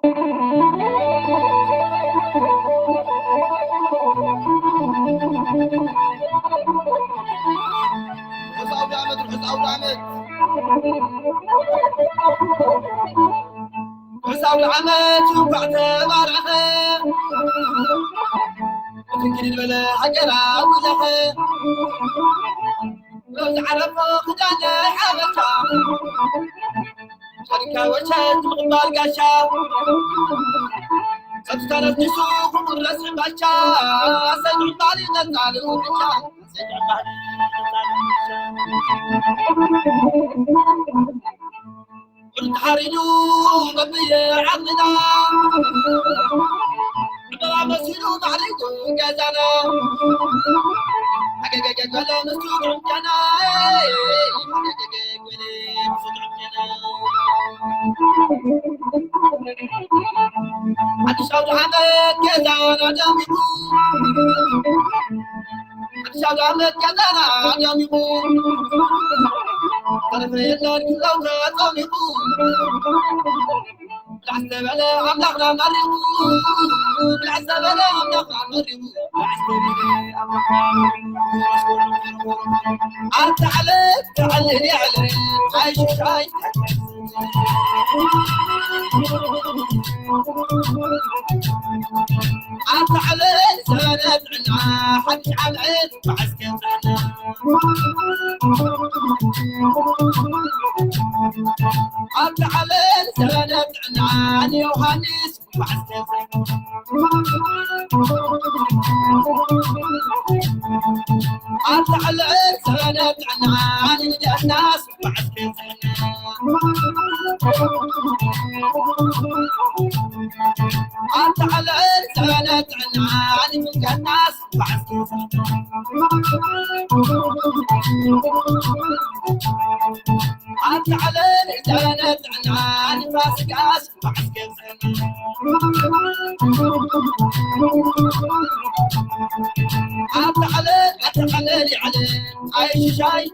ርሑስ ኣውደ ዓመት፣ ርሑስ ኣውደ ዓመት። ርሑስ ኣውደ ዓመት እንኳዕ ተባረኸ። ክትንክድ በለ ሃገራዊ ለኸ። ሎዚ ዓረፎ ክዳነ ሓበሻ። ሸሪካ ወሸት ምቕባል ጋሻ። ጸጥታ ነጊሱ ክቑረስ ባሻ። ሰይድ ዕባሪ ነጻሪ ውርሻ። ቁርጥ ሓሪዱ በብየ ዓቕምና ዕምበባ መሲሉ ማዕሪጉ ገዛና። ሓገገገ ገለ ንሱ ጥዑም ጨና። ሓገገገ ገለ ንሱ ጥዑም ጨና። ሓድሽ ኣውደ ዓመት ገዛና ደሚቑ። ሓድሽ ኣውደ ዓመት ገዛና ደሚቑ። ተረፈ የለን ክብሎም ተጸሚቑ። ብላዕ ዝተበለ ኣምላኽና መሪቑ። ብላዕ ዝተበለ ኣምላኽና መሪቑ። ብላዕ ዝተበለ ኣምላኽና መሪቑ። ኣታ ዕለት ተዕልል የዕልል ኣይሽሻይ። ኣታ ዕለት ዘመነ ጥዕና ሓድሽ ዓመት መዓስ ገዛና። ኣታ ዕለት ዘመነ ጥዕና ንዮሃንስ መዓስ ገዛና። ኣታ ዕለት ዘመነ ጥዕና ንደናስ ኣታ ዕለት ዘመነ ጥዕና ንምልከናስ ባዕስኪ ኣታ ዕለት ዘመነ ጥዕና ንፋሲካስ ባዕስኪ ኣታ ዕለት ኣታ ዕለት ይዕለ ኣይሽሻይ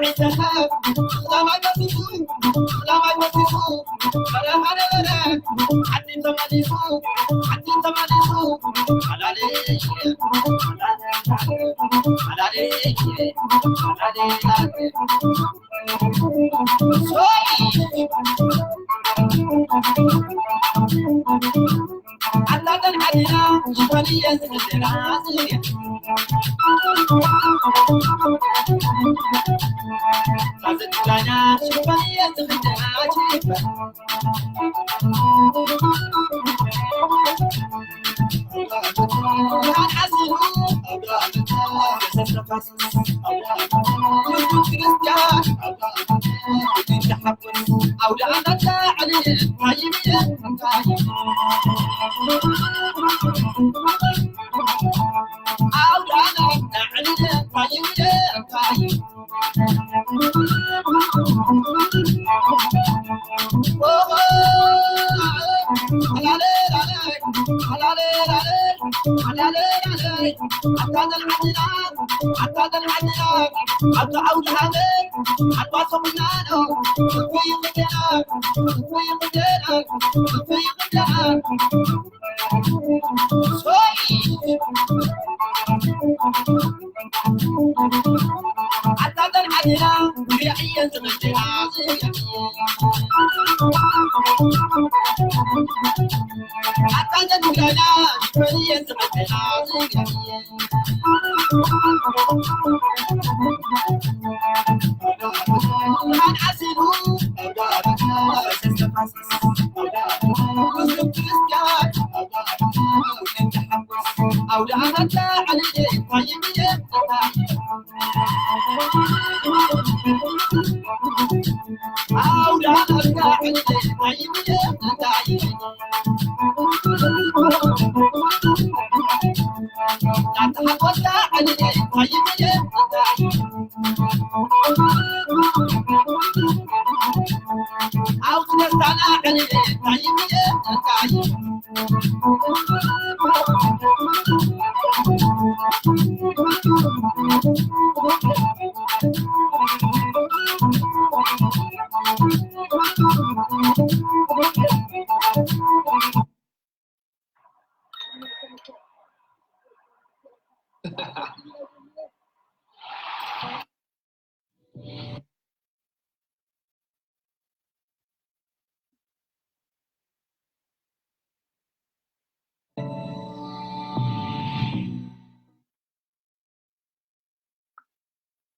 ኣይትረሳ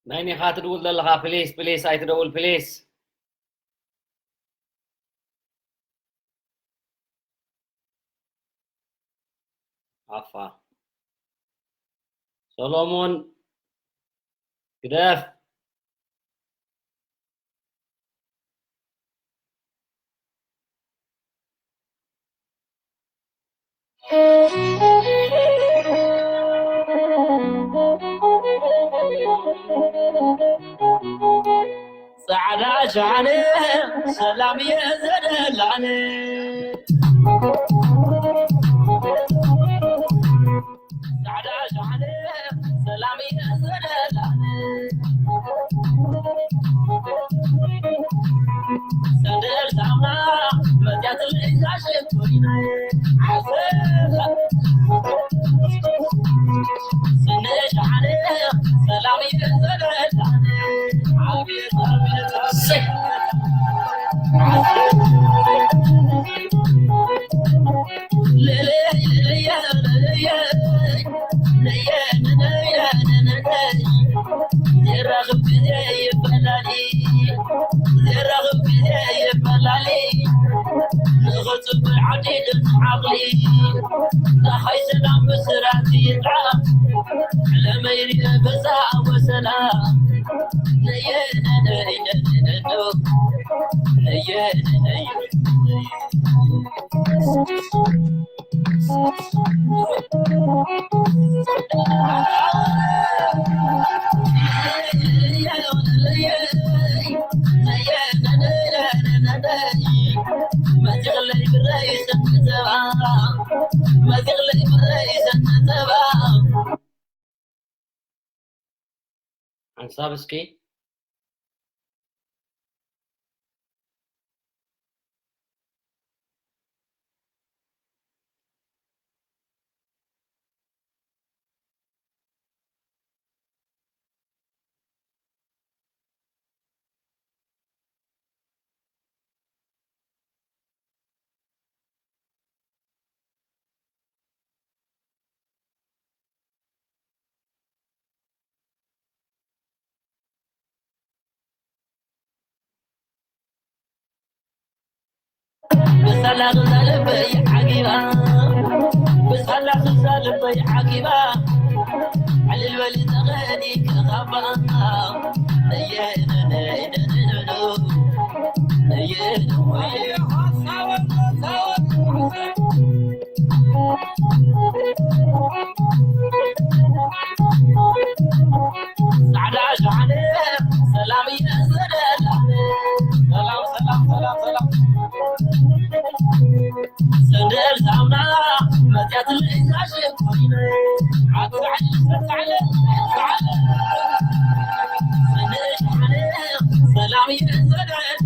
ናይኒኻ ትድውል ዘለኻ ፕሊስ ፕሊስ ኣይትደውል ፕሊስ። ኣፋ ሰሎሞን ግደፍ። ጻዕዳ ሻነ ሰላም እየ ዘደላነ። ጻዕዳ ሻነ ሰላም እየ ዘደላነ። ሰንደል ሳሙና መጽያትለይ ዛሸቶይነ። ሓንሳብ እስኪ ሳላ ክዛ ልበይ ዓጊባ፣ ብሳላ ክዛ ልበይ ዓጊባ፣ ዕልል በሊ ተቐኒ ከኻባ። ነየ ነነ ነነ ነነ፣ ነየ ነወየ። ጻዕዳ ሸሓነ ሰላም እየ ዝደላ። ሰላም፣ ሰላም፣ ሰላም፣ ሰላም። ሰንደል ሳሙና መጽያትለይ እዛ ሽኮሪነ። ዓትዓል፣ ዓትዓል፣ ዓትዓል። ሰንደል ሸሓነ ሰላም እየ ዝደላ።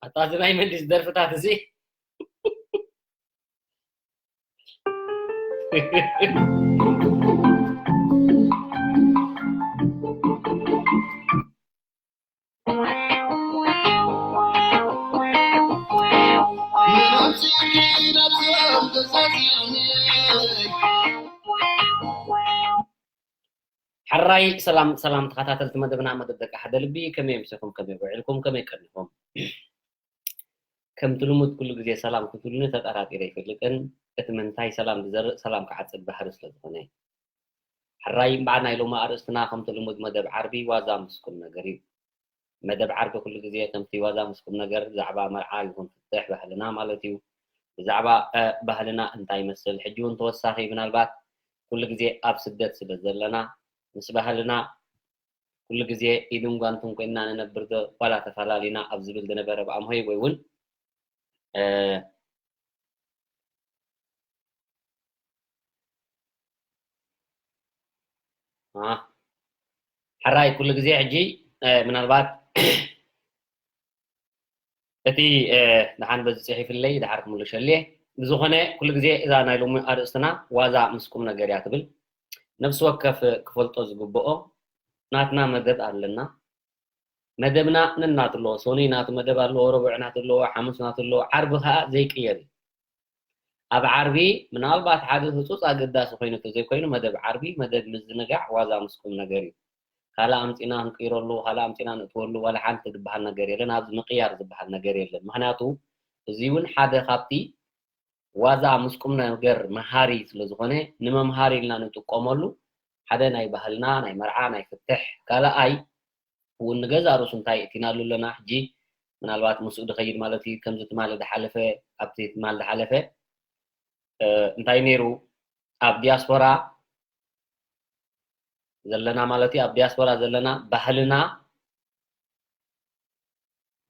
ኣታ እዚ ናይ መንግስቲ ደርፍታት እዚ። ሕራይ ሰላም ሰላም ተኸታተልቲ መደብና፣ መደብ ደቂ ሓደ ልቢ፣ ከመይ ኣምሲኹም፣ ከመይ ውዒልኩም፣ ከመይ ቀኒኹም? ከምቲ ልሙድ ኩሉ ግዜ ሰላም ክትብሉኒ ተጠራጢረ ኣይፈልጥን። እቲ ምንታይ ሰላም ዝዘርእ ሰላም ክዓጽድ ባህሪ ስለ ዝኾነ። ሕራይ እምበኣር ናይ ሎሚ ኣርእስትና ከምቲ ልሙድ መደብ ዓርቢ ዋዛ ምስ ቁም ነገር እዩ። መደብ ዓርቢ ኩሉ ግዜ ከምቲ ዋዛ ምስ ቁም ነገር ብዛዕባ መርዓ ይኹን ፍትሕ ባህልና ማለት እዩ። ብዛዕባ እ፣ ባህልና እንታይ ይመስል ሕጂ እውን ተወሳኺ ምናልባት ኩሉ ግዜ ኣብ ስደት ስለ ዘለና ምስ ባህልና ኩሉ ግዜ ኢድን ጓንትን ኮይንና ንነብር ዶ ዋላ ተፈላሊና ኣብ ዝብል ዝነበረ ብኣምሆይ ወይ እውን እ፣ አ፣ ሕራይ ኩሉ ግዜ ሕጂ እ፣ ምናልባት እቲ እ፣ ደሓን በዚ ጽሒፍለይ ደሓር ክምልሸልየ። ብዝኾነ ኩሉ ግዜ እዛ ናይ ሎሚ ኣርእስትና ዋዛ ምስ ቁም ነገር እያ ትብል። ነፍሲ ወከፍ ክፈልጦ ዝግብኦ ናትና መደብ ኣለና። መደብና ነናቱ ኣለዎ። ሰኑይ ናቱ መደብ ኣለዎ፣ ረቡዕ ናቱ ኣለዎ፣ ሓሙስ ናቱ ኣለዎ፣ ዓርቢ ኸኣ ዘይቅየር እዩ። ኣብ ዓርቢ ምናልባት ሓደ ህጹጽ ኣገዳሲ ኮይኑ እንተዘይኮይኑ መደብ ዓርቢ መደብ ምዝንጋዕ ዋዛ ምስ ቁም ነገር እዩ። ካልእ ኣምጺና ክንቅይረሉ፣ ካልእ ኣምጺና ነእትወሉ ዋላ ሓንቲ ዝበሃል ነገር የለን። ኣብዚ ምቅያር ዝበሃል ነገር የለን። ምኽንያቱ እዚ እውን ሓደ ካብቲ ዋዛ ምስ ቁም ነገር መሃሪ ስለ ዝኾነ ንመምሃሪ ኢልና ንጥቀመሉ ሓደ ናይ ባህልና ናይ መርዓ ናይ ፍትሕ ካልኣይ እውን ንገዛእ ርእሱ እንታይ እቲናሉ ኣለና ሕጂ ምናልባት ምስኡ ድኸይድ ማለት እዩ። ከምዚ ትማሊ ድሓለፈ ኣብቲ ትማሊ ድሓለፈ እ፣ እንታይ ነይሩ ኣብ ዲያስፖራ ዘለና ማለት እዩ ኣብ ዲያስፖራ ዘለና ባህልና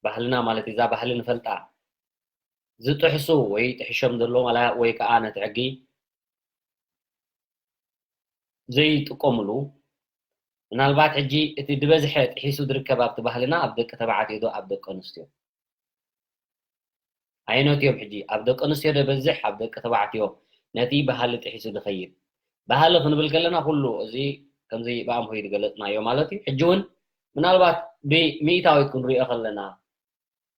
ባህልና ማለት እዩ እዛ ባህሊ ንፈልጣ ዝጥሕሱ ወይ ጥሒሾም ዘለዉ ማለት ወይ ከዓ ነቲ ሕጊ ዘይጥቀምሉ ምናልባት ሕጂ እቲ ዝበዝሐ ጥሒሱ ዝርከብ ኣብቲ ባህልና ኣብ ደቂ ተባዕትዮ ዶ ኣብ ደቂ ኣንስትዮ ኣየኖት እዮም ሕጂ ኣብ ደቂ ኣንስትዮ ዶ ይበዝሕ ኣብ ደቂ ተባዕትዮ ነቲ ባህሊ ጥሒሱ ዝኸይድ ባህሊ ክንብል ከለና ኩሉ እዚ ከምዚ ብኣምሆይ ዝገለፅናዮ ማለት እዩ ሕጂ እውን ምናልባት ብሚእታዊት ክንሪኦ ከለና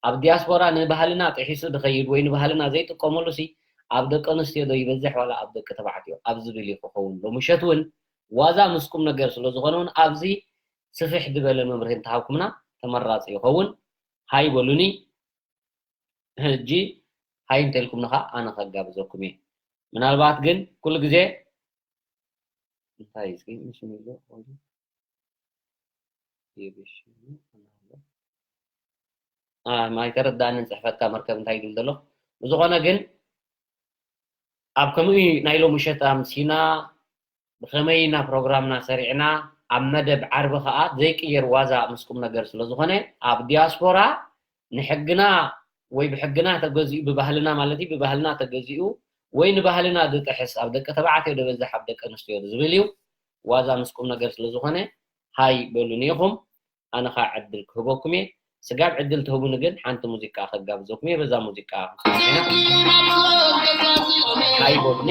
ኣብ ዲያስፖራ ንባህልና ጥሒሱ ዝኸይድ ወይ ንባህልና ዘይጥቀመሉ ሲ ኣብ ደቂ ኣንስትዮ ዶ ይበዝሕ ዋላ ኣብ ደቂ ተባዕትዮ ኣብ ዝብል እዩ ክኸውን ሎምሸት እውን ዋዛ ምስ ቁም ነገር ስለ ዝኾነ እውን ኣብዚ ስፍሕ ዝበለ መብርሂ እንተሃብኩምና ተመራፂ ይኸውን ሃይ በሉኒ ሕጂ ሃይ እንተልኩምኒ ከዓ ኣነ ከጋብዘኩም እየ ምናልባት ግን ኩሉ ግዜ እንታይ እስኪ ምሽ ሚሎ ይብሽ ኣይተረዳእንን ጽሕፈትካ መርከብ እንታይ ይብል ዘሎ። ብዝኾነ ግን ኣብ ከምኡ ናይ ሎሚ ምሸት ኣምሲና ብኸመይ ኢና ፕሮግራምና ሰሪዕና ኣብ መደብ ዓርቢ ከኣ ዘይቅየር ዋዛ ምስ ቁም ነገር ስለ ዝኾነ ኣብ ዲያስፖራ ንሕግና ወይ ብሕግና ተገዚኡ ብባህልና ማለት እዩ ብባህልና ተገዚኡ ወይ ንባህልና ዝጥሕስ ኣብ ደቂ ተባዕትዮ ዝበዝሕ ኣብ ደቂ ኣንስትዮ ዝብል እዩ። ዋዛ ምስ ቁም ነገር ስለ ዝኾነ ሃይ በሉኒ ኢኹም። ኣነ ኸኣ ዕድል ክህበኩም እየ። ስጋብ ዕድል ትህቡኒ ግን ሓንቲ ሙዚቃ ከጋብዘኩም እየ። በዛ ሙዚቃ ክንሰምዕ ኢና። ኣይቦኒ።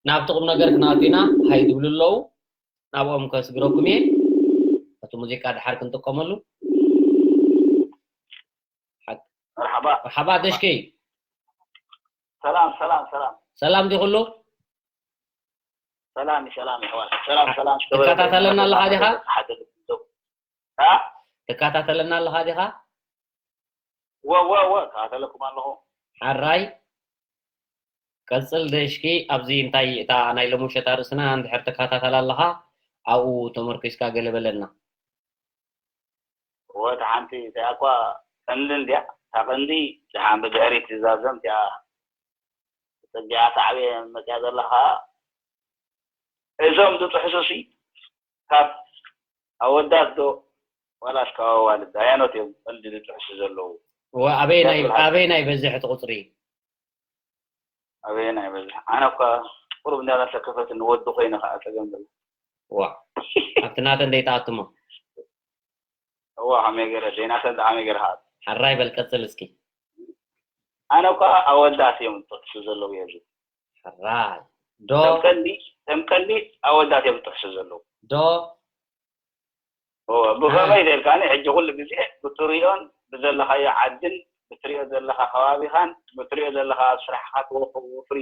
ናብቲ ቁም ነገር ክንኣቱ ኢና። ሃይ ዝብሉ ኣለዉ፣ ናብኦም ከስግረኩም እየ። እቲ ሙዚቃ ድሓር ክንጥቀመሉ። ሓ- መርሓባ። መርሓባ ደሽከይ። ሰላም፣ ሰላም፣ ሰላም። ሰላም ዲኹሉ? ሰላም፣ ሰላም፣ ይሕዋት። ሰላም፣ ሰላም። ትከታተለና ኣለኻ ዲኻ? ሓደ ልብ። አ? ትከታተለና ኣለኻ ዲኻ? ወ፣ ወ፣ ወ፣ እከታተለኩም ኣለኹ። ሓራይ። ቀጽል ደሽኪ፣ ኣብዚ እንታይ እታ ናይ ሎሚ ምሸት ኣርእስትና እንድሕር ትከታተል ኣለኻ፣ ኣብኡ ተመርኪስካ ገለ በለና። ወ፣ እታ ሓንቲ እቲኣ እኳ ቀንዲ እንድያ፣ እታ ቀንዲ ደሓን ብድሕሪት ትዛዘም እቲኣ ተጸጊዓ ሳዕቤ መጽያ ዘላ ኸኣ፣ እዞም ዝጥሕሱሲ ካብ ኣወዳት ዶ ዋላስ ካብ ኣዋልድ? ኣያኖት እዮም ቀንዲ ዝጥሕሱ ዘለዉ? እወ፣ ኣበየናይ፣ ኣበየናይ በዝሕ እቲ ቁጽሪ? ኣበየናይ በዝሕ? ኣነ እኳ ቁሩብ እንዳተሰከፈትኒ ወዲ ኮይነ ኸኣ ጸገም ዘሎ። ዋ፣ ኣብቲ ናተን ደይትኣትሞ? እዋ፣ ከመይ ገይረ፣ ዘይናተን ደኣ ከመይ ገይረ ክኣቱ? ሕራይ በል፣ ቀጽል እስኪ። ኣነ እኳ ኣወዳት እዮም ዝጥሕሱ ዘለዉ የዚ። ሕራይ። ዶ? ተም ቀንዲ፣ ተም ቀንዲ ኣወዳት እዮም ዝጥሕሱ ዘለዉ። ዶ? እወ፣ ብኸመይ አ። ኢልካኒ፣ ሕጂ ኩሉ ግዜ ብትሪኦን ብዘለኻዮ ዓድን ብትሪኦ ዘለኻ ከባቢኻን ብትሪኦ ዘለኻ ኣብ ስራሕኻ ትወፍ-፣ ወፍሪ-፣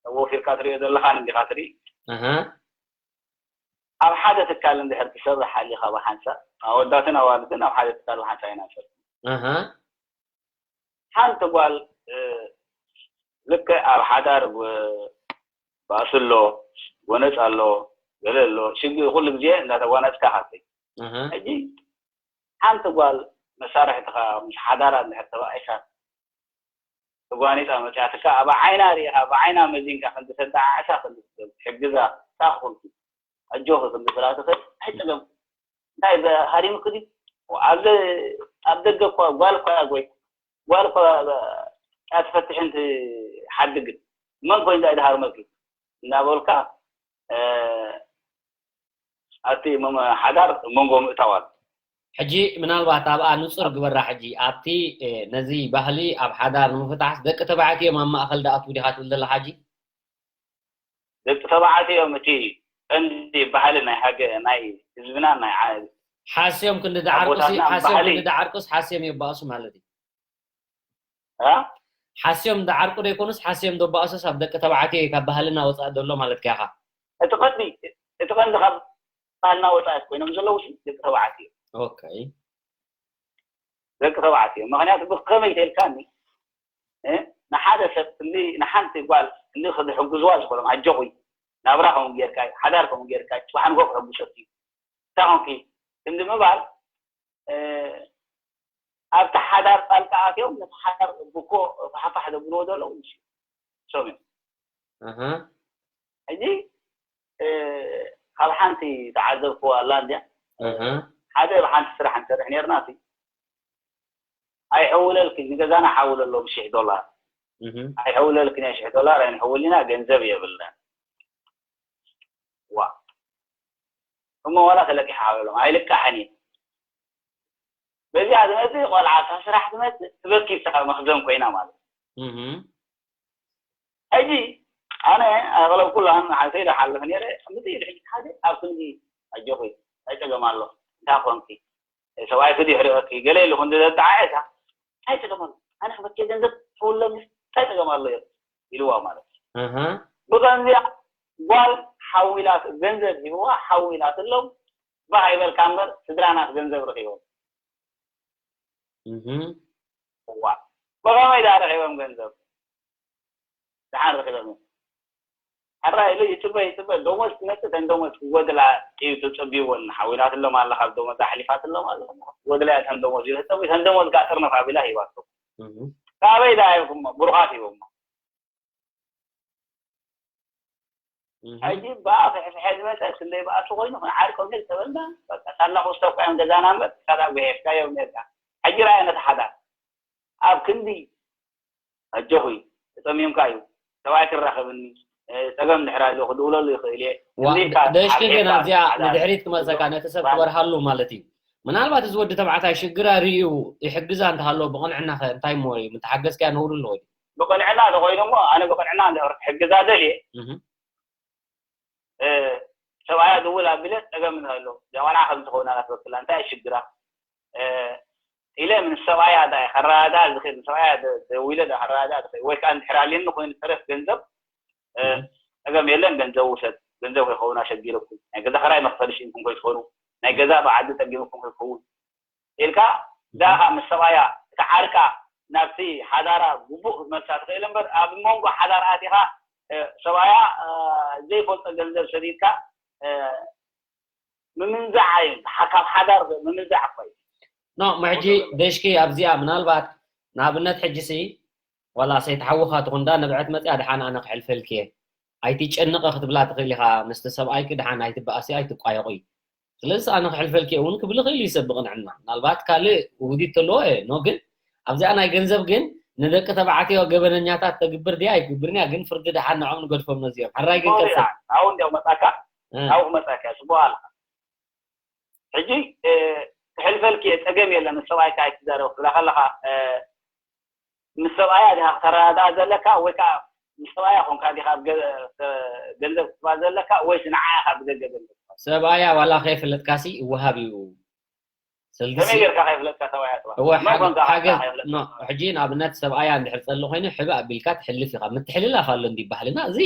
ወፊርካ ትሪኦ ዘለኻን እንዲኻ ትርኢ። ኣሃ። ኣብ ሓደ ትካል እንድሕር ትሰርሕ ሃሊኻ ብሓንሳእ፣ ኣወዳትን ኣዋልድን ኣብ ሓደ ትካል ብሓንሳእ ኢና ንሰርሕ። ኣሃ። ሓንቲ ጓል፣ እ፣ ልክዕ ኣብ ሓዳር ብ-፣ ባእሲ ኣሎ፣ ጎነጽ ኣሎ፣ ገለ ኣሎ፣ ሽግር ኩሉ ግዜ እንዳተጓነጽካ ኢኻ ትኸይድ። ኣሃ። ሕጂ ሓንቲ ጓል መሳርሕትኻ ምስ ሓዳራ እንድሕር ተባኢሳ፣ ተጓኒጻ መጽያትካ፣ ኣብ ዓይና ርኢኻ፣ ብዓይና መዚንካ ክንዲ ተደዓዕሳ፣ ክንዲ ትሕግዛ፣ ሳኽ ኩልኪ፣ ኣጆኺ ክንዲ ትብላ ትኽእል፣ ኣይጸገም። እንታይ፣ ዘ-፣ ሃሪሙኪ ድዩ? ኣብ ደ-፣ ኣብ ደገ እኳ ጓል እኳ እያ ጎይ-፣ ጓል እኳ እያ ትፈትሕን ትሓድግን። መን ኮይኑ እንታይ ድሃርመኪ? እናበልካ፣ እ፣ ኣብቲ መ-፣ ሓዳር መንጎ ምእታው ኣሎ። ሕጂ ምናልባት ኣብኣ ንጹር ግበራ። ሕጂ ኣብቲ፣ እ፣ ነዚ ባህሊ ኣብ ሓዳር ንምፍታሕስ ደቂ ተባዕትዮ እዮም ኣብ ማእከል ዝኣትዉ ዲኻ ትብል ዘለኻ ሕጂ? ደቂ ተባዕትዮ እዮም እቲ ቀንዲ ባህሊ ናይ ሃገ-፣ ናይ ህዝብና ናይ ዓ-፣ ሓስዮም ክንዲ ደዓርቁስ፣ ኣቦታትና ሓስዮም ባህሊ። ክንዲ ደዓርቁስ ሓስዮም የባእሱ ማለት እዩ። እ? ሓስዮም ደዓርቁ ዶ ይኮኑስ ሓስዮም ደባእሱስ ኣብ ደቂ ተባዕትዮ እዩ ካብ ባህልና ወጻኢ ዘሎ ማለትካ ኢኻ? እቲ ቀንዲ፣ እቲ ቀንዲ ካብ ባህልና ወጻኢ ኮይኖም ዘለዉ ሲ ደቂ ተባዕትዮ። ኦኬ። ደቂ ተባዕትዮ። ምኽንያቱ ብኸመይ ተልካኒ፣ እ? ንሓደ ሰብ ክንዲ፣ ንሓንቲ ጓል ክንዲ ክሕግዝዋ ዝኾሎም፣ ኣጆኺ፣ ናብራ ከምኡ ጌርካ እዩ፣ ሓዳር ከምኡ ጌርካ እዩ፣ ጽባሕ ንግሆ ክሕጉሰኪ እዩ። እንታይ ኾንኪ? ክንዲ ምባል፣ እ፣ ኣብቲ ሓዳር ጣልቃ ኣትዮም፣ ነቲ ሓዳር ብኮ ፋሕፋሕ ዘብልዎ ዘለዉ ንሱ። እሶም እዮም። ኣሃ። ሕጂ፣ እ፣ ካብ ሓንቲ ተዓዘብክዋ ኣላ እንድያ። ኣሃ። ሓደ ኣብ ሓንቲ ስራሕ ንሰርሕ ነርና፣ እቲ ኣይሕውለልኪ፣ ንገዛና ሓውለሎም ሽሕ ዶላር። እህ። ኣይሕውለልኪ፣ ናይ ሽሕ ዶላር ኣይንሕውል ኢና፣ ገንዘብ የብልናን። ዋ። እሞ ዋላ ተለቂሓ ሓውሎም፣ ኣይልቃሕን እዩ። በዚኣ ዝመፅእ ቆልዓ ካብ ስራሕ ትመፅእ ትበኪ፣ ንሳ መኽዘን ኮይና ማለት እዩ። ሕጂ ኣነ ኣቕለብ ኩላን ሓንሰይ ዶ ሓልፍ ነይረ፣ ምፅእ ድሕጂ ሓደ ኣብ ክንዲ ኣጆኺ፣ እንታይ ፀገም ኣሎ፣ እንታይ ኮንኪ፣ ሰብኣይኪ ድዩ ሕሪቐኪ፣ ገለ ኢሉ ክንዲ ዘጠዓዕሳ፣ እንታይ ፀገም ኣሎ፣ ኣነ ክበኪ ገንዘብ ተውለኒ፣ እንታይ ፀገም ኣሎ ኢልዋ ማለት እዩ። ብኸምዚኣ ጓል ሓዊላት፣ ገንዘብ ሂብዋ ሓዊላትሎም፣ ባህ ይበልካ እምበር ስድራናት ገንዘብ ረኺቦም። እዋ፣ ብኸመይ ደኣ ረኺቦም ገንዘብ? ደሓን ረኺቦም እዮም። ሕራይ ኢሉ ይጽበ ይጽበ፣ ደሞዝ ትመጽእ፣ ተን ደሞዝ ክጎድላ እዩ ተጸቢይወን። ሓዊላትሎም ኣላ፣ ካብ ደሞዝ ኣሕሊፋትሎም ኣላ። ክጎድላ እያ ተን ደሞዝ ኢሉ ተጸቢዩ፣ ተን ደሞዝ ከኣ ጥርንፍ ኣቢላ ሂባቶ። ካበይ ደኣ ሂብኩሞ? ብሩኻት ሂቦሞ። ሕጂ ብኣ ፍሕፍሐ ዝመጸ ክንደይ ብኣቱ ኮይኑ ክንዓርቆም ኢል ተበልና፣ በቃ ሳላ ክስተኳ እዮም ገዛና እምበር፣ ሳላ ጉሄፍካዮም ነርካ። ሕጂ ረኣየ ነቲ ሓዳር። ኣብ ክንዲ ኣጆኹ እዩ፣ ተጸሚምካ እዩ፣ ሰብኣይ ክራኸብኒ፣ እ፣ ጸገም እንድሕር ኣለዎ ክድውለሉ ይኽእል እየ። ዋ፣ እንዲካ ደሽኪ ግን ሓብሒብካ ኣብዚኣ ሓዳር ንድሕሪት ክመጸካ፣ ነቲ ሰብ ክበርሃሉ ማለት እዩ። ምናልባት እዚ ወዲ ተባዕታይ ሽግራ ርእዩ ይሕግዛ እንተሃለዎ ብቕንዕና ኸ እንታይ እሞ እዩ? ምተሓገዝካያ ነውሪ ኣለዎ ድዩ? ብቕንዕና ተኾይኑ እሞ ኣነ ብቕንዕና እንድሕር ክሕግዛ ደልየ፣ እህ። እ፣ ሰብኣያ ድውል ኣቢለ ጸገም እንተሎ፣ እዛ ቆልዓ ከም ትኸውን ኣላ ትበክላ፣ እንታይ እዩ ሽግራ? እ፣ ኢለ ምስ ሰብኣያ ዳ ከረዳዳ ዝኽእል፣ ምስ ሰብኣያ ደ-፣ ደዊለ ዳ ከረዳዳ ዝኽእል፣ ወይ ከኣ እንድሕር ኣልየኒ ኮይኑ ተረፍ ገንዘብ፣ እ፣ እህ። ጸገም የለን፣ ገንዘብ ውሰድ፣ ገንዘብ ከይኸውን ኣሸጊረኩም፣ ናይ ገዛ ኸራይ መኽፈሊ ሽኢንኩም ከይትኾኑ፣ ናይ ገዛ ብዓዲ ጸጊምኩም ከይትኸውን ኢልካ፣ ዳኻ ምስ ሰብኣያ እታ ዓርቃ ናብቲ ሓዳራ ግቡእ ክትመልሳ ትኽእል እምበር፣ ኣብ መንጎ ሓዳር ኣቲኻ፣ እ፣ ሰብኣያ፣ እ፣ ዘይፈልጦ ገንዘብ ሰዲድካ፣ እ፣ ምምንዛዕ እዩ። ሓ-፣ ካብ ሓዳር ምምንዛዕ እኮ እዩ። ኖ፣ ሕጂ ደሽኪ ኣብዚኣ ምናልባት ንኣብነት ሕጂ ሲ ዋላ ሰይቲ ሓውኻ ትኹን ዳ ንብዐት መጽያ ደሓን ኣነ ክሕልፈልኪ እየ። ኣይትጨነቐ ክትብላ ትኽእል ኢኻ። ምስቲ ሰብኣይኪ ደሓን ኣይትበኣሲ፣ ኣይትቋየቑ። ስለዚ ኣነ ክሕልፈልኪ እየ እውን ክብል ይኽእል እዩ ሰብ ብቕንዕና። ምናልባት ካልእ ውህዲት ተለዎ እየ። ኖ ግን ኣብዚኣ ናይ ገንዘብ ግን ንደቂ ተባዕትዮ ገበነኛታት ተግብር ድያ ኣይትግብርን እያ፣ ግን ፍርዲ ደሓን ንዖም ንገድፎም ነዚኦም። ሕራይ ግን እሞ ቀጽል። ሪኣ፣ ኣብኡ እንዲያው መጻካ፣ እ። ኣብኡ ክመጻካ እየ፣ ጽቡቕ ኣለኻ። ሕጂ፣ እ፣ ክሕልፈልኪ እየ፣ ጸገም የለን፣ ምስ ሰብኣይካ ኣይትዛረብ ክብላ ከለኻ፣ እ፣ ምስ ሰብኣያ ዲኻ ክተረዳድኣ ዘለካ ወይ ከኣ ምስ ሰብኣያ ኮንካ ዲኻ ኣብ ገ-፣ ገንዘብ ክትባ ዘለካ ወይስ ንዓኣ ኢኻ ብደገ ገንዘብ ክትባ? ሰብኣያ ዋላ ከይፈለጥካሲ ይወሃብ እዩ። ስለዚ ከመይ ሲ-፣ ጌርካ ከይፍለጥካ ሰብኣያ ትባ? እወ፣ መን ሓገ-፣ ኮንካ ሓገዝ፣ ከይፍለጥካ ኖ፣ ሰብኣያ? ሕጂ ንኣብነት ሰብኣያ እንድሕር ጸሊ ኮይኑ ሕብእ ኣቢልካ ትሕልፍ ኢኻ። ምትሕልላፍ ኣሎ እንዲ ባህልና። እዚ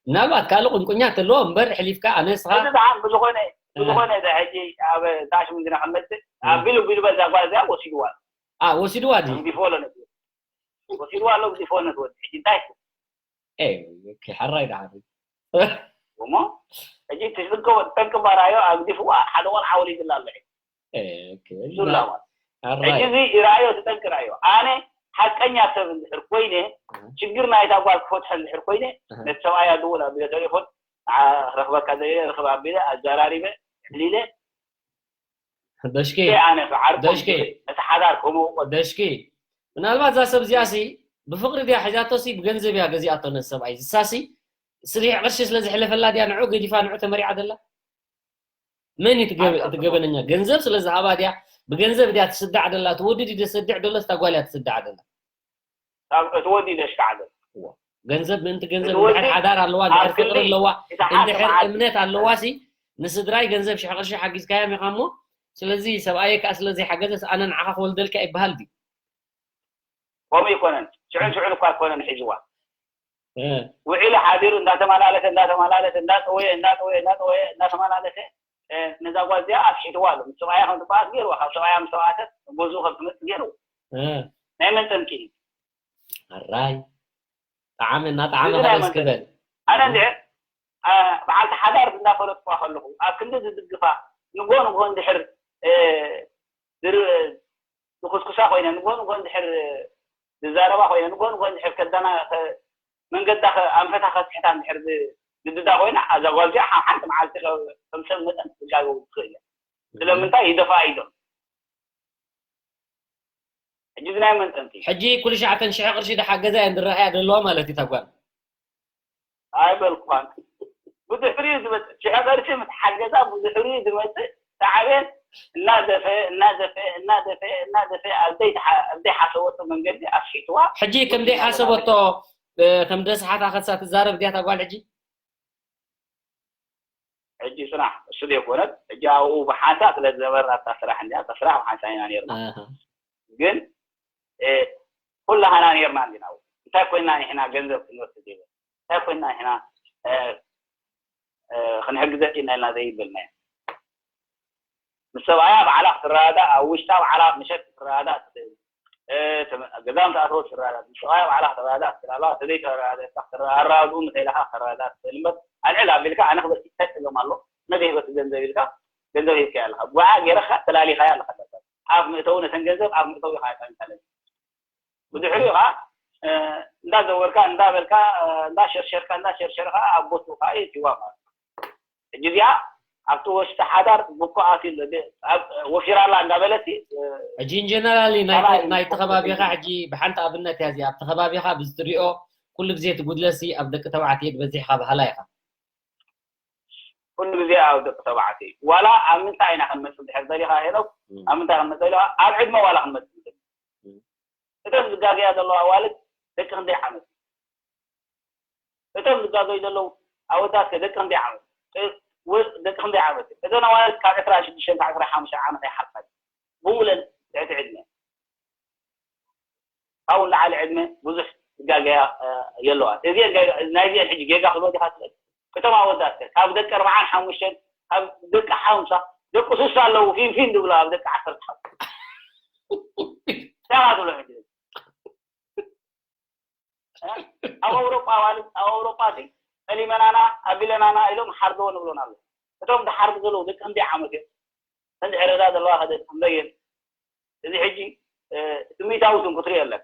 ምናልባት ካልእ ቁንቁኛ ተለዎ እምበር ሕሊፍካ ኣነ ንስኻ እዚ ደሓን ብዝኾነ፣ እ። ብዝኾነ እዚ ሕጂ ኣብ ታሽ ምንድና ክመጽእ፣ እ። ኣቢሉ ቢሉ በዛ ጓል እዚኣ ወሲድዋ። ኣ፣ ወሲድዋ ድዩ? ግዲፎ ኣሎ ነቲ ወሲድዋ ኣሎ፣ ግዲፎ ነቲ ወዲ። ሕጂ እንታይ? ኤ፣ ኦኬ፣ ሕራይ ደሓን። እሞ፣ ሕጂ እቲ ዝንከቦ ጠንቂ ባራዮ ኣግዲፍዋ፣ ሓደ ቆልዓ ወሊድላ ኣሎ። ኤ፣ ኦኬ፣ ዱላ ማለት። ሕራይ። ሕጂ እዚ ይርኣዮ፣ እቲ ጠንቂ ርኣዮ። ኣነ ሓቀኛ ሰብ እንድሕር ኮይነ፣ እ። ችግር ናይታ ጓል ክፈትሖ እንድሕር ኮይነ፣ እ። ነቲ ሰብኣያ ድውል ኣቢለ ተሌፎን፣ ንዓ ክረኽበካ ደልየ፣ ርኽብ ኣቢለ፣ ኣዘራሪበ፣ ሕሊለ፣ ደሽኪ፣ ኣነ ክዓርቆም ደሽኪ። ነቲ ሓዳር ከምኡ ቆ- ደሽኪ፣ ምናልባት እዛ ሰብ እዚኣ ሲ ብፍቕሪ ድያ ሒዛቶ ሲ ብገንዘብ እያ ገዚኣቶ ነቲ ሰብኣይ። እሳ ሲ ስሪሕ ቅርሺ ስለ ዝሕለፈላ ድያ ንዑ ገዲፋ ንዑ ተመሪዓ ደላ? መን እዩ እቲ ገበ-፣ ኣታ እቲ ገበነኛ? ገንዘብ ስለ ዝሃባ ድያ? ብገንዘብ ድያ ትስዳዕ ደላ? እቲ ወዲ ድዩ ዘሰድዕ ደሎ? እታ ጓል እያ ትስዳዕ ደላ? ካብ እቲ ወዲ ደሽካዕ ደሎ። እዋ። ገንዘብ ምእንቲ ገንዘብ እቲ ወዲ እንድሕር ሓዳር ኣለዋ፣ ኣብ እንድሕር ፍቅሪ ክንዲ ኣለዋ፣ እቲ ሓንቲ እንድሕር መዓልቲ እምነት ኣለዋ ሲ ንስድራይ ገንዘብ ሽሕ ቅርሺ ሓጊዝካዮም ኢኻ እሞ፣ ስለዚ ሰብኣየ ከኣ ስለ ዘይሓገዘ ኣነ ንዓኻ ክወልደልካ ይበሃል ድዩ? ከምኡ ኣይኮነን። ሽዑን ሽዑን እኳ ኣይኮነን ሒዝዋ። እ። ውዒሉ ሓዲሩ እንዳተመላለሰ፣ እንዳተመላለሰ፣ እንዳጠወየ፣ እንዳጠወየ፣ እንዳጠወየ፣ እንዳተመላለሰ፣ እ፣ ነዛ ጓል እዚኣ ኣስሒትዋ ኣሎ። ምስ ሰብኣያ ከም ትበኣስ ገይርዋ። ካብ ሰብኣያ ምስ ተባኣሰት ገዝኡ ከም ትመጽእ ገይርዎ። እ። ናይ መን ጠንቂ እዩ? ኣራይ። ጠዓመ እናጠዓመ እዚ ናይ ከለስ መን ክበል። ጠንቂ? ኣነ እንድሕር፣ እ፣ በዓልቲ ሓዳር እንዳፈለጥኳ ከለኹ፣ ኣብ ክንዲ ዝድግፋ፣ ንጎ ንጎ እንድሕር፣ እ፣ ዝር-፣ ዝኹስኩሳ ኮይነ፣ ንጎ ንጎ እንድሕር ዝዛረባ ኮይነ፣ ንጎ ንጎ እንድሕር ከዳና-፣ ከ-፣ መንገዳ ከ-፣ ኣንፈታ ከስሕታ እንድሕር ዝ-፣ ዝድዳ ኮይና፣ እዛ ጓል እዚኣ ሓ-፣ ሓንቲ መዓልቲ ከ-፣ ከም ሰብ መጠን ክትጋገ ትኽእል እያ። ስለምንታይ ይደፋ ኢዶም። ሕጂ እዚ ናይ መን ጠንቂ? ሕጂ ኩሉ ሸዓተን ሽሕ ቅርሺ ድሓገዛ እየን ዝረኣያ ዘለዋ ማለት እዩ እታ ጓል። ኣይበልኩኻን። ብድሕሪኡ ዝመጽእ፣ ሽሕ ቅርሺ ምስ ሓገዛ ብድሕሪኡ ዝመጽእ ሳዕቤን እናዘፈ፣ እናዘፈ፣ እናዘፈ፣ እናደሰ ኣብ ዘይሓሰበቶ መንገዲ ኣስሒትዋ። ሕጂ ከም ዘይሓሰበቶ ከም ደስሓታ ከሳ ትዛረብ ድያ እታ ጓል ሕጂ? ሕጂ ጽናሕ፣ እሱ ዘይኮነት፣ ሕጂ ኣብኡ ብሓንሳእ ስለ ዝነበርና እታ ስራሕ እንዲያ፣ እታ ስራሕ ብሓንሳእ ኢና ነይርና። ግን ኩላህና ነይርና እንዲና። እንታይ ኮይና ንሕና ገንዘብ ክንወስድ ይብል? እንታይ ኮይና ንሕና ክንሕግዘ ዲና ኢልና ዘይበልናዮ? ምስ ሰብኣያ ባዕላ ክትረዳዳእ፣ ኣብ ውሽጣ ባዕላ ምሸት ክትረዳዳእ ትኽእል። ገዛ ምስ ኣተወት ትረዳዳእ፣ ምስ ሰብኣያ ባዕላ ክትረዳዳእ ትኽእል ኣለዋ። ተዘይተረዳዳእካ ኣረዳድኡ ምስ ኢልካ ክትረዳዳእ ትኽእል እምበር፣ ኣልዕል ኣቢልካ ኣነ ክበልዕ እንታይ ጸገም ኣሎ፣ ነዚ ሂበቲ ገንዘብ ኢልካ ገንዘብ ሂብካያ ኣለኻ። ብኣ ገይርካ ተላሊኻያ ኣለኻ። ኣፍ መእተዊ ነተን ገንዘብ ኣፍ መእተዊ ኢኻ ጠንቀለን። ብድሕሪኡ ኸዓ እንዳዘወርካ እንዳበልካ እንዳሸርሸርካ እንዳሸርሸርካ ኣብ ቦትኡ ኸዓ የእትዋ ማለት እዩ። ሕጂ እዚኣ ኣብቲ ወሽጢ ሓዳር ብኮ ኣትዩ ኣሎ፣ ወፊራላ እንዳበለሲ። ሕጂ ኢንጀነራሊ ናይቲ ከባቢኻ ሕጂ ብሓንቲ ኣብነት እያ እዚኣ። ኣብቲ ከባቢኻ ብዝትሪኦ ኩሉ ግዜ እቲ ጉድለሲ ኣብ ደቂ ተባዕትዮ በዚሕካ በሃላ ኢኻ። ኩሉ ግዜ ኣብ ደቂ ተባዕትዮ ዋላ ኣብ ምንታይ ኢና ክንመጽእ ድሕር ደሊኻ ሄኖክ፣ ኣብ ምንታይ ክንመጽእ ደሊኻ ኣብ ዕድመ ዋላ ክንመጽእ ንኽእል። እተን ዝጋገያ ዘለዋ ኣዋልድ ደቂ ክንደይ ዓመት? እቶም ዝጋገዩ ዘለዉ ኣወዳት ከ ደቂ ክንደይ ዓመት? ደቂ ክንደይ ዓመት? እተን ኣዋልድ ካብ ዕስራን ሽዱሽተን ካብ ዕስራን ሓሙሽተን ዓመት ኣይሓልፋን። ብሙለን ትሕቲ ዕድመ። ካብኡ ንላዕሊ ዕድመ ብዙሕ ዝጋገያ የለዋን። እዚአን ናይዚአን ሕጂ ጌጋ ክብሎ ዲኻ ትኽእል? እቶም ኣወዳት ከ ካብ ደቂ ኣርባዓን ሓሙሽተን ካብ ደቂ ሓምሳ ደቂ ስሳ ኣለዉ ፊንፊን ዝብሉ ኣብ ደቂ ዓሰርተ ሓሙሽተ። እንታይ ትብሎ ሕጂ? ኣብ ኣውሮጳ ማለት ኣብ ኣውሮጳ ሲ ጠሊመናና ኣቢለናና ኢሎም ሓርድዎ ንብሎና ኣለዉ። እቶም ዝሓርዱ ዘለዉ ደቂ ክንደይ ዓመት እዮም? እንድሕር እዛ ዘለዋ ከ ደቂ ክንደይ እየን? እዚ ሕጂ ስሚታዊ ስም ክትሪኦ ኣለካ።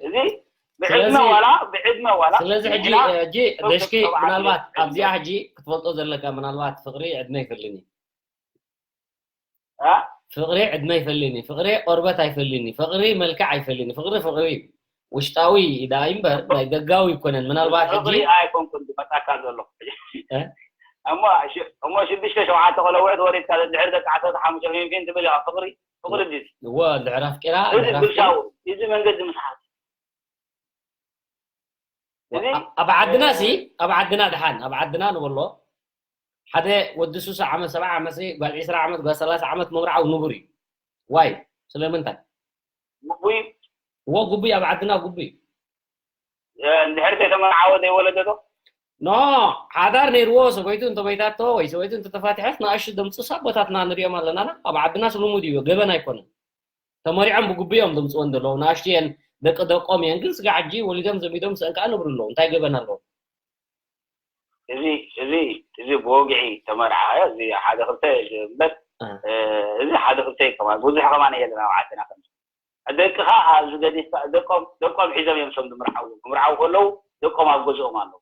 እዚ ብዕድመ ዋላ ብዕድመ ዋላ ስለዚ ሕጂ ሕጂ ደሽኪ ምናልባት ኣብዚኣ ሕጂ ክትፈልጦ ዘለካ ምናልባት ፍቅሪ ዕድመ ይፈልኒ ፍቅሪ ዕድመ ይፈልኒ ፍቅሪ ቆርበት ኣይፈልኒ ፍቅሪ መልክዕ ኣይፈልኒ ፍቅሪ ፍቅሪ ውሽጣዊ ዳ እምበር ናይ ደጋዊ ይኮነን ምናልባት ሕጂ ኣይኮንኩን ዝመጣካ ዘሎ እሞ ሽዱሽተ ሸውዓተ ቆለውዕት ወሪድካ ድሕሪ ደቂ ዓሰርተ ሓሙሽተ ፊንፊን ትብል ኢኻ ፍቅሪ ፍቅሪ ድዩ እዎ እንድሕር ኣፍቂራ እዚ ግብሳዊ እዚ መንገዲ ምስሓት ኣብ ዓድና ሲ ኣብ ዓድና ድሓን ኣብ ዓድና ንበሎ ሓደ ወዲ ሱሳ ዓመት ሰብዓ ዓመት ጓል ዒስራ ዓመት ጓል ሰላሳ ዓመት ምምርዓው ንቡር እዩ ዋይ ስለምንታይ ግቡይ እዎ ግቡይ ኣብ ዓድና ግቡይ እንድሕር ተተመርዓወ ዘይወለደዶ ኖ ሓዳር ነይርዎ ሰበይቱ እንተመይታቶ ወይ ሰበይቱ እንተተፋትሐት ንኣሹ ደምፅሱ ኣቦታትና ንሪኦም ኣለና ኣብ ዓድና ስልሙድ እዩ ገበን ኣይኮነን ተመሪዖም ብግቡኦም ዘምፅወን ዘለዉ ንኣሽቱ እየን ደቂ ደቆም እየን ግን ስጋ ሕጂ ወሊዶም ዘሚዶም ስአን ከዓ ነብሩ ኣለዉ እንታይ ገበን ኣለዎ እዚ እዚ እዚ ብወግዒ ተመርዓኻዮ እዚ ሓደ ክልተ እምበር እዚ ሓደ ክልተ ከማን ብዙሕ ከማን የለን ኣብ ዓድና ከም ደቅኻ ኣብዚ ገዲፍካ ደቆም ደቆም ሒዞም እዮም ሰም ዝምርዓው ክምርዓው ከለዉ ደቆም ኣብ ገዝኦም ኣለዉ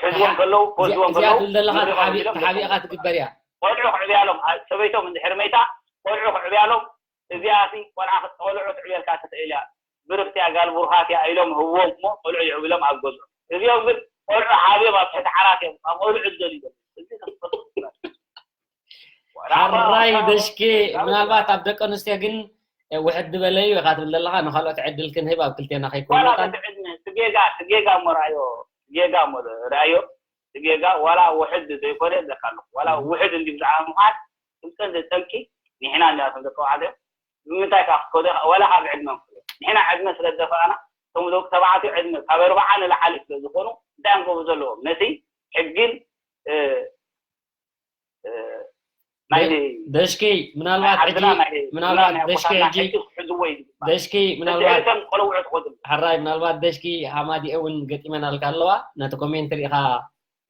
ሕዝዎም ከለዉ ክወስድዎም ከለዉ ዘለኻ ተሓቢእካ ትግበር እያ ቆልዑ ክዕብያሎም ሰበይቶም እንድሕር መይታ ቆልዑ ክዕብያሎም እዚኣ ሲ ቆልዓ ቆልዑ ትዕብየልካ ትኽእል እያ ብርኽቲ እያ ጋል ብሩኻት እያ ኢሎም ህብዎም እሞ ቆልዑ ይዕብሎም ኣብ ገዝኦም እዚኦም ግን ቆልዑ ሓብዮም ኣብ ትሕቲ ዓራት እዮም ካብ ቆልዑ ዝደልዩ እዚ ሓራይ ደሽኪ ምናልባት ኣብ ደቂ ኣንስትዮ ግን ውሕድ ዝበለ እዩ ኢኻ ትብል ዘለኻ ንካልኦት ዕድል ክንህብ ኣብ ክልቴና ከይኮኑ ዋላ በቲ ዕድመ እቲ ጌጋ እቲ ጌጋ እሞ ረኣዮ ጌጋ እሞ ረኣዮ እቲ ጌጋ ዋላ ውሕድ ዘይኮነ ይብለካ ኣለኹ ዋላ ውሕድ እንዲ ብዛዕባ ምዃን እቲ ቀንዲ ጠንቂ ንሕና እንዲና እቶም ደቂ ተባዕትዮ ብምንታይ ከዓ ክትከዶ ኢኻ ዋላ ካብ ዕድመ ንክዶ ንሕና ዕድመ ስለ ዝደፋእና እቶም ደቂ ተባዕትዮ ዕድመ ካብ ኣርባዓ ንላዕሊ ስለ ዝኾኑ እንታይ እዮም ክገብሩ ዘለዎም ነቲ ሕግን ደሽኪ ምናልባት ሕጂ ምናልባት ደሽኪ ሕጂ ደሽኪ ምናልባት ሕራይ ምናልባት ደሽኪ ሃማዲኤ እውን ገጢመናልካ ኣለዋ ነቲ ኮሜንት ሪኢኻ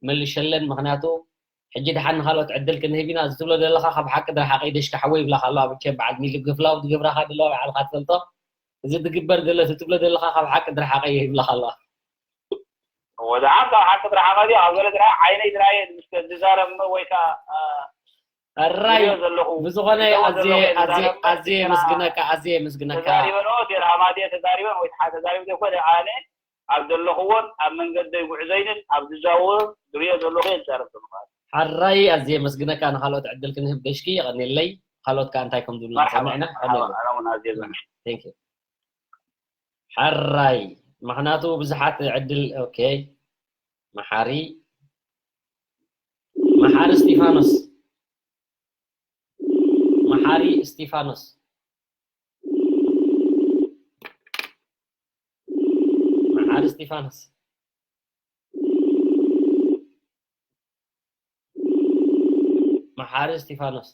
መልሸለን ምክንያቱ ሕጂ ድሓን ንካልኦት ዕድል ክንህብ ኢና እዚ ትብሎ ዘለካ ካብ ሓቂ ድረሓቀ ደሽኪ ሓወይ ይብላካ ኣለዋ ብቸ በዓል ሚሊ ግፍላው ዝገብራካ ዘለዋ ባዕልካ ትፈልጦ እዚ ዝግበር ዘሎ እዚ ትብሎ ዘለካ ካብ ሓቂ ድረሓቀ ይብላካ ኣለዋ ወደ ዓም ካብ ሓቂ ድረሓቐ ድዩ ኣብ ገለ ድረሓ ዓይነይ ድረየ ዝዛረብ ወይ ከዓ ኣራይ ብዝኾነ ኣዝየ ኣዝየ ኣዝየ የመስግነካ ኣዝየ የመስግነካ ተዛሪበን ኦ ቴራ ኣማድየ ተዛሪበን ወይ ተሓ ተዛሪብ ዘይኮነ ኣነ ኣብ ዘለኽዎን ኣብ መንገደይ ጉዕዘይንን ኣብ ዝዛወር ዝሪኦ ዘለኹ እየ ዝዛረብ ዘለኹ ሓራይ ኣዝየ የመስግነካ። ንኻልኦት ዕድል ክንህብ ገሽኪ፣ የቐንየለይ። ካልኦት ከኣ እንታይ ከም ዝብሉ መርሓባ ሰሚዕና መርሓባ ኣራውን ኣዝየ ዘመ Thank you። ሓራይ ምኽንያቱ ብዙሓት ዕድል okay። መሓሪ መሓሪ እስጢፋኖስ መሓሪ እስጢፋኖስ መሓሪ እስጢፋኖስ መሓሪ እስጢፋኖስ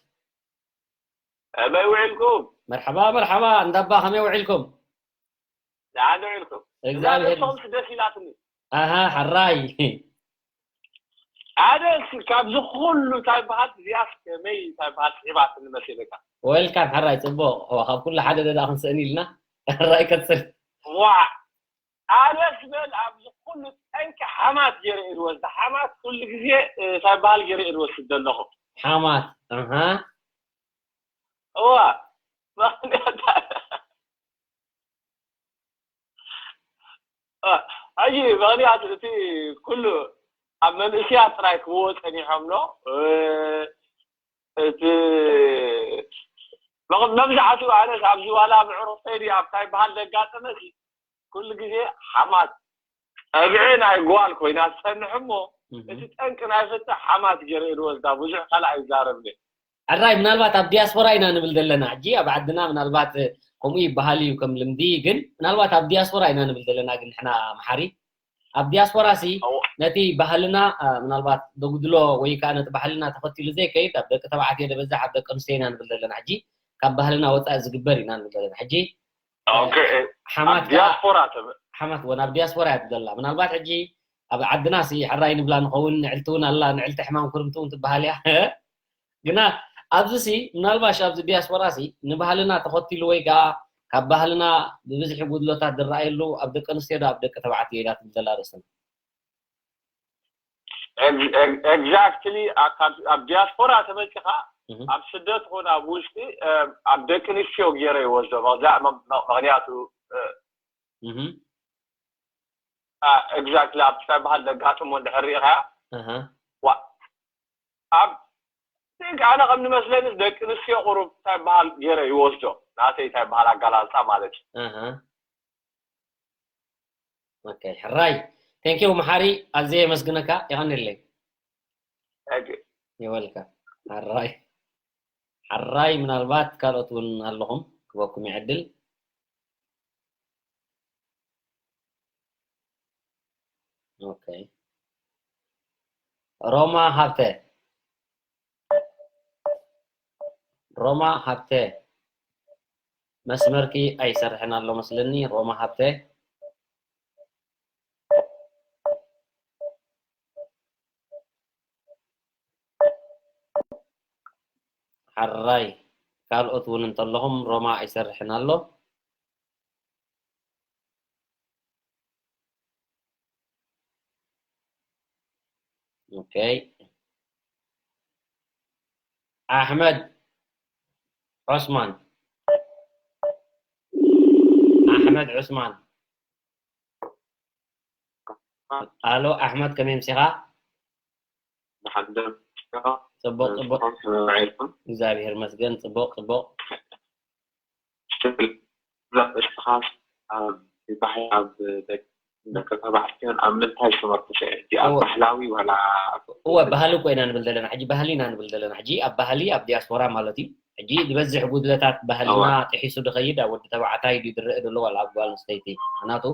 ኣበይ ውዒልኩም? መርሓባ መርሓባ እንዳባ ከመይ ውዒልኩም? ደሓን ውዒልኩም? እዛ እግዚኣብሔር ርእሶምስ ደስ ኢላትኒ። ኣሃ ሓራይ ኣነ እስኪ ካብዚ ኩሉ እንታይ በሃል እዚኣስ ከመይ እንታይ በሃል ስዒባትኒ መሲለካ? Welcome ሓራይ ጽቡቕ። ኦ፣ ካብ ኩሉ ሓደ ደዳ ክንስእን ኢልና። ሓራይ ቀጽል። ዋዕ ኣነስ በል ኣብዚ ኩሉ ጠንቂ ሓማት ገይረ እየ ዝወስዳ። ሓማት ኩሉ ግዜ እ፣ እንታይ በሃል ገይረ እየ ዝወስድ ዘለኹ። ሓማት ኣሃ እዋ ምኽንያት እ፣ ሕጂ ምኽንያት እቲ ኩሉ ኣብ መንእስያት ጥራይ ክብዎ ጸኒሖም ዶ እ፣ እቲ መብ- መብዛሕትኡ ኣነስ ኣብዚ ዋላ ኣብ ዕሩኽተይ ድዩ ኣብታይ በሃል ዘጋጠመ ሲ ኩሉ ግዜ ሓማት ጸግዒ ናይ ጓል ኮይና ትጸንሕ እሞ እቲ ጠንቂ ናይ ፍትሕ ሓማት ገይረ እየ ዝወስዳ። ብዙሕ ካልእ ኣይዛረብን። ሕራይ ምናልባት ኣብ ዲያስፖራ ኢና ንብል ዘለና ሕጂ ኣብ ዓድና ምናልባት ከምኡ ይበሃል እዩ ከም ልምዲ ግን ምናልባት ኣብ ዲያስፖራ ኢና ንብል ዘለና ግን ንሕና መሓሪ ኣብ ዲያስፖራ ሲ እዎ። ነቲ ባህልና አ፣ ምናልባት ደጉድሎ ወይ ከዓ ነቲ ባህልና ተኸቲሉ ዘይከይድ ኣብ ደቂ ተባዕትዮ ደበዛሕ ኣብ ደቂ ኣንስትዮ ኢና ንብል ዘለና ሕጂ ካብ ባህልና ወፃኢ ዝግበር ኢና ንብል ዘለና ሕጂ ኦኬ፣ ኣብ ሓማት ከዓ ዲያስፖራ ትብል ሓማት እውን ኣብ ዲያስፖራ እያ ትደላ ምናልባት ሕጂ ኣብ ዓድና ሲ ሕራይ ንብላ ንኸውን ንዕልቲ እውን ኣላ ንዕልቲ ሕማም ክርምቲ እውን ትበሃል እያ ግና ኣብዚ ሲ ምናልባሽ ኣብዚ ዲያስፖራ ሲ ንባህልና ተኸቲሉ ወይ ከዓ ካብ ባህልና ብብዝሒ ጉድሎታት ዝረኣየሉ ኣብ ደቂ ኣንስትዮ ዶ ኣብ ደቂ ተባዕትዮ ኢላ ትብል ዘላ ርእስና ኤግዛክትሊ ኣብ ዲያስፖራ ተመፂኻ እህ፣ ኣብ ስደት ኾነ ኣብ ውሽጢ እ፣ ኣብ ደቂ ኣንስትዮ ገይረ ይወስዶ መዛ- መ- መ- ምኽንያቱ እህ፣ ኤግዛክትሊ ኣብ ትሳይ ባህል ዘጋጥሞ እንድሕር ርኢኻያ ኣሃ፣ ኣብ think ኣነ ከም ንመስለኒ ደቂ ኣንስትዮ ቁሩብ እንታይ በሃል ገይረ ይወስዶ ናተይ እንታይ በሃል ኣጋላልፃ ማለት እዩ ኣሃ። ኦኬ ሕራይ thank you መሓሪ ኣዝየ የመስግነካ የቐንየለይ ሕጂ ይበልካ ሓራይ ሓራይ ምናልባት ካልኦት እውን ኣለኹም ክበኩም ይዕድል ኦኬ ሮማ ሃብተ ሮማ ሃብተ መስመርኪ ኣይሰርሕን ኣሎ መስለኒ ሮማ ሃብተ ሓራይ ካልኦት እውን እንተለኹም ሮማ ኣይሰርሕን ኣሎ ኦኬ ኣሕመድ ዑስማን ኣሕመድ ዑስማን ኣሎ ኣሕመድ ከመይ ምሲኻ ብሓደ ጽቡቕ ጽቡቕ ስራሕኩም ከመይ ውዒልኩም እግዚኣብሔር መስገን ጽቡቕ ጽቡቕ እስኻስ ኣብ ባህሊ ኣብ ደቂ ተባዕትዮን ኣብ ምንታይ ዝተመርኮሰ እዩ ኣብ እወ። ባህላዊ ዋላ እወ ባህሊ እኮ ኢና ንብል ዘለና ሕጂ ባህሊ ኢና ንብል ዘለና ሕጂ ኣብ ባህሊ ኣብ ዲያስፖራ ማለት እዩ ሕጂ ዝበዝሕ ጉድለታት ባህልና እወ። ጥሒሱ ድኸይድ ኣብ ወዲ ተባዕታይ ድዩ ድረአ ዘሎ ዋላ ኣብ ጓል ኣንስተይቲ ምክንያቱ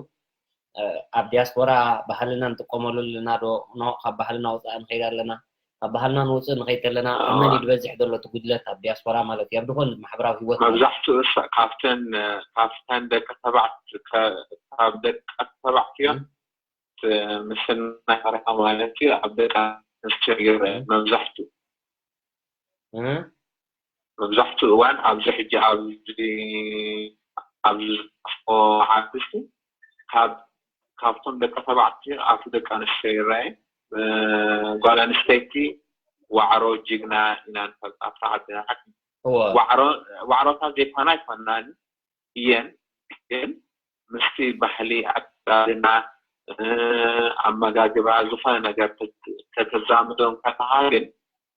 ኣብ ዲያስፖራ ባህልና ንጥቀመሉ ኣለና ዶ ኖ ካብ ባህልና ወፃኢ ንኸይድ ኣለና ካብ ባህልና ንውፅእ ንኸይድ ኣለና ኣብ መን እዩ ዝበዝሕ ዘሎ እቲ ጉድለት ኣብ ዲያስፖራ ማለት እዩ ኣብ ዝኾነ ማሕበራዊ ህይወት መብዛሕትኡ እሳ- ካብተን ካብተን ደቂ ተባዕት ከ- ካብ ደቂ ተባዕትዮን ምስናይ ፈረኻ ማለት እዩ ኣብ ደቂ ኣንስትዮ ይረአ መብዛሕትኡ እ? መብዛሕትኡ እዋን ኣብዚ ሕጂ ኣብዚ ኣብዚ ዝጠፍኦ ዓርቲስቲ ካብ ካብቶም ደቂ ተባዕትዮ ኣብቲ ደቂ ኣንስትዮ ይረኣየ እ፣ ጓል ኣንስተይቲ ዋዕሮ ጅግና ኢና ንፈልጣ ኣብታ ዓድና ሓቂ እወ ዋዕሮ ዋዕሮታት ዘይኮና ኣይኮናን እየን ግን ምስቲ ባህሊ ኣከዳድና እ፣ ኣመጋግባ፣ ዝኾነ ነገር ተት-፣ ከተዛምዶም ከለኻ ግን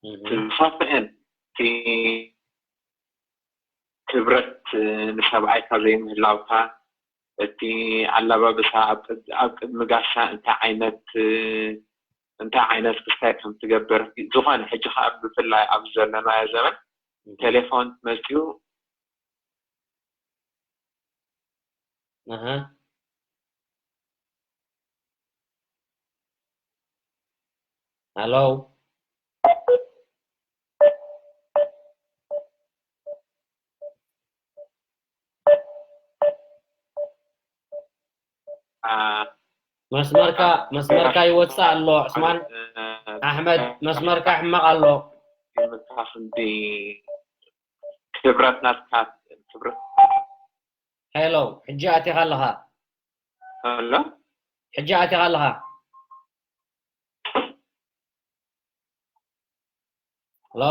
እቲ ዝኸፍአን እቲ ክብረት ንሰብኣይካ ዘይምህላውካ፣ እቲ ኣላባብሳ ኣብ ቅድ-፣ ኣብ ቅድሚ ጋሻ እንታይ ዓይነት፣ እንታይ ዓይነት ክስታይ ከም ትገብር፣ ዝኾነ ሕጂ ከኣ ብፍላይ ኣብ ዘለናዮ ዘመን ቴሌፎን መጽዩ። ኣሃ። ሃሎ። ኣ፣ መስመርካ፣ መስመርካ ይወጽእ ኣሎ፣ ዑስማን። ኣሕመድ፣ መስመርካ ሕማቕ ኣሎ። ምንታ ክንዲ ክብረት ናትካ፣ ክብረት። ሄሎ፣ ሕጂ ኣቲኻ ኣለኻ። ሄሎ? ሕጂ ኣቲኻ ኣለኻ። ሄሎ?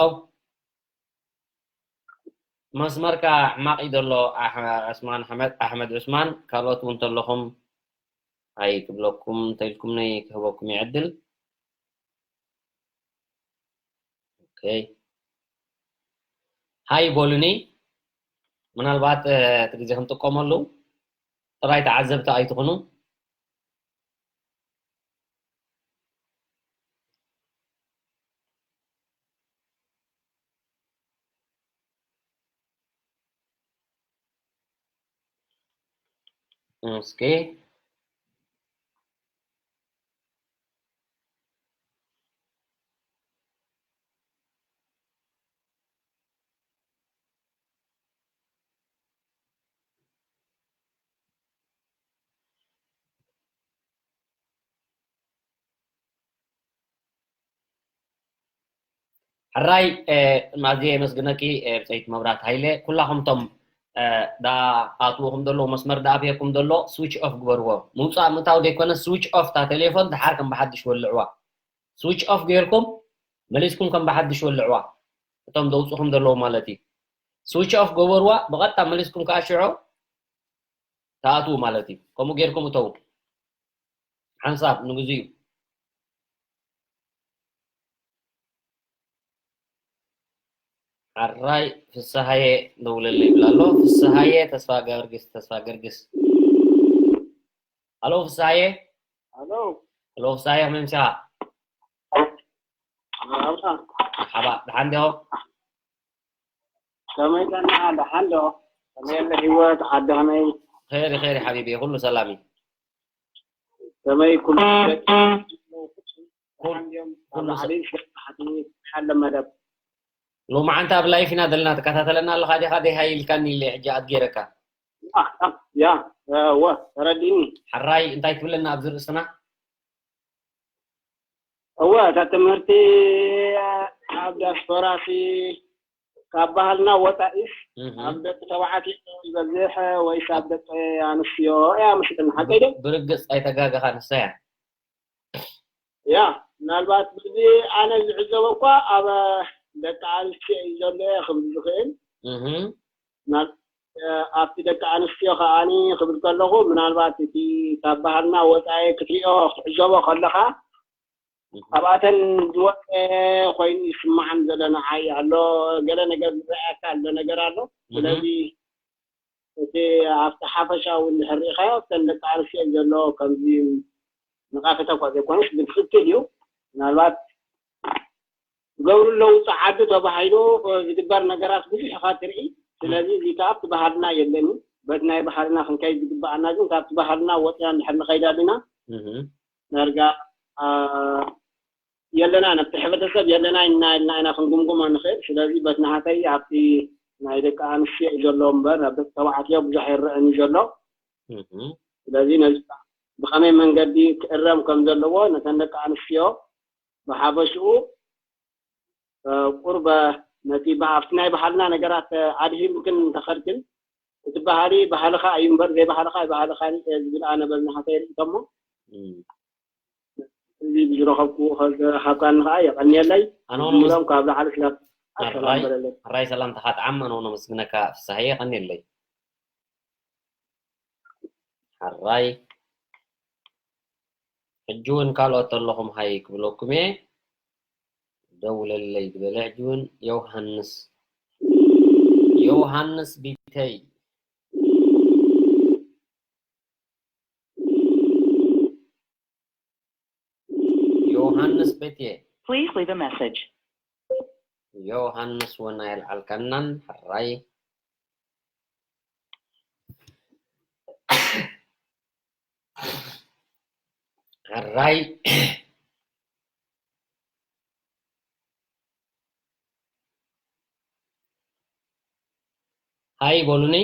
መስመርካ ሕማቕ እዩ ዘሎ፣ ኣሕ-፣ ዑስማን ኣሕመድ፣ ኣሕመድ ዑስማን፣ ካልኦት እውን እንተለኹም ኣይክብለኩም፣ እንተኢልኩምኒ ክህበኩም እዩ ዕድል። ኦኬ። ሃይ በሉኒ። ምናልባት፣ እ፣ እቲ ግዜ ክንጥቀመሉ ጥራይ ተዓዘብቲ ኣይትኹኑ። እስኪ። ሕራይ፣ እ፣ ኣዝየ የመስግነኪ፣ እ፣ ብጸይቲ መብራት ሃይለ። ኩላኹም እቶም፣ እ፣ ዳ ኣትውኹም ዘለዉ፣ መስመር ዳ ኣትየኩም ዘሎ፣ ስዊች ኦፍ ግበርዎ። ምውጻእ ምእታው ዘይኮነ፣ ስዊች ኦፍ እታ ቴሌፎን፣ ደሓር ከም ብሓድሽ ወልዕዋ። ስዊች ኦፍ ጌርኩም፣ መሊስኩም ከም ብሓድሽ ወልዕዋ። እቶም ዘውጽኹም ዘለዉ ማለት እዩ። ስዊች ኦፍ ገበርዋ፣ ብቐጥታ መሊስኩም ከኣ ሽዑ ትኣትዉ ማለት እዩ። ከምኡ ጌርኩም እተዉ። ሓንሳብ ንግዚኡ። ሕራይ ፍስሃየ ደውለለይ ይብል ኣሎ። ፍስሃየ ተስፋ ገርግስ፣ ተስፋ ገርግስ። ኣሎ ፍስሃየ። ኣሎ። ኣሎ ፍስሃየ፣ ከመይ ምሳኻ? መርሓባ። መርሓባ፣ ደሓን ዲኹም? ከመይ ቀኒኻ? ደሓን ዶ? ከመይ ኣሎ ህይወት? ዓዲ ከመይ? ኸይሪ፣ ኸይሪ ሓቢቢ፣ ኩሉ ሰላም እዩ። ከመይ ኩሉ ደቂ ኩል-፣ ደሓን ድዮም? ኩሉ ኣብ ሰ-፣ ላዕሊ፣ ታሕቲ፣ ሓለ መደብ። ሎማዓንቲ ኣብ ላይፍ ኢና ዘለና፣ ትከታተለና ኣለኻ ዲኻ? ደይ ሃይ ኢልካኒ ኢለ ሕጂ ኣት ገይረካ። ያ፣ ያ፣ እወ፣ ተረዲእኒ። ሕራይ፣ እንታይ ትብለና ኣብዚ ርእስና? እወ፣ እታ ትምህርቲ ኣብ ዲያስፖራሲ ካብ ባህልና ወጻኢስ እህ። ኣብ ደቂ ተባዕትዮ ይበዝሕ ወይስ ኣብ ደቂ ኣንስትዮ እያ መስለኒ፣ ሓቀይ ዶ? ብርግጽ ኣይተጋገኻን፣ ንሳ እያ። ያ፣ ምናልባት ብዚ ኣነ ዝዕዘቦ እኳ ኣብ ደቂ ኣንስትዮ እዩ ዘሎ እየ ክብል ዝኽእል። እህ። ምናል-፣ ኣብቲ ደቂ ኣንስትዮ ከኣኒ ክብል ከለኹ፣ ምናልባት እቲ ካብ ባህልና ወጻኢ ክትሪኦ፣ ክትዕዘቦ ከለኻ፣ እህ። ካብኣተን ዝወጸ ኮይኑ ይስምዓን ዘሎ ንዓይ ኣሎ፣ ገለ ነገር ዝረኣየካ ኣሎ ነገር ኣሎ። እህ። ስለዚ እቲ ኣብቲ ሓፈሻዊ እንድሕር ርኢኻዮ፣ እተን ደቂ ኣንስትዮ ዘሎ ከምዚ ነቓፈታ እኳ ዘይኮነስ፣ ግን ትኽክል እዩ። ምናልባት ዝገብሩ ኣለዉ ጸዓዱ ተባሂሉ ዝግበር ነገራት ብዙሕ ኢኻ ትርኢ። ስለዚ እዚ ከኣ ኣብቲ ባህልና የለን እዩ። በቲ ናይ ባህልና ክንከይድ ዝግብኣና ግን ካብቲ ባህልና ወጺና እንድሕር ንኸይድ ኣለና፣ እህ። ዳርጋ፣ ኣ፣ የለናን፣ ኣብቲ ሕብረተሰብ የለናን ኢና ኢልና ኢና ክንግምግሞ ንኽእል። ስለዚ በቲ ናሃተይ ኣብቲ ናይ ደቂ ኣንስትዮ እዩ ዘሎ እምበር ኣብ ደቂ ተባዕትዮ ብዙሕ ኣይረኣን እዩ ዘሎ። እህ። ስለዚ ነዚ ብኸመይ መንገዲ ክእረም ከም ዘለዎ ነተን ደቂ ኣንስትዮ ብሓፈሽኡ፣ እ፣ ቁርበ ነቲ ባ-፣ ኣብቲ ናይ ባህልና ነገራት፣ እ፣ ኣድሂምክን እንተኸድክን፣ እቲ ባህሊ ባህልኻ እዩ እምበር ዘይባህልኻ ኣይባህልኻን እዩ ዝብል ኣነ በዚ ናሃተይ ርእይቶ እሞ፣ እም። እዚ ብዝረኸብኩ ከ-፣ ካብካኒ ከኣ የቐንየለይ። ኣነ እውን ዝብሎም መስ-፣ ካብ ላዕሊ ስለ ኣሰላም ሕራይ፣ በለለይ። ሕራይ ሰላምታኻ ጥዓም፣ ኣነ እውን ኣመስግነካ ፍስሃየ፣ የቐንየለይ። ሕራይ። ሕጂ እውን ካልኦት ኣለኹም ሃይ ክብለኩም እየ። ደውለለይ ዝበለ ሕጂ እውን ዮሃንስ፣ ዮሃንስ ቢተይ። ዮሃንስ ቤትየ። Please leave a message. ዮሃንስ እውን ኣየልዓልካናን፣ ሕራይ። ሕራይ። ሃይ በሉኒ።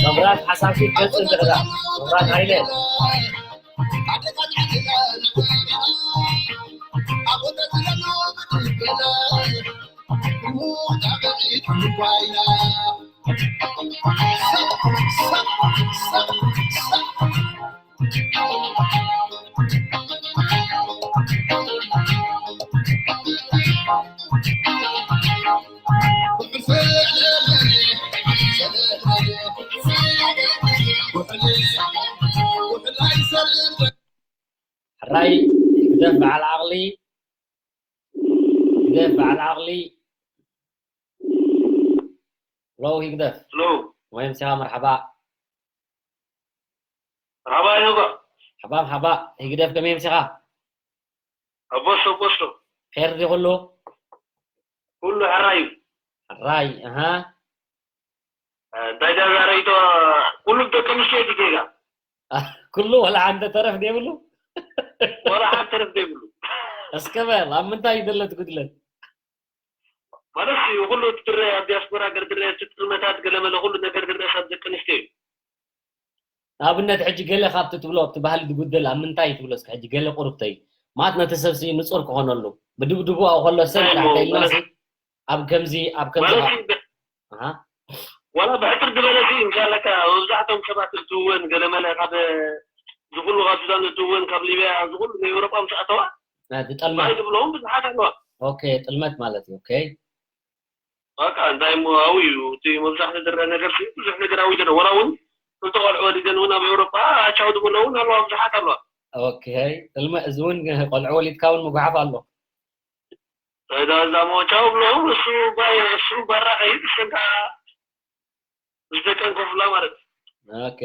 መብራት ሓሳብ ፊት ገጽ እንድሕዳ መብራት ሃይለ። ሕራይ ህግደፍ በዓል ዓቕሊ፣ ህግደፍ በዓል ዓቕሊ። ሎው ህግደፍ። ሎው። ወይ ምሳኻ መርሓባ። መርሓባ ይሁባ። ሓባ ሓባ ህግደፍ ከመይ ምሳኻ? ኣቦሶ ኣቦሶ። ኸይር ድዩ ኩሉ? ኩሉ ሕራይ እዩ። ሕራይ፣ ኣሃ። እንታይ ደኣ ዛረይቶ? ኩሉ ደቂ ኣንስትዮ እዩ ጌጋ። ኩሉ ወላ ሓንቲ ተረፍ ዘይብሉ? ወላ ሓንቲ ተረፍ ዘይብሉ። እስከ በል፣ ኣብ ምንታይ እዩ ዘሎ እቲ ጉድለት? ማለት እዩ፣ ኩሉ እቲ ድረ ኣብ ዲያስፖራ ገር ድረ፣ እቲ ጥልመታት ገለመለ፣ ኩሉ ነገር ድረ ካብ ደቂ ኣንስትዮ እዩ። ንኣብነት ሕጂ ገለ ካብቲ ትብሎ፣ ኣብቲ ባህሊ ዝጉደል ኣብ ምንታይ እዩ ትብሎ? እስከ ሕጂ ገለ ቁሩብተይ፣ ማለት ነቲ ሰብሲ ንጹር ክኾነሉ። ብድብድቡ ኣብኡ ከሎ ሰብ እንታይ እንታይ እሞ ኢልና ማለት ሲ፣ ኣብ ከምዚ፣ ኣብ ከምዚ ማለት እዩ፣ ኣሃ። ዋላ ብሕጽር ዝበለ ሲ፣ እንሻለካ መብዛሕቶም ሰባት እትውን ገለመለ ካብ ዝኹሉ ካብ ሱዳን እትውን ካብ ሊብያ ዝኹሉ ናይ ኤውሮጳ ምስ ኣተዋ፣ ናይ ዝጠልማ። ማይ ዝብለዎም ብዙሓት ኣለዋ። ኦኬ፣ ጥልመት ማለት እዩ። ኦኬ። በቃ እንታይ እሞ ኣብኡ እዩ እቲ መብዛሕትኡ ዝረአ ነገር ሲ፣ ብዙሕ ነገር ኣብኡ ዘሎ። ዋላ እውን ክልተ ቆልዑ ወሊደን እውን ኣብ ኤውሮጳ ኣቻው ዝብሎ እውን ኣለዋ፣ ብዙሓት ኣለዋ። ኦኬ፣ ጥልመ-፣ እዚ እውን ቆልዑ ወሊድካ እውን ምጉሓፍ ኣሎ። እዛ፣ እዛ ሞቻው ብሎ እሱ ባይ-፣ እሱ ባራ ኸይድ፣ እሰን ከዓ ምስ ደቀን ኮፍላ ማለት እዩ። ኦኬ።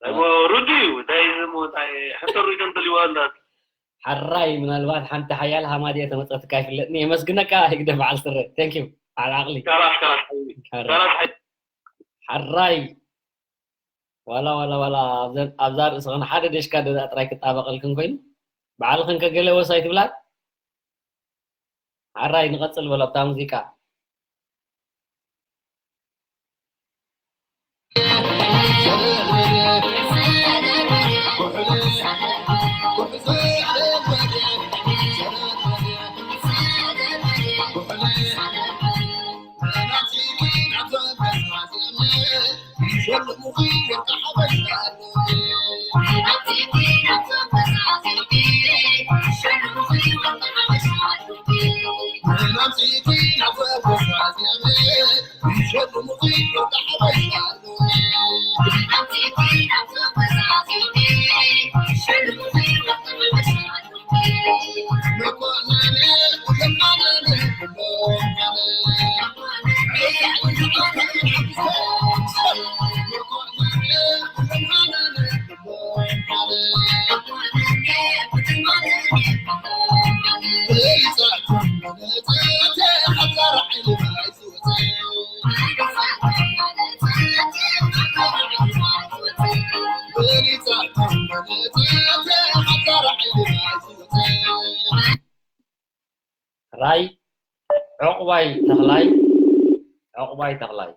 እሞ ሩዲ እዩ፣ እንታይ እዚ እሞ እንታይ ሕቶ ሩዲ እንተልይዋ እንዳት። ሓራይ፣ ምናልባት ሓንቲ ሓያል ሃማድያ ተመጸትካ ኣይፍለጥን። የመስግነካ ህግደፍ በዓል ስረ። Thank you። በዓል ዓቕሊ። ካላስ፣ ካላስ ሓይሊ። ሓራይ። ካላስ ሓይሊ። ሓራይ። ዋላ፣ ዋላ፣ ዋላ፣ ኣብዘን-፣ ኣብዛ ርእስኽን ሓደ ደሽካ ደኣ ጥራይ ክጣበቐልክን ኮይኑ፣ ባዕልኽን ከ ገለ ወሳይ ትብላ? ሓራይ፣ ንቐጽል በሎ ኣብታ ሙዚቃ። ሕራይ ዑቕባይ ተኽላይ፣ ዑቕባይ ተኽላይ።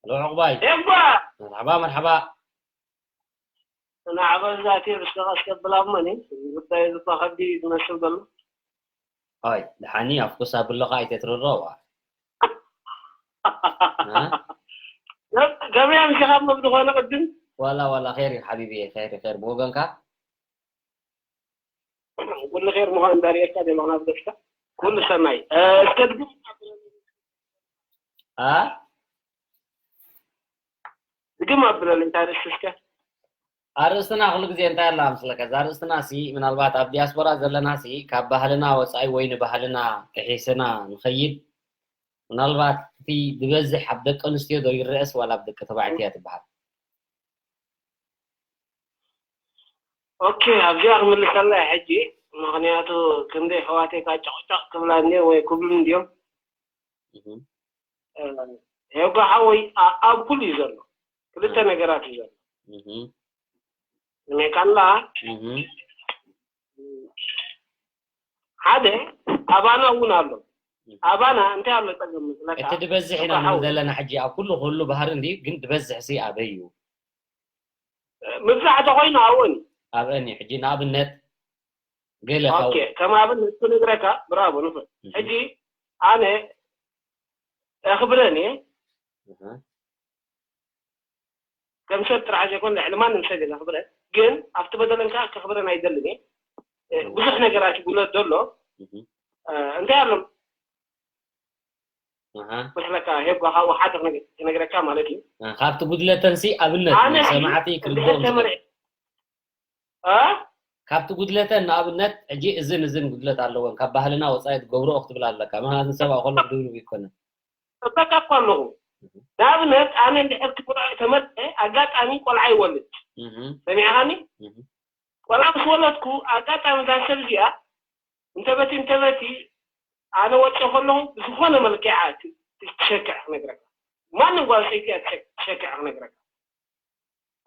ሄሎ ዑቕባይ። ኤባ! መርሓባ፣ መርሓባ። ንዓበ ዛቴ ብስኻ ኣስከብላ እሞኒ፣ ጉዳይ ዝባ ከቢድ እዩ ዝመስል ዘሎ። ኣይ፣ ደሓኒ፣ ኣፍኩስ ኣብሎኻ ኣይተትርሮ፣ ዋ። እ? ገበያ ምሽኻ እሞ ብዝኾነ ቅድም። ዋላ፣ ዋላ፣ ኸይር እዩ ሓቢቢ፣ ኸይር፣ ኸይር። ብወገንካ? ኩሉ ኸይር ምዃኑ እንዳርኤካ ደለኹና ብደስታ። ኩሉ ሰናይ። እ፣ እስከ ድግም ኣ? ድግም ኣብለለይ፣ እንታይ ርእስቲ እስከ? ኣርእስትና ኩሉ ግዜ እንታይ ኣላ ምስለካ? እዛ ኣርእስትና ሲ፣ ምናልባት ኣብ ዲያስፖራ ዘለና ሲ፣ ካብ ባህልና ወጻኢ ወይ ንባህልና ጥሒስና ንኸይድ፣ ምናልባት እቲ ዝበዝሕ ኣብ ደቂ ኣንስትዮ ዶ ይረአስ ዋላ ኣብ ደቂ ተባዕትዮ እያ ትበሃል? ኦኬ፣ ኣብዚኣ ክምልሰላ እየ ሕጂ። ምኽንያቱ ክንደይ ኣሕዋተይ ካብ ጨቕጨቕ ክብላ እንድዮም ወይ ክብሉ እንድዮም። እህ። እ፣ ሄጎ ሓወይ፣ ኣ-፣ ኣብ ኩሉ እዩ ዘሎ። ክልተ እህ። ነገራት እዩ ዘሎ። እህ። ንሜካላ እህ። ሓደ ኣባና እውን ኣሎ። እህ። ኣባና እንታይ ኣሎ ጸገም መስለካ? እቲ ዝበዝሕ ኢና ሄጎ ንብል ሓወይ። ዘለና ሕጂ ኣብ ኩሉ፣ ኩሉ ባህሪ እንድዩ፣ ግን ዝበዝሕ ሲ ኣበይ እዩ? ምብዛሕ ተኾይኑ ኣብአን እዩ። ኣብአን እዩ። ሕጂ ንኣብነት ገለ ካብ ኦኬ፣ ከም ኣብነት ክነግረካ፣ ብራቮ፣ ንፉዕ። እህ። ሕጂ ኣነ ኣኽብረን እየ። እህ። ከም ሰብ ጥራሕ ዘይኮነ ልዕሊ ማንም ሰብ እየ ዘኽብረን። ግን ኣብቲ በደለን ከኣ ከኽብረን ኣይደልን እየ። እ፣ እህ። ብዙሕ ነገራት እዩ ጉድለት ዘሎ። እህ። እ፣ እንታይ ኣሎ ኣሃ። መስለካ ሄጓ ካብኡ ሓደ ክነግ-፣ ክነግረካ ማለት እዩ። እ፣ ካብቲ ጉድለተንሲ ኣብነት ኣነ ንሰማዕቲ ሕጂ ክርድኦም ድሕር ዝኽእል። ተመሪዕ-፣ እ? ካብቲ ጉድለተን ንኣብነት ሕጂ እዝን እዝን ጉድለት ኣለወን፣ ካብ ባህልና ወጻኢ ትገብርኦ ክትብል ኣለካ። ምኽንያቱ ንሰብ ኣብ ከሎ ድብድብ ይኮነ። እብለካ እኮ ኣለኹ። እህ። ንኣብነት ኣነ እንድሕር እቲ ቆልዓ ተመርጸ ኣጋጣሚ ቆልዓ ይወልድ። እህ። ሰሚዕኻኒ? እህ። ቆልዓ ምስ ወለድኩ ኣጋጣሚ እዛ ሰብ እዚኣ እንተበቲ እንተበቲ ኣነ ወፂኦ ከለኹ ብዝኾነ መልክዓ ት-፣ ትሸክዕ ክነግረካ። ማንም ጓል ኣንስተይቲ እያ ትሸ-፣ ትሸክዕ ክነግረካ።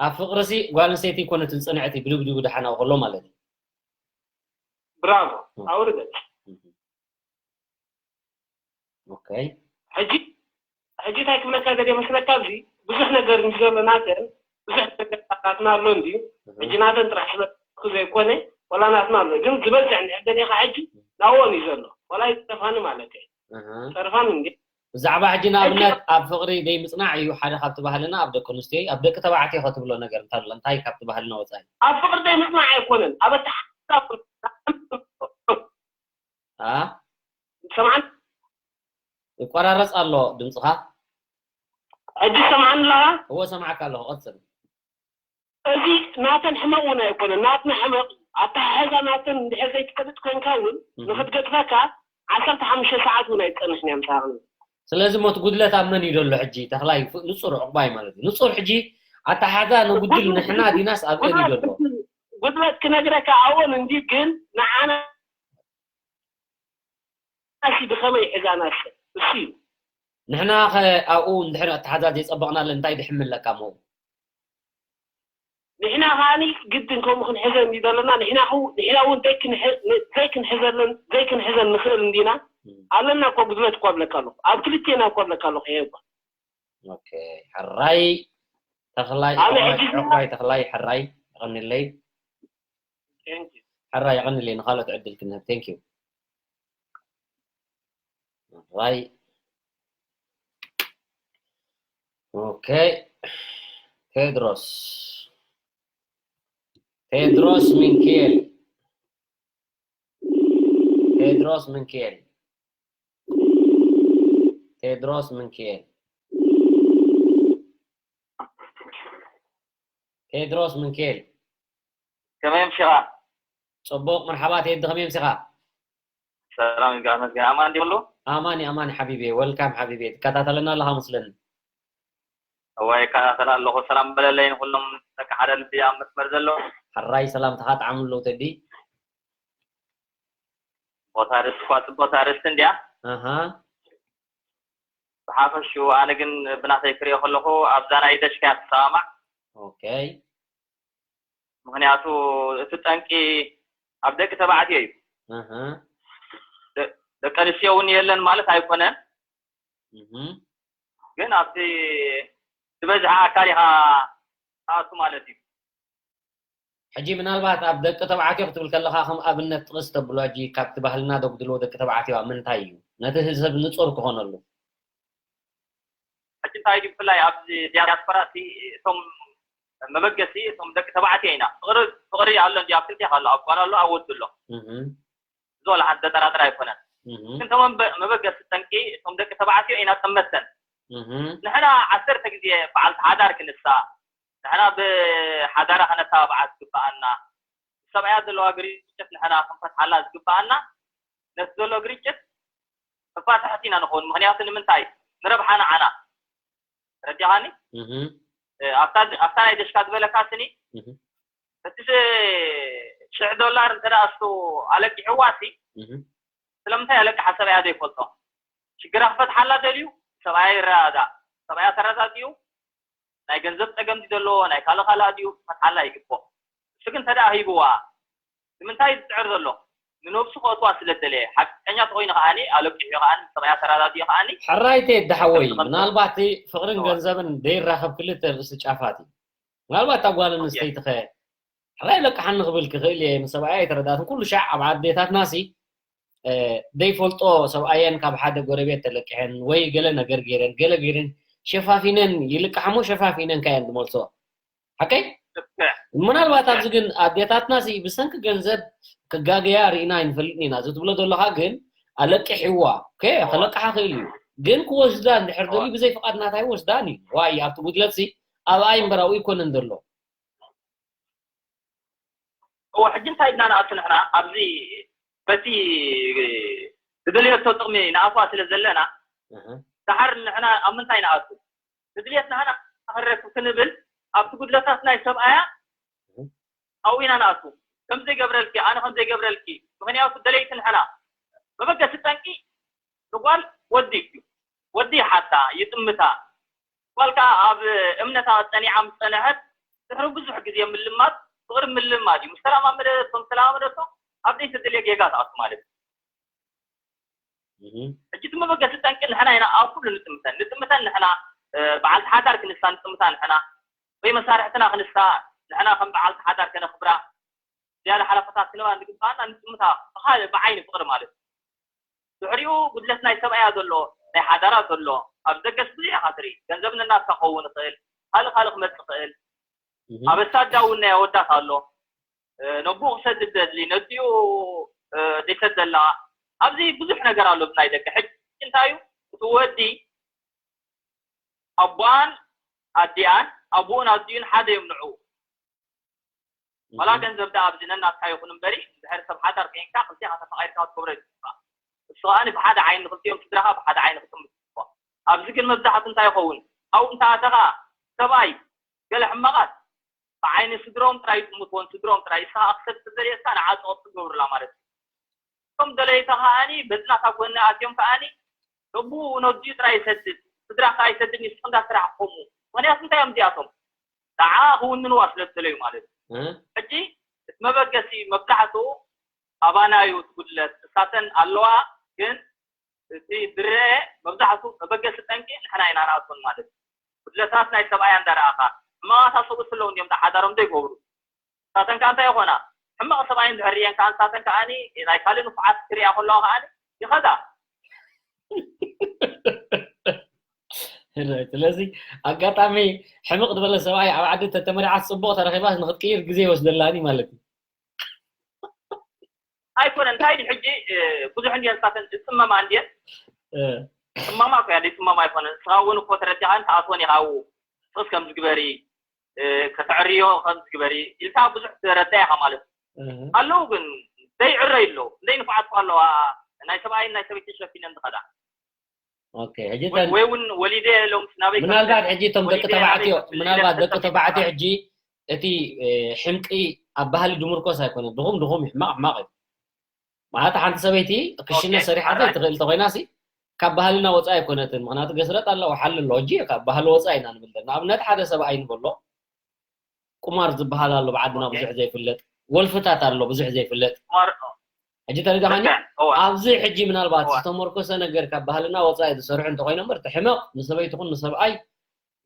ኣብ ፍቕርሲ ጓል ኣንስተይቲ ይኮነትን ጽንዕቲ ብድብድቡ ደሓን ኣብኡ ከሎ ማለት እዩ። ብራቮ፣ እም። ኣውርደት። እም። ኦኬ። ሕጂ፣ ሕጂ እንታይ ክብለካ ደልየ መስለካ፣ ኣብዚ ብዙሕ ነገር እንዲ ዘሎ ናተን፣ ብዙሕ ነገር ናትና ኣሎ እንድዩ። እህ። ሕጂ ናተን ጥራሕ ስለ ዘይኮነ፣ ዋላ ናትና ኣሎ። ግን ዝበዝሕ እንድሕር ደሊኻ ሕጂ ናብኦን እዩ ዘሎ። ዋላ ይጸርፋኒ ማለት እዩ። እህ። ጸርፋን እንዲ። ብዛዕባ ሕጂ ንኣብነት ኣብ ፍቕሪ ደይ ምጽናዕ እዩ ሓደ ካብቲ ባህልና፣ ኣብ ደቂ ኣንስትዮ፣ ኣብ ደቂ ተባዕትዮ ከ ትብሎ ነገር እንታይ ኣሎ? እንታይ ካብቲ ባህልና ወጻኢ? ኣብ ፍቕሪ ደይ ምጽናዕ ኣይኮነን። ኣብ ኣተሓሳስባ ኣ? ሰምዓን? ይቆራረጽ ኣሎ ድምጽኻ። ሕጂ ሰምዓን ኣለኻ? እወ፣ ሰምዓካ ኣለኹ፣ ቀጽል። እዚ ናተን ሕመቕ እውን ኣይኮነን፣ ናትና ሕመቕ እዩ። ኣተሓሕዛ ናተን እንድሕር ዘይትፈልጥ ኮንካ እውን እህ። ንኽትገድፈካ ዓሰርተ ሓሙሽተ ሰዓት እውን ኣይትጸንሕን እያ ምሳኻ። ስለዚ ሞት ጉድለት ኣብ መን እዩ ዘሎ ሕጂ? ተኽላይ ፍ-፣ ንጹር ዕቑባይ ማለት እዩ። ንጹር ሕጂ ኣተሓሕዛ ንጉድል ንሕና ዲናስ ኣብ መን እዩ ዘሎ? ጉድለት ክነግረካ ኣብኦን እንዲ ግን ንዓና እሲ ብኸመይ ሒዛና ሰብ? እሱ እዩ። ንሕና ኸ ኣብኡ እንድሕር ኣተሓዛ ዘይጸበቕናለን እንታይ ድሕምለካ እሞ? ንሕና ከኣኒ ግድን ከምኡ ክንሕዘን እዩ ዘለና። ንሕና ኸው-፣ ንሕና እውን ዘይክንሕ-፣ ዘይክንሕዘለን፣ ዘይክንሕዘን ንኽእል እንዲና? እም። ኣለና እኮ ጉድለት እኮ እብለካ ኣለኹ። ኣብ ክልቴና እኮ እብለካ ኣለኹ፣ ይሄ እኮ። ኦኬ፣ ሕራይ ተኽላይ፣ ኣነ ሕራይ፣ ሕጂ ሕራይ ተኽላይ፣ ሕራይ፣ የቐንለይ። Thank you። ሕራይ፣ የቐንለይ፣ ንኻልኦት ዕድል ክንህብ። Thank you። ሕራይ። ኦኬ፣ ቴድሮስ። ቴድሮስ ሚንኪኤል። ቴድሮስ ምንኪኤል። ቴድሮስ ምንኪኤል። ቴድሮስ ምንኪኤል። ከመይ ምሽኻ? ጽቡቕ፣ መርሓባ ቴዲ፣ ከመይ ኣምሲኻ? ሰላም ይግባእ መስገን። ኣማን ድዩ? ኣማን ኣማን ሓቢቢ፣ ወልካም ሓቢቢ። ትከታተለና ኣለኻ መስለኒ። እወ፣ ይከታተል ኣለኹ። ሰላም በለለይ ንኹሎም ደቂ ሓደ ልቢ ኣብ መስመር ዘለዉ። ሕራይ ሰላምታኻ ጥዓምሉ ቴዲ። ቦታ ርስቲ እኳ ጽቡቕቲ ኣርእስቲ እንድያ። ኣሃ። ብሓፈሽኡ ኣነ ግን ብናተይ ክሪኦ ከለኹ ኣብዛ ናይ ደሽካ እያ ትሰማማዕ። ኦኬይ። ምኽንያቱ እቲ ጠንቂ ኣብ ደቂ ተባዕትዮ እዩ። ኣሃ። ደ- ደቂ ኣንስትዮ እውን የለን ማለት ኣይኮነን፣ እህ። ግን ኣብቲ ዝበዝሐ ኣካል ኢኻ ትኣቱ ማለት እዩ። ሕጂ ምናልባት ኣብ ደቂ ተባዕትዮ ክትብል ከለኻ ከም ኣብነት ጥቕስ ተብሎ ሕጂ ካብቲ ባህልና ደጉድልዎ ደቂ ተባዕትዮ ኣብ ምንታይ እዩ? ነቲ ህዝብ ንጹር ክኾነሉ። ሕጂ እንታይ ድዩ ብፍላይ ኣብዚ ዲያስፖራ እቲ እቶም መበገሲ እቶም ደቂ ተባዕትዮ ኢና። ፍቕሪ ፍቕሪ ኣሎ እንዲ ኣብ ክልቴኻ ኣሎ ኣብ ጓል ኣሎ ኣብ ወዲ ኣሎ። እህ። እዚ ዋላ ሓንቲ ዘጠራጥር ኣይኮነን። እህ። ግን እቶም መበ- መበገሲ ጠንቂ እቶም ደቂ ተባዕትዮ ኢና ጠመተን። እህ። ንሕና ዓሰርተ ግዜ በዓልቲ ሓዳር ክንሳ ንሕና ብሓዳራ ከነተባብዓ ዝግበኣና ሰብኣያ ዘለዋ ግርጭት ንሕና ክንፈትሓላ ዝግበኣና ነቲ ዘሎ ግርጭት ተፋታሕቲ ኢና ንኸውን። ምኽንያቱ ንምንታይ? ንረብሓ ንዓና። ረዲኻኒ? እህ። ኣብታ ኣብታ ናይ ደሽካ ዝበለካ ስኒ እህ። እቲ ሽሕ ዶላር እንተ ደኣ እሱ ኣለቂሕዋ ሲ እህ። ስለምንታይ ኣለቅሓ ሰብኣያ ዘይፈልጦ? ሽግራ ክፈትሓላ ደልዩ ሰብኣያ ይረዳዳእ። ሰብኣያ ተረዳዲኡ ናይ ገንዘብ ጸገም ድዩ ዘለዎ ናይ ካልእ ካልእ ድዩ ክፈትሓላ ይግብኦ። እሱ ግን እንተ ደኣ ሂብዋ ንምንታይ እዩ ዝጽዕር ዘሎ? ንነብሱ ከእትዋ ስለ ዝደለየ። ሓቀኛ ተኾይኑ ከኣኒ ኣለቂሑ ከኣኒ ሰብኣያ ተረዳዲኡ ከኣኒ ሕራይ ቴዲ ሓወይ፣ ምናልባት ፍቕርን ገንዘብን ደይራኸብ ክልተ ርእሲ ጫፋት እዩ። ምናልባት እታ ጓል ኣንስተይቲ ኸ ሕራይ ለቅሓኒ ክብል ክኽእል እየ፣ ምስ ሰብኣያ ኣይተረዳእትን። ኩሉ ሻዕ ኣብ ኣዴታትናሲ ደይፈልጦ ሰብኣየን ካብ ሓደ ጎረቤት ተለቂሐን ወይ ገለ ነገር ገይረን ገለ ገይረን ሸፋፊነን ይልቅሓሞ ሸፋፊነን ካየን ዝመልሶ ሓቀይ ምናልባት ኣብዚ ግን ኣዴታትና ሲ ብሰንኪ ገንዘብ ክጋገያ ርኢና ኣይንፈልጥን ኢና። እዚ ትብሎ ዘለኻ ግን ኣለቅሕዋ ከለቅሓ ክእል እዩ፣ ግን ክወስዳ እንድሕር ደልዩ ብዘይ ፍቓድ ናታ ኣይወስዳን እዩ። ዋይ ኣብቲ ጉድለት ሲ ኣብኣይ እምበር ኣብኡ ኣይኮነን ዘሎ። እወ ሕጂ እንታይ ኢልና ንኣቱ ንሕና ኣብዚ በቲ ዝደለየቶ ጥቕሚ ንኣትዋ ስለ ዘለና ደሓር ንሕና ኣብ ምንታይ ንኣቱ ንድልየትና ንሕና ክንረክብ ክንብል ኣብቲ ጉድለታት ናይ ሰብኣያ ኣብኡ ኢና ንኣቱ ከም ዘይገብረልኪ ኣነ ከም ዘይገብረልኪ ምኽንያቱ ደለይቲ ንሕና መበገሲ ጠንቂ ንጓል ወዲ እዩ ወዲ ይሓታ ይጥምታ ጓል ከዓ ኣብ እምነታ ፀኒዓ ምስ ፀንሐት ድሕሪ ብዙሕ ግዜ ምልማድ ፍቕሪ ምልማድ እዩ ምስ ተለማመደቶ ምስ ተለማመደቶ ኣብ ዘይተደልየ ጌጋ ትኣቱ ማለት እዩ ሕጂ እቲ መበገሲ ጠንቂ ንሕና ኢና ኣብ ኩሉ ንጥምተን ንጥምተን ንሕና በዓልቲ ሓዳር ክንሳ ንጥምታ ንሕና ወይ መሳርሕትና ክንሳ ንሕና ከም በዓልቲ ሓዳር ከነኽብራ ዝያዳ ሓላፍታት ክንባ ንግባኣና ንጥምታ ብኻልእ ብዓይኒ ፍቕሪ ማለት እዩ ድሕሪኡ ጉድለት ናይ ሰብኣያ ዘሎ ናይ ሓዳራ ዘሎ ኣብ ደገስ ብዙሕ ኢኻ ትርኢ ገንዘብ ነናትካ ክኸውን ይኽእል ካልእ ካልእ ክመፅእ ይኽእል ኣበሳ ዳውን ናይ ኣወዳት ኣሎ ነቦኡ ክሰድድ ደድሊ ነዲኡ ዘይሰደላ ኣብዚ ብዙሕ ነገር ኣሎ ብናይ ደቂ ሕጂ እንታይ እዩ እቲ ወዲ ኣቦኣን ኣዲኣን ኣቦኡን ኣዲኡን ሓደ እዮም ንዑ ዋላ ገንዘብ ደኣ ኣብዚ ነናትካ ይኹን እምበሪ እንድሕር ሰብ ሓዳር ኮይንካ ክልቴኻ ተፈቒርካ ክትገብሮ ይግባእ እሱ ከኣ ብሓደ ዓይኒ ክልቲኦም ስድራኻ ብሓደ ዓይኒ ክጥምት ይግባእ ኣብዚ ግን መብዛሕቱ እንታይ ይኸውን ኣብኡ እንተኣተኻ ሰብኣይ ገለ ሕማቓት ብዓይኒ ስድሮም ጥራይ ይጥምትዎን ስድሮም ጥራይ እስኻ ክሰብ ተዘልየካ ንዓ ጸቕጢ ትገብርላ ማለት እዩ። እቶም ደለይታ ከኣኒ በዚ ናታ ጎኒ ኣትዮም ከኣኒ ነቡ ነዲኡ ጥራይ ይሰድድ ስድራ ከኣ ይሰድድ ንስኹም እንዳሰራሕኹም ምኽንያቱ እንታይ እዮም እዚኣቶም ንዓ ክውንንዋ ስለ ዝደለዩ ማለት እዩ። ሕጂ እቲ መበገሲ መብዛሕትኡ ኣባና እዩ እቲ ጉድለት እሳተን ኣለዋ ግን እቲ ዝረአ መብዛሕቱ መበገሲ ጠንቂ ንሕና ኢና ንኣቱን ማለት እዩ። ጉድለታት ናይ ሰብኣያ እንዳረኣኻ ሕማቓት ኣሰብኡት ኣለዉ እንዲዮም ሓዳሮም ዘይገብሩ። ንሳተን ከኣ እንታይ ይኾና? ሕማቕ ሰብኣይ እንድሕር ሪኤን ከኣ ንሳተን ከኣ ናይ ካልእ ንፉዓት ክሪኣ ከለዋ ከኣ ይኸዳ። ስለዚ ኣጋጣሚ ሕምቕ ዝበለ ሰብኣይ ኣብ ዓዲ ተተመሪዓት ፅቡቕ ተረኺባስ ንክትቅይር ግዜ ይወስደላኒ ማለት እዩ። ኣይኮነ እንታይ ድዩ ሕጂ ብዙሕ እንድየን ንሳተን ዝፅመማ እንድየን ፅመማ እኮ እያ ዘይፅመማ ኣይኮነ ንስኻ እውን እኮ ተረዲኻን ትኣትወን ኢኻ ኣብኡ ጥቕስ ከም ዝግበሪ ከተዕርዮ ከም ዝግበሪ ኢልካ ብዙሕ ትረዳ ኢኻ ማለት እዩ ኣለዉ፣ ግን ዘይዕረዩ ኣለዉ። እንደይ ንፉዓት እኮ ኣለዋ፣ ናይ ሰብኣይን ናይ ሰበይትን ሸፊነን ዝኸዳ። ኦኬ፣ ሕጂ ወይ እውን ወሊደ ኢሎም ናበይ ምናልባት ሕጂ እቶም ደቂ ተባዕትዮ ምናልባት ደቂ ተባዕትዮ ሕጂ እቲ ሕምቂ ኣብ ባህሊ ድምርኮስ ኣይኮነን። ድኹም ድኹም ሕማቕ ሕማቕ እዩ። ማለት ሓንቲ ሰበይቲ ክሽነ ሰሪሓ ዘይትኽእል እንተኾይና ሲ ካብ ባህልና ወፃኢ ኣይኮነትን። ምክንያቱ ገስረጥ ኣለዋ ሓሊ ኣሎ። ሕጂ ካብ ባህሊ ወፃኢ ኢና ንብል ዘለና። ኣብነት ሓደ ሰብኣይ ንበሎ ቁማር ዝበሃል ኣሎ ብዓድና ብዙሕ ዘይፍለጥ፣ ወልፍታት ኣሎ ብዙሕ ዘይፍለጥ። ሕጂ ተረዳኻኒ? ኣብዚ ሕጂ ምናልባት ዝተመርኮሰ ነገር ካብ ባህልና ወፃኢ ዝሰርሑ እንተኮይኖም እቲ ሕመቕ ንሰበይቲ ኹን ንሰብኣይ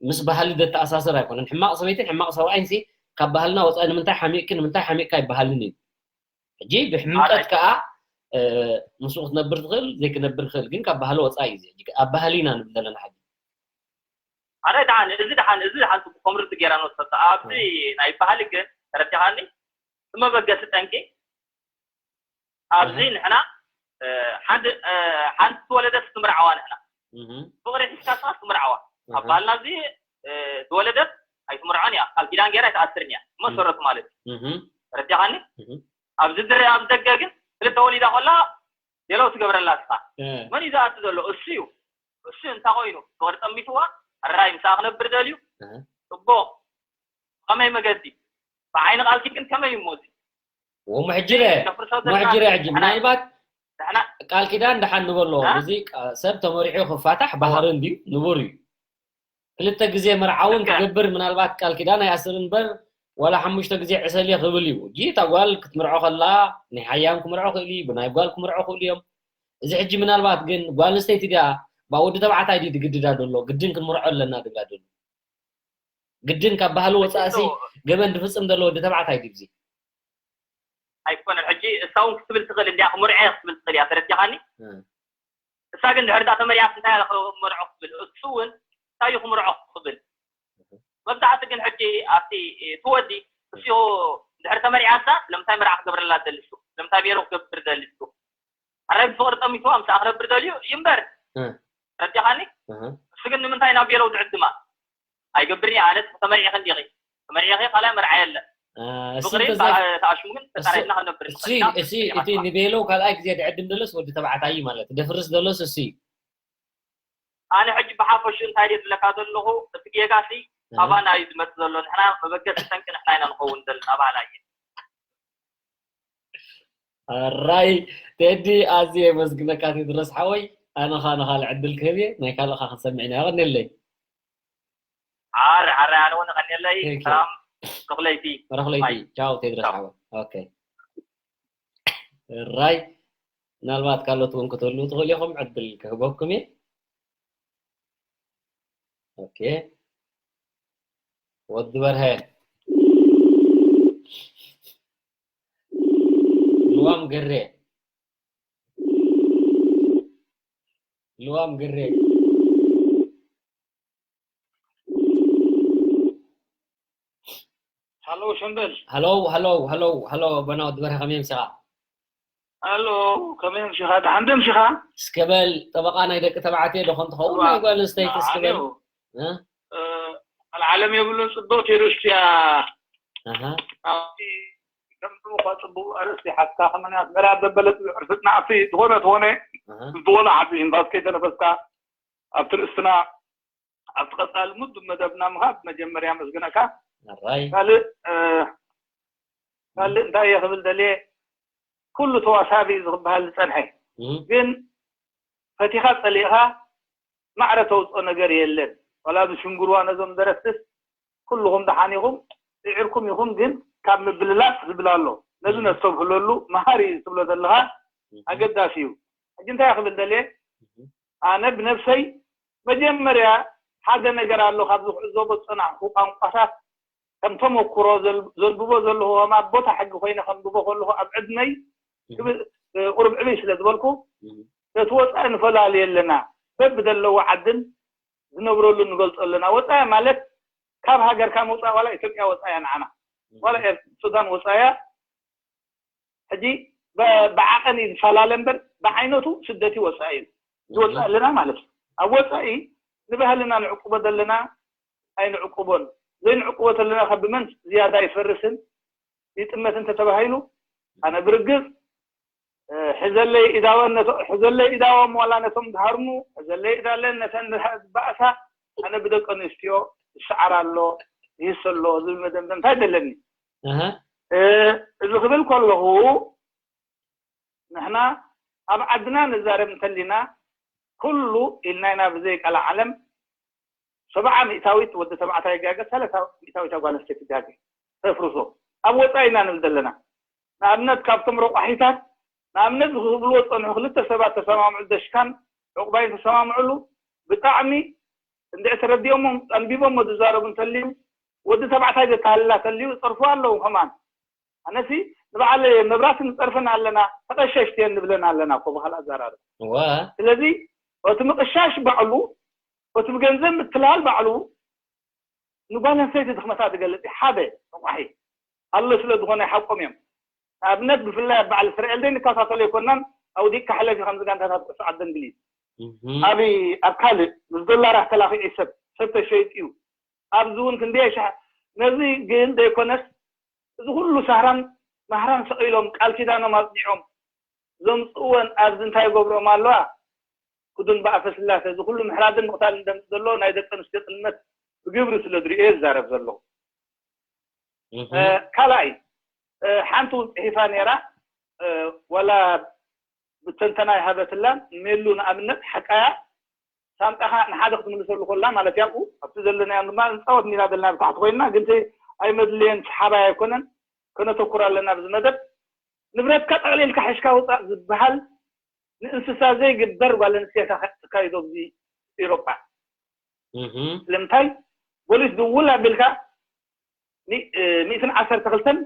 ምስ ባህሊ ዘተኣሳስር ኣይኮነን። ሕማቕ ሰበይትን ሕማቕ ሰብኣይን ሲ ካብ ባህልና ወፃኢ ንምንታይ ሓሚቕኪ ንምንታይ ሓሚቕካ ኣይበሃልን እዩ። ሕጂ ብሕምቀት ከዓ ምስኡ ክትነብር ትኽእል ዘይክነብር ትኽእል፣ ግን ካብ ባህሊ ወፃኢ እዩ። ኣብ ባህሊ ኢና ንብል ዘለና ሕጂ። ኣረ ደሓን እዚ ደሓን እዚ ደሓን ጽቡቅ ከምርት ጌራ ንወሰድካ ኣብዚ ናይ ባህሊ ግን ተረዲኻኒ መበገሲ ጠንቂ ኣብዚ ንሕና ሓንቲ ሓንቲ ዝወለደት ትምርዓዋ ንሕና ፍቅሪ ሒዝካ ክትምርዓዋ ኣብ ባህልና እዚ ዝወለደት ኣይትምርዖን እያ ቃል ኪዳን ጌራ ኣይትኣስርን እያ መሰረቱ ማለት እዩ ተረዲኻኒ ኣብዚ ድረ ኣብ ደገ ግን ክልተ ወሊዳ ከላ ሌላው ትገብረላ እስኻ መን እዩ ዝኣቱ ዘሎ እሱ እዩ እሱ እንታይ ኮይኑ ፍቅሪ ጠሚትዋ ሕራይ ምሳኣ ክነብር ደልዩ ፅቡቅ ከመይ መገዲ ብዓይኒ ቃልኪ ግን ከመይ እዩ ሞዚ ወሞ ሕጂ ረ ሞ ሕጂ ረ ሕጂ ምናልባት ቃል ኪዳን ደሓን ንበሎ እዚ ሰብ ተመሪዑ ክፋታሕ ባህርን ድዩ ንቡር እዩ ክልተ ግዜ መርዓውን ክገብር ምናልባት ቃል ኪዳን ኣይኣስር እምበር ዋላ ሓሙሽተ ግዜ ዕሰል እየ ክብል እዩ። ሕጂ እታ ጓል ክትምርዖ ከላ ናይ ሓያም ክምርዖ ክእል እዩ፣ ብናይ ጓል ክምርዖ ክእሉ እዮም። እዚ ሕጂ ምናልባት ግን ጓል ኣንስተይቲ ድያ ብኣ ወዲ ተባዕታይ ድዩ ድግድዳ ዘሎ ግድን ክንምርዖ ኣለና ድብላ ዘሎ ግድን ካብ ባህሊ ወፃእሲ ገበን ድፍፅም ዘሎ ወዲ ተባዕታይ ድዩ እዚ ኣይኮነን ሕጂ እሳ እውን ክትብል ትኽእል እንዲያ ክምርዖ ክትብል ትኽእል እያ ተረዲኻኒ እሳ ግን ድሕር እዛ ተመሪዓስ እንታይ ኢላ ክምርዖ ክትብል እሱ እውን እንታይ እዩ ክምርዖ ክብል መብዛሕቲ ግን ሕጂ ኣብቲ እቲ ወዲ እሱ ድሕር ተመሪዓሳ ስለምንታይ መርዓ ክገብረላ ደልሹ ስለምንታይ ቤሮ ክገብር ደልሹ ኣራይ ብፍቅሪ ጠሚትዋ ምሳኣ ክነብር ደልዩ ይንበር ረዲኻኒ እሱ ግን ንምንታይ ናብ ቤሎ ድዕድማ ኣይገብርን እየ ኣነ ተመሪዕኺ እንዲኺ ተመሪዕኺ ካልኣይ መርዓ የለን ፍቅሪ ተኣሽሙ ግን ተጣሪሕና ክንነብር እቲ ንቤሎ ካልኣይ ግዜ ድዕድም ደሎስ ወዲ ተባዕታይ ማለት ደፍርስ ደሎስ እሱ እዩ ኣነ ሕጂ ብሓፈሹ እንታይ ድየ ዝብለካ ዘለኹ እቲ ጌጋሲ ካባና እዩ ዝመፅእ ዘሎ ንሕና መበገሲ ጠንቂ ንሕና ኢና ንኸውን ዘለና ባላ እየ ኣራይ ቴዲ ኣዝየ የመስግነካ ቴድሮስ ሓወይ ኣነ ኻ ንኻልእ ዕድል ክህብ እየ ናይ ካልእኻ ክንሰምዕ ኢና ቀኒለይ ዓረ ዓረ ኣነ እውን ቀኒለይ ሰላም ተኽለይቲ ረኽለይቲ ቻው ቴድሮስ ሓወይ ኦኬ ራይ ምናልባት ካልኦት እውን ክትህልው ትኽእሉ ኢኹም ዕድል ክህበኩም እየ ኦኬ ወዲ በርሀ ልዋም ገሬ ልዋም ገሬ ሃሎ ሸምበል ሃሎ ሃሎ ሃሎ ሃሎ በና ወዲ በርሀ ከመይ ምሲኻ ሃሎ ከመይ ምሲኻ ደሓን ዶ ምሲኻ እስከበል ጠበቃ ናይ ደቂ ተባዕትዮ ዶ ከም ትኸውን ናይ ጓል ኣንስተይቲ እስከበል ኣልዓለም የብሉን ጽቡቅ ቴድሮስ እያ ኣብቲ ከምዚ እኳ ጽቡቅ ኣርእስቲ ሓትካ ከመና መራ ዘበለ ዕርፍትና ኣብቲ ዝኾነ ዝኾነ ዝበሎ ዓቢ ንፋስ ከይተነፈስካ ኣብቲ ርእስትና ኣብቲ ቀጻሊ ምዱብ መደብና ምኻድ መጀመርያ መስግነካ ካልእ ካልእ እንታይ እየ ክብል ደልየ ኩሉ ተዋሳቢ እዩ ዝክበሃል ዝጸንሐ ግን ፈቲኻ ጸሊእኻ ማዕረ ተውፅኦ ነገር የለን ዋላ ብሽንጉርዋ ነዞም ደረፍትስ ኩልኹም ደሓን ኢኹም ፅዒርኩም ኢኹም ግን ካብ ምብልላፅ ዝብል ኣሎ ነዚ ነስተብህለሉ መሃሪ እዩ ትብሎ ዘለኻ ኣገዳሲ እዩ ሕጂ እንታይ ክብል ደልየ ኣነ ብነብሰይ መጀመርያ ሓደ ነገር ኣሎ ካብዚ ክዕዘቦ ዝፀናሕኩ ቋንቋታት ከም ተመኩሮ ዘንብቦ ዘለኹ ከም ኣቦታ ሕጊ ኮይነ ከንብቦ ከለኹ ኣብ ዕድመይ ቁሩብ ዕብይ ስለ ዝበልኩ ነቲ ወፃኢ ንፈላልዮ ኣለና በብዘለዎ ዓድን ዝነብረሉ ንገልፆ ኣለና ወፃኢ ማለት ካብ ሃገርካ ምውፃእ ዋላ ኢትዮጵያ ወፃያ ንዓና ዋላ ሱዳን ወፃያ ሕጂ ብዓቐን እዩ ዝፈላለ እምበር ብዓይነቱ ስደት እዩ ወፃኢ እዩ ዝወፅእ ኣለና ማለት እዩ ኣብ ወፃኢ ንባህልና ንዕቁቦ ዘለና ኣይንዕቁቦን ዘይንዕቁቦ ተለና ከ ብመን ዝያዳ ይፈርስን ይጥመት እንተተባሂሉ ኣነ ብርግጽ ሕዘለይ ኢዳወን ሕዘለይ ኢዳዎም ዋላ ነቶም ዝሃርሙ ሕዘለይ ኢዳለን ነተን ዝበኣሳ ኣነ ብደቂ ኣንስትዮ ዝሰዓር ኣሎ፣ ይህስ ኣሎ ዝብል መደምደምታ ይደለኒ። እዚ ክብል ከለኹ ንሕና ኣብ ዓድና ንዛረብ እንተሊና ኩሉ ኢልና ኢና ብዘይ ቀላ ዓለም ሰብዓ ሚእታዊት ወዲ ተባዕታይ ጋገ ሰለሳ ሚእታዊት ጓል ኣንስተይቲ ጋገ ተፍርሶ ኣብ ወፃኢ ኢና ንብል ዘለና። ንኣብነት ካብቶም ረቋሒታት ንኣብነት ዝብልዎ ዝፀንሑ ክልተ ሰባት ተሰማምዑ ደሽካን ዕቁባይን ተሰማምዑሉ ብጣዕሚ እንድዒ ተረዲኦሞም ኣንቢቦሞ ዝዛረቡ እንተልዩ ወዲ ተባዕታይ ዘተሃልላ ተልዩ ዝፀርፉ ኣለዉ ከማን ኣነሲ ንበዓል መብራት ንፀርፈን ኣለና ተቐሸሽቲ እየን ንብለን ኣለና እኮ ብካልእ ኣዘራርባ እወ ስለዚ እቲ ምቕሻሽ ባዕሉ እቲ ብገንዘብ ምትላል ባዕሉ ንጓል ኣንስተይቲ ድኽመታ ዝገልፅ እዩ ሓደ ረቋሒ ኣሎ ስለ ዝኾነ ይሓቆም እዮም ንኣብነት ብፍላይ ኣብ በዓል እስራኤል ደይ ንከታተሎ ኣይኮናን ኣውዲቅካ ሕለፊ ከምዚ ጋንታታት ኩዕሶ ዓዲ እንግሊዝ ኣብ ኣብ ካልእ ምስ ዶላራት ተላኺዑ ሰብ ሰብ ተሸይጡ እዩ ኣብዚ እውን ክንደይ ሻሕ ነዚ ግን ዘይኮነስ እዚ ኩሉ ሳህራን ማህራን ሰቒሎም ቃል ኪዳኖም ኣጽኒዖም ዘምፅእወን ኣብዚ እንታይ ይገብርኦም ኣለዋ ክዱን ብኣፈ ስላሰ እዚ ኩሉ ምሕራድን ምቕታልን ደምፅ ዘሎ ናይ ደቂ ኣንስትዮ ጥልመት ብግብሪ ስለ ዝርእዮ ይዛረብ ዘለኹ ካልኣይ ሓንቲ እውን ፅሒፋ ነይራ ዋላ ብተንተና ይሃበትላን ሜሉ ንኣብነት ሓቃያ ሳንጣኻ ንሓደ ክትምልሰሉ ከላ ማለት ያብኡ ኣብቲ ዘለናዮ ድማ ንፃወት እንዲና ዘለና ብታሕቲ ኮይንና ግን ኣይመድልየን ሰሓባይ ኣይኮነን ከነተኩር ኣለና ብዚ መደብ ንብረትካ ጠቕሊልካ ሕሽካ ውፃእ ዝበሃል ንእንስሳ ዘይግበር ጓል ኣንስተይቲ ትካይዶ ኣብዚ ኤሮጳ ስለምንታይ ፖሊስ ድውል ኣቢልካ ሚእትን ዓሰርተ ክልተን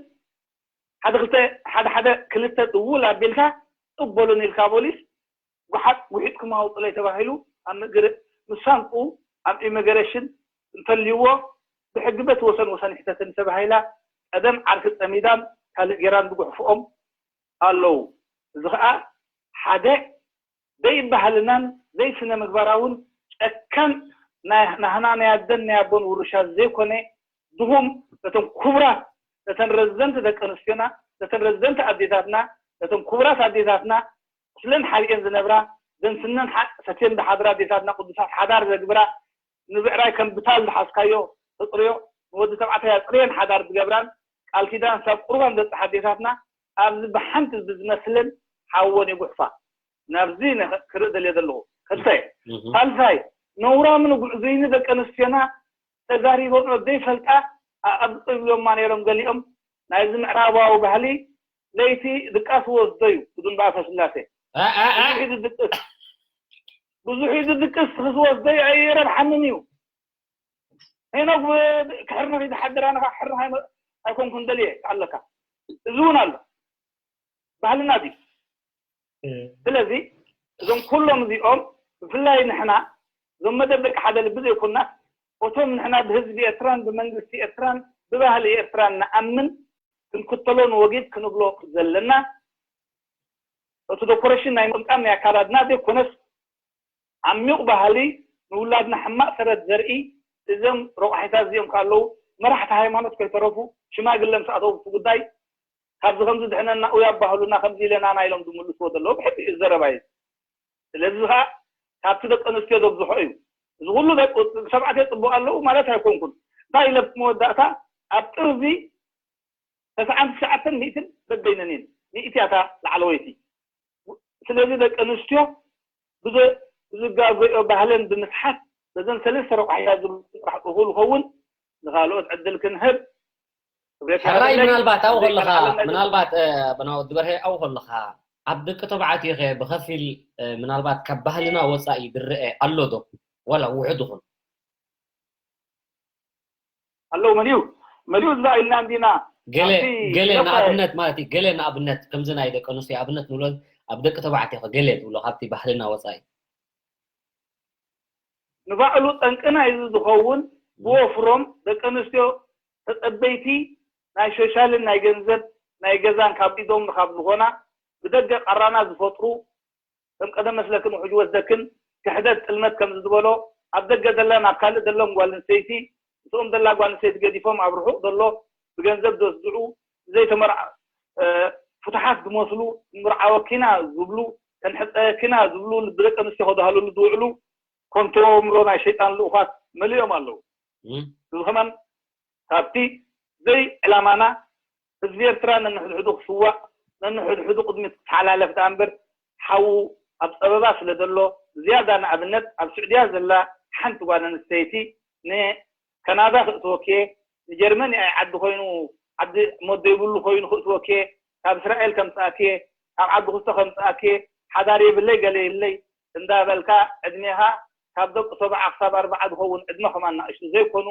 ሓደ ክልተ ሓደ ሓደ ክልተ ድውል ኣቢልካ ጥበሉን ኢልካ ፖሊስ ጉሓጥ ጉሒጥኩም ኣውፅለይ ተባሂሉ ኣብ ምእግር ምሳንቁ ኣብ ኢሚግሬሽን እንተልይዎ ብሕጊ በቲ ወሰን ወሰን ይሕተትን ተባሂላ ቀደም ዓርኪ ፀሚዳን ካልእ ጌራን ዝጉሕፍኦም ኣለዉ እዚ ከዓ ሓደ ዘይባህልናን ዘይስነ ምግባራውን ጨካን ናይ ናህና ናይ ኣደን ናይ ኣቦን ውርሻ ዘይኮነ ድኹም ነቶም ክቡራት ነተን ረዘንቲ ደቂ ኣንስትዮና ነተን ረዘንቲ ኣዴታትና ነቶም ክቡራት ኣዴታትና ስለን ሓሪኤን ዝነብራ ዘን ስነን ሓ- ሰትየን ዝሓድራ ኣዴታትና ቅዱሳት ሓዳር ዘግብራ ንብዕራይ ከም ብታል ዝሓዝካዮ ተፅርዮ ንወዲ ተባዕታይ ኣፅርየን ሓዳር ዝገብራን ቃል ኪዳን ሳብ ቁርባን ዘብፅሓ ኣዴታትና ኣብዚ ብሓንቲ ብዝመስለን ሓወን ይጉሕፋ ናብዚ ክርኢ ደልየ ዘለኹ ክልተ ሳልሳይ ነውራም ንጉዕዙይኒ ደቂ ኣንስትዮና ተዛሪቦም ዘይፈልጣ ኣብዚ ፀብዮማ ነይሮም ገሊኦም ናይዚ ምዕራባዊ ባህሊ ለይቲ ድቃስ ወስዶ እዩ ብዱን በኣፈ ስላሴ ብዙሕ ድቅስ ክስወስዶ እዩ ኣይረብሓንን እዩ ሄኖክ ክሕርንኽ ዝሓድር ኣነ ክሕርንኽ ኣይኮንኩን ደልየ ኣለካ እዚ እውን ኣሎ ባህልና ድዩ ስለዚ እዞም ኩሎም እዚኦም ብፍላይ ንሕና እዞም መደብ ደቂ ሓደ ልቢ ዘይኮና እቶም ንሕና ብህዝቢ ኤርትራን ብመንግስቲ ኤርትራን ብባህሊ ኤርትራን ንኣምን ክንክተሎ ንወጊድ ክንብሎ ዘለና እቲ ዶኮሬሽን ናይ ምጥምጣም ናይ ኣካዳድና ዘይኮነስ ዓሚቕ ባህሊ ንውላድና ሕማቕ ሰረት ዘርኢ እዞም ረቋሒታት እዚኦም ከለዉ መራሕቲ ሃይማኖት ከይተረፉ ሽማግለ ምስ ኣተዉ እቲ ጉዳይ ካብዚ ከምዚ ድሕነና ኡይ ኣባህሉና ከምዚ ኢለናና ኢሎም ዝምልስዎ ዘለዉ ብሕቂ እዩ ዘረባ እዩ ስለዚ ከዓ ካብቲ ደቂ ኣንስትዮ ዘብዝሖ እዩ እዚ ኩሉ ደቂ ተባዕትዮ ፅቡቅ ኣለዉ ማለት ኣይኮንኩን እንታይ ኢለ መወዳእታ ኣብ ጥርዚ ተስዓን ትሽዓተን ሚእትን በበይነን እየን ሚእቲ እያ እታ ላዕለወይቲ ስለዚ ደቂ ኣንስትዮ ብዝጋገኦ ባህለን ብምስሓት በዘን ሰለስተ ረቋሒታት ዝብል ጥራሕ እኹል ይኸውን ንኻልኦት ዕድል ክንህብ ሕራይ ምናልባት ኣብኡ ከለኻ ምናልባት ወዲ በርሀ ኣብኡ ከለኻ ኣብ ደቂ ተባዕትዮ ከ ብኸፊል ምናልባት ካብ ባህልና ወፃኢ ዝረአ ኣሎ ዶ ዋላ ውሑድ ይኹን ኣለዉ መን እዩ መን እዩ እዛ ኢልና እንዲና ገለ ገለ ንኣብነት ማለት እዩ ገለ ንኣብነት ከምዚ ናይ ደቂ ኣንስትዮ ኣብነት ንብሎ ኣብ ደቂ ተባዕትዮ ገለ ትብሎ ካብቲ ባህልና ወፃኢ ንባዕሉ ጠንቂ ናይዚ ዝኸውን ብወፍሮም ደቂ ኣንስትዮ ተፀበይቲ ናይ ሾሻልን ናይ ገንዘብ ናይ ገዛን ካብ ኢዶም ንካብ ዝኾና ብደገ ቃራና ዝፈጥሩ ከም ቀደም መስለክን ውሕጅ ወስደክን ክሕደት ጥልመት ከም ዝበሎ ኣብ ደገ ዘላ ናብ ካልእ ዘሎም ጓል ኣንስተይቲ ምስኦም ዘላ ጓል ኣንስተይቲ ገዲፎም ኣብ ርሑቕ ዘሎ ብገንዘብ ዘስድዑ ዘይተመርዓ ፍቱሓት ዝመስሉ፣ ምርዓወኪና ዝብሉ፣ ከንሕፀየኪና ዝብሉ፣ ልቢ ደቂ ኣንስትዮ ከድሃልሉ ዝውዕሉ፣ ኮንቶ ኣእምሮ ናይ ሸይጣን ልኡኻት መሊኦም ኣለዉ። እዚ ከማን ካብቲ ዘይ ዕላማና ህዝቢ ኤርትራ ነንሕድሕዱ ክስዋእ፣ ነንሕድሕዱ ቅድሚት ክተሓላለፍ ደኣ እምበር፣ ሓዉ ኣብ ጸበባ ስለ ዘሎ፣ ዝያዳ ንኣብነት ኣብ ስዑድያ ዘላ ሓንቲ ጓል ኣንስተይቲ ንካናዳ ክእትወኪ እየ፣ ንጀርመን ኣይ ዓዲ ኮይኑ፣ ዓዲ መዶ ይብሉ ኮይኑ ክእትወኪ እየ፣ ካብ እስራኤል ከምጽኣኪ እየ፣ ካብ ዓዲ ክስቶ ከምጽኣኪ እየ፣ ሓዳር የብለይ ገለ የብለይ እንዳበልካ ዕድሜኻ ካብ ደቂ ሰብዓ ክሳብ ኣርብዓ ዝኸውን ዕድመ ከማን ንኣሽቱ ዘይኮኑ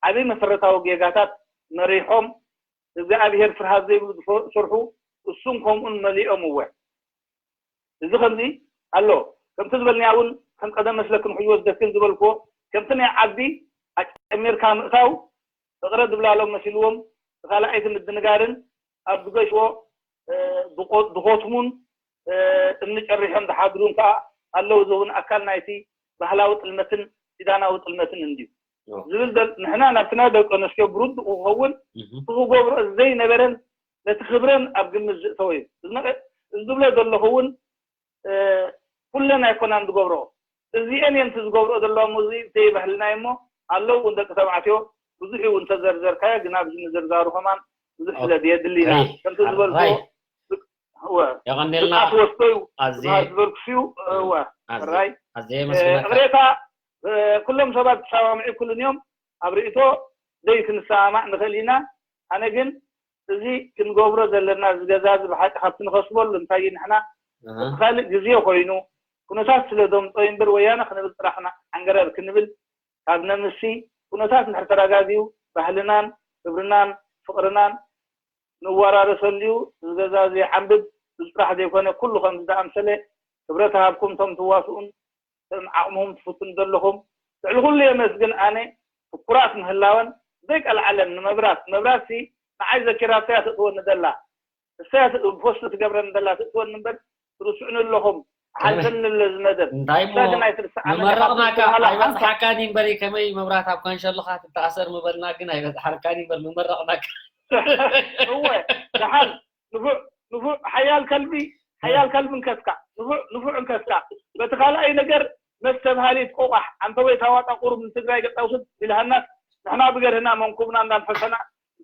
ዓቢ መሰረታዊ ጌጋታት መሪሖም እግዚኣብሔር ፍርሃት ዘይብሉ ዝሰርሑ እሱን ከምኡን መሊኦም እወ። እዚ ከምዚ ኣሎ። ከምቲ ዝበልናያ እውን ከም ቀደም መስለክን ሕይወት ደክን ዝበልክዎ ከምቲ ናይ ዓዲ ኣጨሚርካ ምእታው ፍቕረ ድብላሎም መሲልዎም ብኻልኣይቲ ምድንጋርን ኣብ ዝገሽዎ ድኾትሙን እምኒ ጨሪሖም ዝሓድሩን ከዓ ኣለዉ። እዚ እውን ኣካል ናይቲ ባህላዊ ጥልመትን ኪዳናዊ ጥልመትን እንድዩ ዝብል ዘል ንሕና ናብቲ ናይ ደቂ ኣንስትዮ ብርዱእ ክኸውን እቲ ክገብሮ ዘይነበረን ነቲ ክብረን ኣብ ግምት ዝእተወ እዩ። እዚ ዝብሎ ዘለኹ እውን ኩለን ኣይኮናን ዝገብርኦ። እዚአን እየን እቲ ዝገብርኦ ዘለዋ ሙዚ ዘይባህልና እሞ ኣለዉ እውን ደቂ ተባዕትዮ ብዙሕ እዩ እውን ተዘርዘርካዮ ግን ኣብዚ ምዝርዛሩ ከማን ብዙሕ ስለ ዘየድሊ ኢና ከምቲ ዝበልኩ የቐንደልና ብቃት ወስዶ እዩ ዝበሃል ዝበልኩስ እዩ እወ ሕራይ እቕሬታ ኩሎም ሰባት ክሰማምዑ ይክእሉን እዮም ኣብ ርእቶ ዘይክንሰማማዕ ንኽእል ኢና ኣነ ግን እዚ ክንገብሮ ዘለና እዚ ገዛ እዚ ብሓቂ ካብቲ ንኸስበሉ እንታይ እዩ ንሕና እቲ ካልእ ግዜ ኮይኑ ኩነታት ስለ ዘምፀ እዩ እምበር ወያነ ክንብል ጥራሕና ዓንገረር ክንብል ካብ ነምሲ ኩነታት እንድሕር ተረጋጊኡ ባህልናን ክብርናን ፍቕርናን ንወራረሰሉ እዩ እዚ ገዛ እዚ ይዓንብብ እዚ ጥራሕ ዘይኮነ ኩሉ ከምዚ ዝኣምሰለ ክብረት ሃብኩም እቶም ትዋስኡን ከም ዓቕምኹም ትፍትኑ ዘለኹም ልዕሊ ኩሉ የመስግን ኣነ ፍኩራት ምህላወን ዘይቀልዓለን ንመብራት መብራት ሲ ንዓይ ዘኪራቶ እያ ተእትወኒ ዘላ እሳ እያ ፖስት ትገብረኒ ዘላ ተእትወኒ እምበር ትርስዑኒ ኣለኹም ሓልፈኒ ኣሎ እዚ መደብ እንታይ እሞ እሳ ግን ኣይትርስዓኒ ኢኻ ምመረቕናካ ትብሃል ሓንሳ ኣይበፅሓካን እዩ እምበር ከመይ መብራት ኣብ ካንሸሎኻ ትተኣሰር ምበልና ግን ኣይበፅሓርካን እዩ እምበር ምመረቕናካ እወ ደሓን ንፉዕ ንፉዕ ሓያል ከልቢ ሓያል ከልቢ እንከስካ ንፉዕ ንፉዕ እንከስካ በቲ ካልኣይ ነገር መስተብሃሊት ቆቋሕ ኣንተ ወይ ታዋጣ ቁሩብ ንትግራይ ገጻውስድ ኢልሃናስ ንሕና ብገርህና መንኩብና እንዳንፈሰና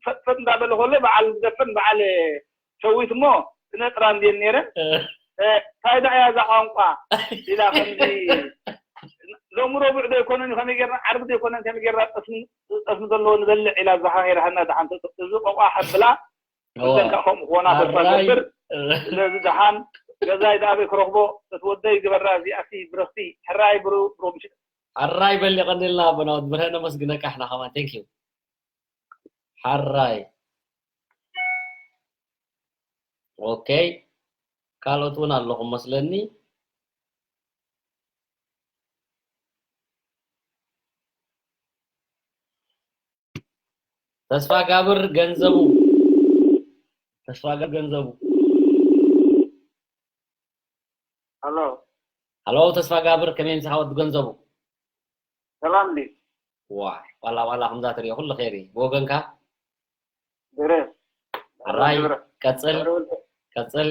ፈጥፈጥ እንዳበለ ከሎ በዓል ዝደፈን በዓል ሸዊት እሞ ክነጥራ እንድየን ነይረን እንታይ ደኣ እያ እዛ ቋንቋ ኢላ ከምዚ ሎሚ ረቡዕ ዶ ኣይኮነን እዩ ከመይ ጌርና ዓርቢ ዶ ኣይኮነን ከመይ ጌርና ጠስሚ ጠስሚ ዘለዎ ንበልዕ ኢላ ዝሃ ነይራሃና ደሓን ተጥ- እዚ ቆቋ ሓብላ እወ። ብዘንካ ከምኡ ክኾና ተስፋ ኣራይ ገብር ስለዚ ደሓን ገዛይ ደኣበይ ክረኽቦ እቲ ወደይ ግበራ እዚኣሲ ብረኽቲ ሕራይ ብሩ ብሮ ምሽ ኣራይ በል የቐንልና ኣቦና ወድ ብርሀ ነመስግነካ ሕና ከማን ቴንክ ዩ ሓራይ ኦኬ ካልኦት እውን ኣለኹም መስለኒ ተስፋ ጋብር ገንዘቡ ተስፋ ጋብር ገንዘቡ ኣሎ ሃሎ ተስፋ ጋብር ከመይ ምሳኻ ወዲ ገንዘቡ ሰላም ዲ ዋ ዋላ ዋላ ከምዛ ትሪኦ ኩሉ ኸይሪ ብወገንካ ድረ ራይ ቀፅል ቀፅል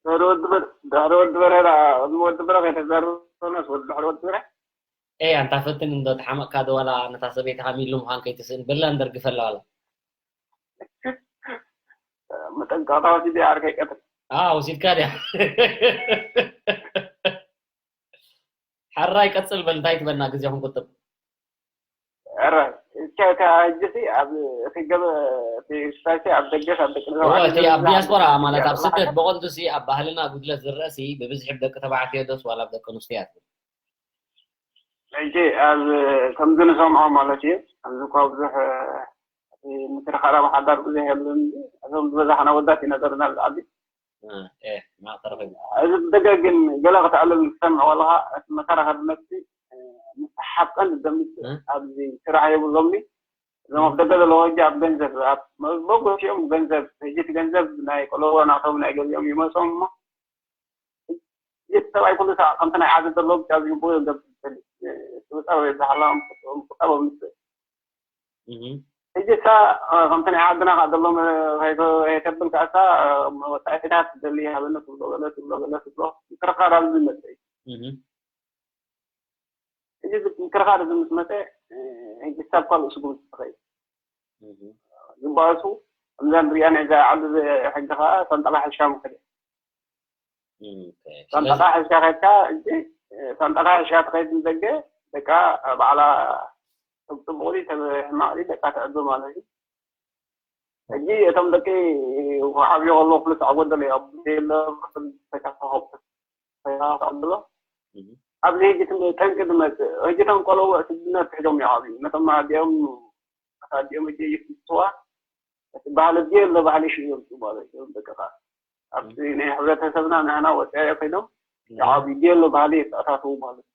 ድሕሪ ወዲ በረ ቅድሚ ወዲ በረ ከይተዛርበ ድሕሪ ወዲ በረ ኤ ኣንታ ፈትን እንዶ ተሓመቕካ ዶ ዋላ ነታ ሰበይትኻ ሚሉ ምዃን ከይትስእን በላ እንደርግፈላ ዋላ መጠንቀቕታ ወሲደ ዓርከይ ቀትል ወሲድካ ድያ ሓራይ ቀፅል በል እንታይ ትበልና ግዜ ክንቁጥብ ኧረ እስከ ሕጂ ሲ ኣብ እቲ ገበ እቲ ሽታይሲ ኣብ ደገስ ኣብ ደቂ እወ እቲ ኣብ ዲያስፖራ ማለት ኣብ ስደት ብቐንዱ ሲ ኣብ ባህልና ጉድለት ዝረአ ሲ ብብዝሒ ብደቂ ተባዕትዮ ዶስ ዋላ ብደቂ ኣንስትዮ እያ ትብል ሕጂ ኣብ ከምዚ ንሰምዖ ማለት እዩ ኣብዚ እኳ ብዙሕ እቲ ምትርኻራብ ሓዳር ብዙሕ የብልን እዞም ዝበዛሕና ወዳት ኢና ዘለና ዓዲ ማቕ ተረኺቡ እዚ ብደገ ግን ገለ ክትዕልል ክሰምዕ ከለኻ እቲ መከራኸሪ ነብሲ ምስሓብ ቀንዲ ደምስ ኣብዚ ስራሕ የብሎምኒ እዞም ኣብ ደገ ዘለዎ ሕጂ ኣብ ገንዘብ ኣብ መበገሲኦም ገንዘብ ሕጂ እቲ ገንዘብ ናይ ቆለቦ ናቶም ናይ ገዚኦም ይመፆም እሞ ሕጂ እቲ ሰብኣይ ኩሉ ሰዓት ከምቲ ናይ ዓዲ ዘለዎ ብቻ ዝግብኡ ገንዘብ ዝደሊ ቁጠባ የብዝሓሎም ቁጠቦም ይስእ ሕጂ እሳ ከምቲ ናይ ዓድና ከዓ ዘሎ ከይተብል ከዓ እሳ ወፃኢታት ደሊ ሃበነ ትብሎ ገለ ትብሎ ገለ ትብሎ። ክርኻር ኣብዚ መፅእ እዩ። ሕጂ እዚ ምክርኻር እዚ ምስ መፀ፣ ሕጂ ክሳብ ካልእ ስጉምቲ ትኸይድ። ዝበኣሱ ከምዛ ንሪኣ ናይ እዛ ዓዲ ሕጊ ከዓ ሳንጣ ቃሕሻ ምኸደ። ሳንጣ ቃሕሻ ከድካ፣ ሕጂ ሳንጣ ቃሕሻ ትኸይድ ንደገ፣ ደቃ ባዕላ ጽቡቕ ድዩ ሕማቕ ድዩ ደቃ ትዕዱ ማለት እዩ። ሕጂ እቶም ደቂ ዓብዩ ከለዉ ክልተ ዓጎደለ እዩ። ኣብ የለ ተካፋኸብቲ ተካፋኸብሎ ኣብዚ ሕጂ ትም ጠንቂ ዝመጽእ ሕጂ እቶም ቆለዎ ስድነት ትሕዞም ይዓብዩ ነቶም ኣዲኦም ኣዲኦም ሕጂ ይፍትዋ እቲ ባህሊ ድየ ኣሎ ባህሊ ሽዮም ማለት እዮም። ደቂ ኸዓ ኣብቲ ናይ ሕብረተሰብና ንህና ወፂያ ኮይኖም ይዓብዩ ድየ ኣሎ ባህሊ የተኣታተዉ ማለት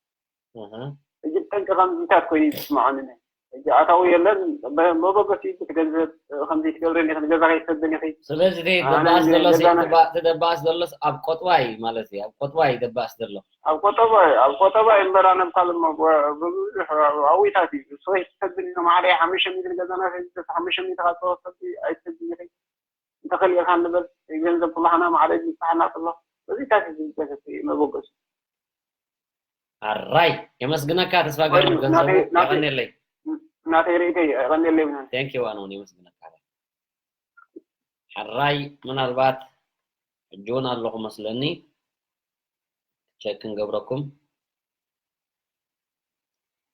እዩ። ሕጂ ጠንቂ ከምዚታት ኮይኑ ይስምዓኒ። ሕጂ ኣታዊ የለን። መበገሲ ትገንዘብ ከምዚ ትገብረኒ ኢኺ፣ ንገዛ ከይትሰደኒ ኢኺ። ስለዚ እቲ ኣነ ደባስ ዘሎ ገዛና እቲ ደባስ ዘሎስ ኣብ ቆጥባ እዩ ማለት እዩ። ኣብ ቆጥባ እዩ ደባስ ዘሎ። ኣብ ቆጠባ እዩ፣ ኣብ ቆጠባ እዩ እምበር ኣነ ኣብ ካልእ እሞ ብ- ብብዙሕ ኣዊታት እዩ። እሱ ከይትሰደኒ ኢኺ፣ ማዕረ ሓሙሽተ ሚእቲ ንገዛና ከይትሰ ሓሙሽተ ሚእቲ ካብ ተወሰድቲ ኣይትሰደኒ ኢኺ። እንተኸሊእካ ንበል ገንዘብ ኩላህና ማዕረ ይብፅሓና ኣሎ። በዚታት እዩ ዝገሰስ እዩ መበገሱ። ኣራይ የመስግነካ ተስፋ ገርም ገንዘቡ የቐንየለይ። ናተይ ርእይተይ የቐንየለይ ብናን። Thank you ኣነ እውን የመስግነካ። ሕራይ ምናልባት ሕጂ እውን ኣለኹ መስለኒ። ቸክ ክንገብረኩም።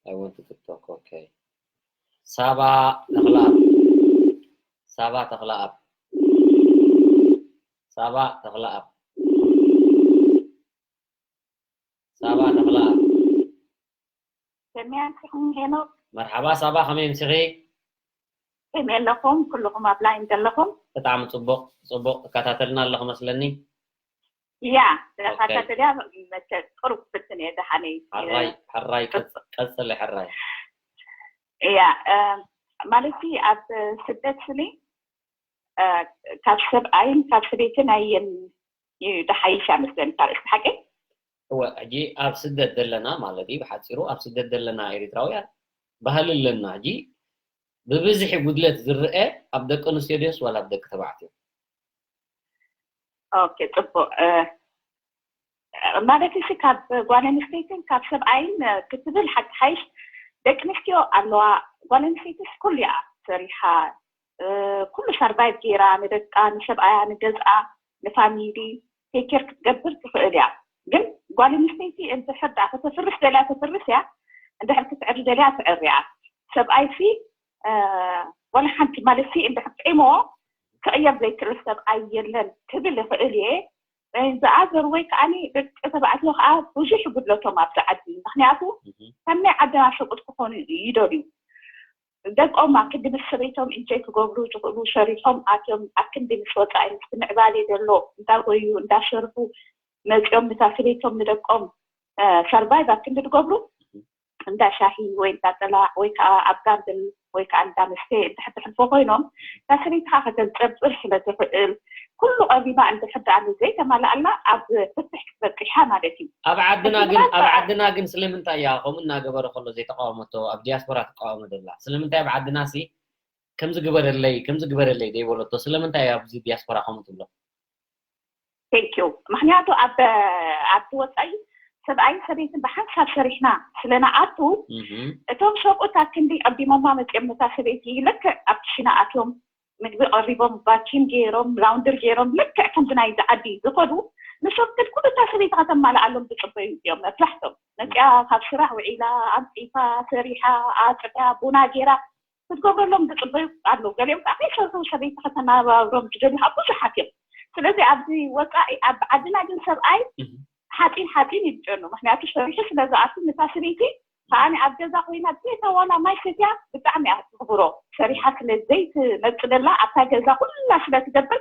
I want to talk. Okay. ሳባ ተኽለኣብ። ሳባ ተኽለኣብ። ሳባ ተኽለኣብ። ሳባ ተኽለኣብ። ከመይ ኣምሲኹም ሄኖክ? መርሓባ ሳባ፣ ከመይ ኣምሲኺ? ከመይ ኣለኹም? ኩልኹም ኣብ ላይን ዘለኹም? ብጣዕሚ ጽቡቕ፣ ጽቡቕ ትከታተልና ኣለኹ መስለኒ። ያ፣ ተኸታተልያ መቸ ቅሩብ ፍትን እየ ደሓነይ። ሓራይ፣ ሓራይ፣ ቀጽ-፣ ቀጽሊ ሓራይ። ያ፣ እ፣ ማለት ኣብ ስደት ስኒ፣ እ፣ ካብ ሰብኣይን ካብ ሰበይትን ኣየን እዩ ደሓይሽ መስለኒ፣ ካብ እስቲ ሓቂ? እወ፣ ሕጂ ኣብ ስደት ዘለና ማለት እዩ፣ ብሓጺሩ ኣብ ስደት ዘለና ኤርትራውያን ባህሊ ኣለና። ሕጂ ብብዝሒ ጉድለት ዝረአ ኣብ ደቂ ኣንስትዮ ድዮስ ዋላ ኣብ ደቂ ተባዕትዮ? ኦኬ፣ ጽቡቕ። እ፣ ማለት እሺ፣ ካብ ጓል ኣንስተይትን ካብ ሰብኣይን፣ እ፣ ክትብል ሓቂ ሓይሽ ደቂ ኣንስትዮ ኣለዋ። ጓል ኣንስተይትስ ኩሉ እያ ሰሪሓ፣ እ፣ ኩሉ ሰርቫይቭ ገይራ፣ ንደቃ፣ ንሰብኣያ፣ ንገዝኣ፣ ንፋሚሊ ቴክ ኬር ክትገብር ትኽእል እያ። ግን ጓል ኣንስተይቲ እንድሕር ደኣ ከተፍርስ ደልያ ተፍርስ እያ፣ እንድሕር ክትዕሪ ደልያ ትዕሪ እያ። ሰብኣይሲ፣ እ፣ ዋላ ሓንቲ ማለትሲ እንድሕር ጢሞ ክቕየር ዘይክእል ሰብኣይ የለን ክብል ይኽእል እየ። The other way ከዓኒ ደቂ ተባዕትዮ ከዓ ብዙሕ ይጉድለቶም ኣብዚ ዓዲ። ምኽንያቱ ከም ናይ ዓድና ሰብኡት ክኾኑ ይደልዩ። ደቆም ኣብ ክንዲ ምስ ሰበይቶም ኢንጆይ ክገብሩ ዝኽእሉ ሰሪሖም ኣትዮም ኣብ ክንዲ ምስ ወፃኢ ምስቲ ምዕባሌ ዘሎ እንዳጎዩ እንዳሰርሑ መፂኦም ንታ ሰበይቶም ንደቆም ሰርቫይቭ ኣብ ክንዲ ዝገብሩ እንዳ ሻሂ ወይ እንዳ ጠላዕ ወይ ከዓ ኣብ ጋምብል ወይ ከዓ እንዳ መስተ እንድሕር ተሕልፎ ኮይኖም እታ ሰበይትኻ ከተንፀርፅር ስለ ትኽእል ኩሉ ቀሪባ እንድሕር ደኣ ዘይተማልኣላ ኣብ ፍትሕ ክትበፅሕ እያ ማለት እዩ። ኣብ ዓድና ግን ኣብ ዓድና ግን ስለምንታይ እያ ከምኡ እናገበረ ከሎ ዘይተቃወመቶ ኣብ ዲያስፖራ ትቃወሞ ዘላ? ስለምንታይ ኣብ ዓድና ሲ ከምዚ ግበረለይ ከምዚ ግበረለይ ዘይበለቶ ስለምንታይ እያ ኣብዚ ዲያስፖራ ከምኡ ትብሎ? Thank you። ምክንያቱ ኣብ ኣብቲ ወፃኢ ሰብኣይን ሰበይትን ብሓንሳብ ሰሪሕና ስለንኣቱ እቶም ሰብኡት ኣክንዲ ቀዲሞማ መፂኦም ነታ ሰበይቲ ልክዕ ኣብ ክሽነ ኣትዮም ምግቢ ቀሪቦም ቫኪም ገይሮም ላውንድር ገይሮም ልክዕ ከምዚ ናይዚ ዓዲ ዝኸዱ ንሶም ግን ኩሉ እታ ሰበይቲ ከተማልኣሎም ዝፅበዩ እዮም መብዛሕቶም መፅያ ካብ ስራሕ ውዒላ ኣንፂፋ ሰሪሓ ኣፅዳ ቡና ገይራ ክትገብረሎም ዝፅበዩ ኣለዉ ገሊኦም ከዓ ከይሰርሑ ሰበይቲ ከተናባብሮም ዝደልዩ ከዓ ብዙሓት እዮም ስለዚ ኣብዚ ወፃኢ ኣብ ዓድና ግን ሰብኣይ ሓፂን ሓፂን ይብጨኑ ምክንያቱ ሰሪሑ ስለ ዝኣቱ ነታ ሰበይቲ ከዓኒ ኣብ ገዛ ኮይና ብዘይታ ዋላ ማይ ሰትያ ብጣዕሚ እያ ትኽብሮ ሰሪሓ ስለ ዘይትመፅእ ደላ ኣብታ ገዛ ኩላ ስለ ትገብር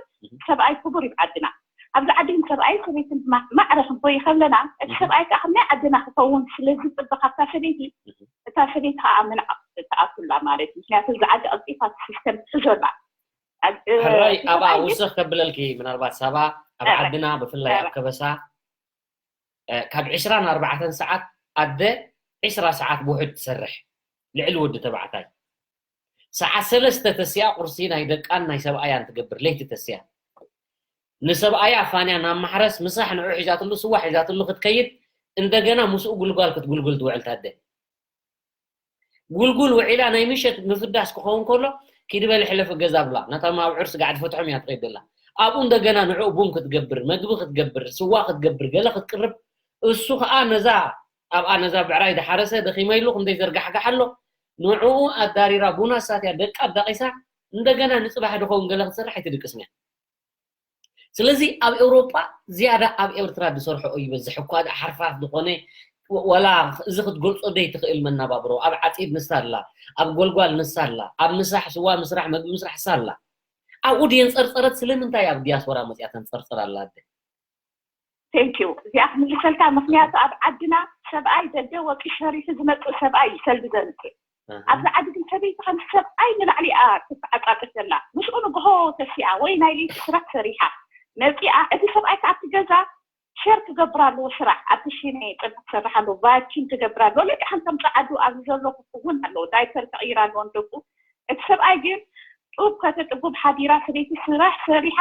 ሰብኣይ ክቡር እዩ ዓድና ኣብዚ ዓዲ ግን ሰብኣይ ሰበይትን ማዕረ ክንኮይ ከለና እቲ ሰብኣይ ከዓ ከም ናይ ዓድና ክኸውን ስለ ዝፅበ ካብታ ሰበይቲ እታ ሰበይቲ ከዓ ምንዓቕ ትኣቱላ ማለት እዩ ምክንያቱ እዚ ዓዲ ቀልጢፋ እቲ ሲስተም ትሕዞ ኣላ ሕራይ ኣብኣ ውስኽ ከብለልኪ ምናልባት ሳባ ኣብ ዓድና ብፍላይ ኣብ ከበሳ ካብ ዕስራን ኣርባዕተን ሰዓት ኣደ ዕስራ ሰዓት ብውሕድ ትሰርሕ ልዕሊ ወዲ ተባዕታይ ሰዓት ሰለስተ ተሲኣ ቁርሲ ናይ ደቃን ናይ ሰብኣያን ትገብር፣ ለይቲ ተሲኣ። ንሰብኣያ ኣፋንያ ናብ ማሕረስ ምሳሕ ንዑ ሒዛትሉ፣ ስዋ ሒዛትሉ ክትከይድ፣ እንደገና ምስኡ ጉልጓል ክትጉልጉል ትውዕል ታደ። ጉልጉል ውዒላ ናይ ምሸት ምፍዳስ ክኸውን ከሎ፣ "ኪዲ በሊ ሕለፊ ገዛ" ብላ፣ ነቶም ኣብ ዑርሲ ጋዕዲ ፈትሖም እያ ትኸይድ ዘላ። ኣብኡ እንደገና ንዕኡ ቡን ክትገብር፣ መግቢ ክትገብር፣ ስዋ ክትገብር፣ ገለ ክትቅርብ፣ እሱ ኸኣ ነዛ ኣብኣ ነዛ ብዕራይ ዝሓረሰ ደኺመ ኢሉ ክንደይ ዘርጋሕጋሕ ኣሎ፣ ንዕኡ ኣዳሪራ ቡን ኣሳትያ፣ ደቃ ኣዳቒሳ፣ እንደገና ንጽባሕ ድኸውን ገለ ክትሰርሕ ኣይትድቅስን እያ። ስለዚ ኣብ ኤውሮጳ ዝያዳ ኣብ ኤርትራ ዝሰርሖኦ ይበዝሕ እኳ ደኣ ሓርፋፍ ዝኾነ ወላ እዚ ክትገልጾ ደይ ትኽእል መናባብሮ ኣብ ዓጺድ ንሳ ኣላ ኣብ ጎልጓል ንሳ ኣላ ኣብ ምሳሕ ስዋ ምስራሕ መግቢ ምስራሕ ንሳ ኣላ ኣብኡ ድየን ጸርጸረት ስለምንታይ ኣብ ዲያስፖራ መጽያ ተንጸርጽር ኣላ ኣደ thank you እዚኣ ክምልሰልካ ምክንያቱ ኣብ ዓድና ሰብኣይ ደገ ወፂ ሸሪሑ ዝመፅእ ሰብኣይ እዩ ሰልቢ ዘምፅእ ኣብዚ ዓዲ ግን ሰበይቲ ከም ሰብኣይ ንላዕሊ እያ ትተዓፃፀፍ ዘላ ምስኡ ንግሆ ተሲኣ ወይ ናይ ለይቲ ስራሕ ሰሪሓ መፂኣ እቲ ሰብኣይ ከዓ ኣብቲ ገዛ ሸር ክገብር ኣለዎ ስራሕ ኣብ ክሽነ ፅርሒ ክሰርሕ ኣለዎ ቫኪም ክገብር ኣለዎ ልክዕ ከም ፃዓዱ ኣብዚ ዘሎ ክክውን ኣለዎ ዳይፐር ክቕይር ኣለዎ ንደቁ እቲ ሰብኣይ ግን ጡብ ከተጥቡብ ሓዲራ ሰበይቲ ስራሕ ሰሪሓ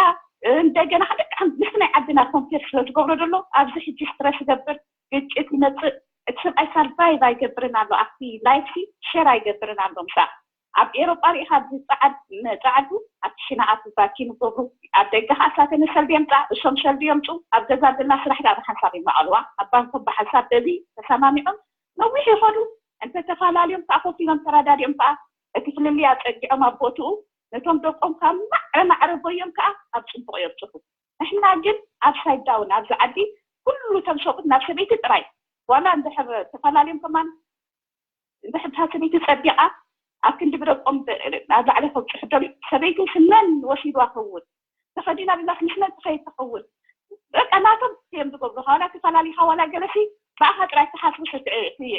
እንደገና ከዓ ልክዕ ከም ምስ ናይ ዓድና ኮምፔር ስለ ዝገብሮ ዘሎ ኣብዚ ሕጂ ስትረስ ይገብር ግጭት ይመፅእ እቲ ሰብኣይ ሳርቫይቭ ኣይገብርን ኣሎ ኣብቲ ላይፍ ሲ ሸር ኣይገብርን ኣሎ ምሳ ኣብ ኤሮጳ ሪኢኻ ኣብዚ ፃዓድ ፃዓዱ ኣብቲ ሽና ኣቱ ቫኪም ይገብሩ ኣብ ደገ ከዓ እሳተ መሰል ድየምፃ እሶም ሸር ድየምፁ ኣብ ገዛ ዘላ ስራሕ ዳ ብሓንሳብ ይመቐልዋ ኣብ ባንኮም ብሓንሳብ በዚ ተሰማሚዖም ነዊሕ ይኸዱ እንተተፈላለዮም ከዓ ኮፍ ኢሎም ተረዳዲኦም ከዓ እቲ ፍልልይ ኣፀጊዖም ኣብ ቦትኡ ነቶም ደቆም ካብ ማዕረ ማዕረ ጎዮም ከዓ ኣብ ፅቡቕ የብፅሑ ንሕና ግን ኣብ ሳይድ ዳውን ኣብዚ ዓዲ ኩሉ ተምሰቁት ናብ ሰበይቲ ጥራይ ዋላ እንድሕር ተፈላለዮም ከማን እንድሕር እታ ሰበይቲ ፀቢቓ ኣብ ክንዲ ብደቆም ናብ ላዕሊ ከብፅሑ ደልዩ ሰበይቲ ስመን ወሲድዋ ከውን ተኸዲና ብላስ ምስ መን ትኸይድ ትኸውን በቃ ናቶም እዮም ዝገብሩ ዋላ ተፈላሊኻ ዋላ ገለሲ ብኣኻ ጥራይ ተሓስቡ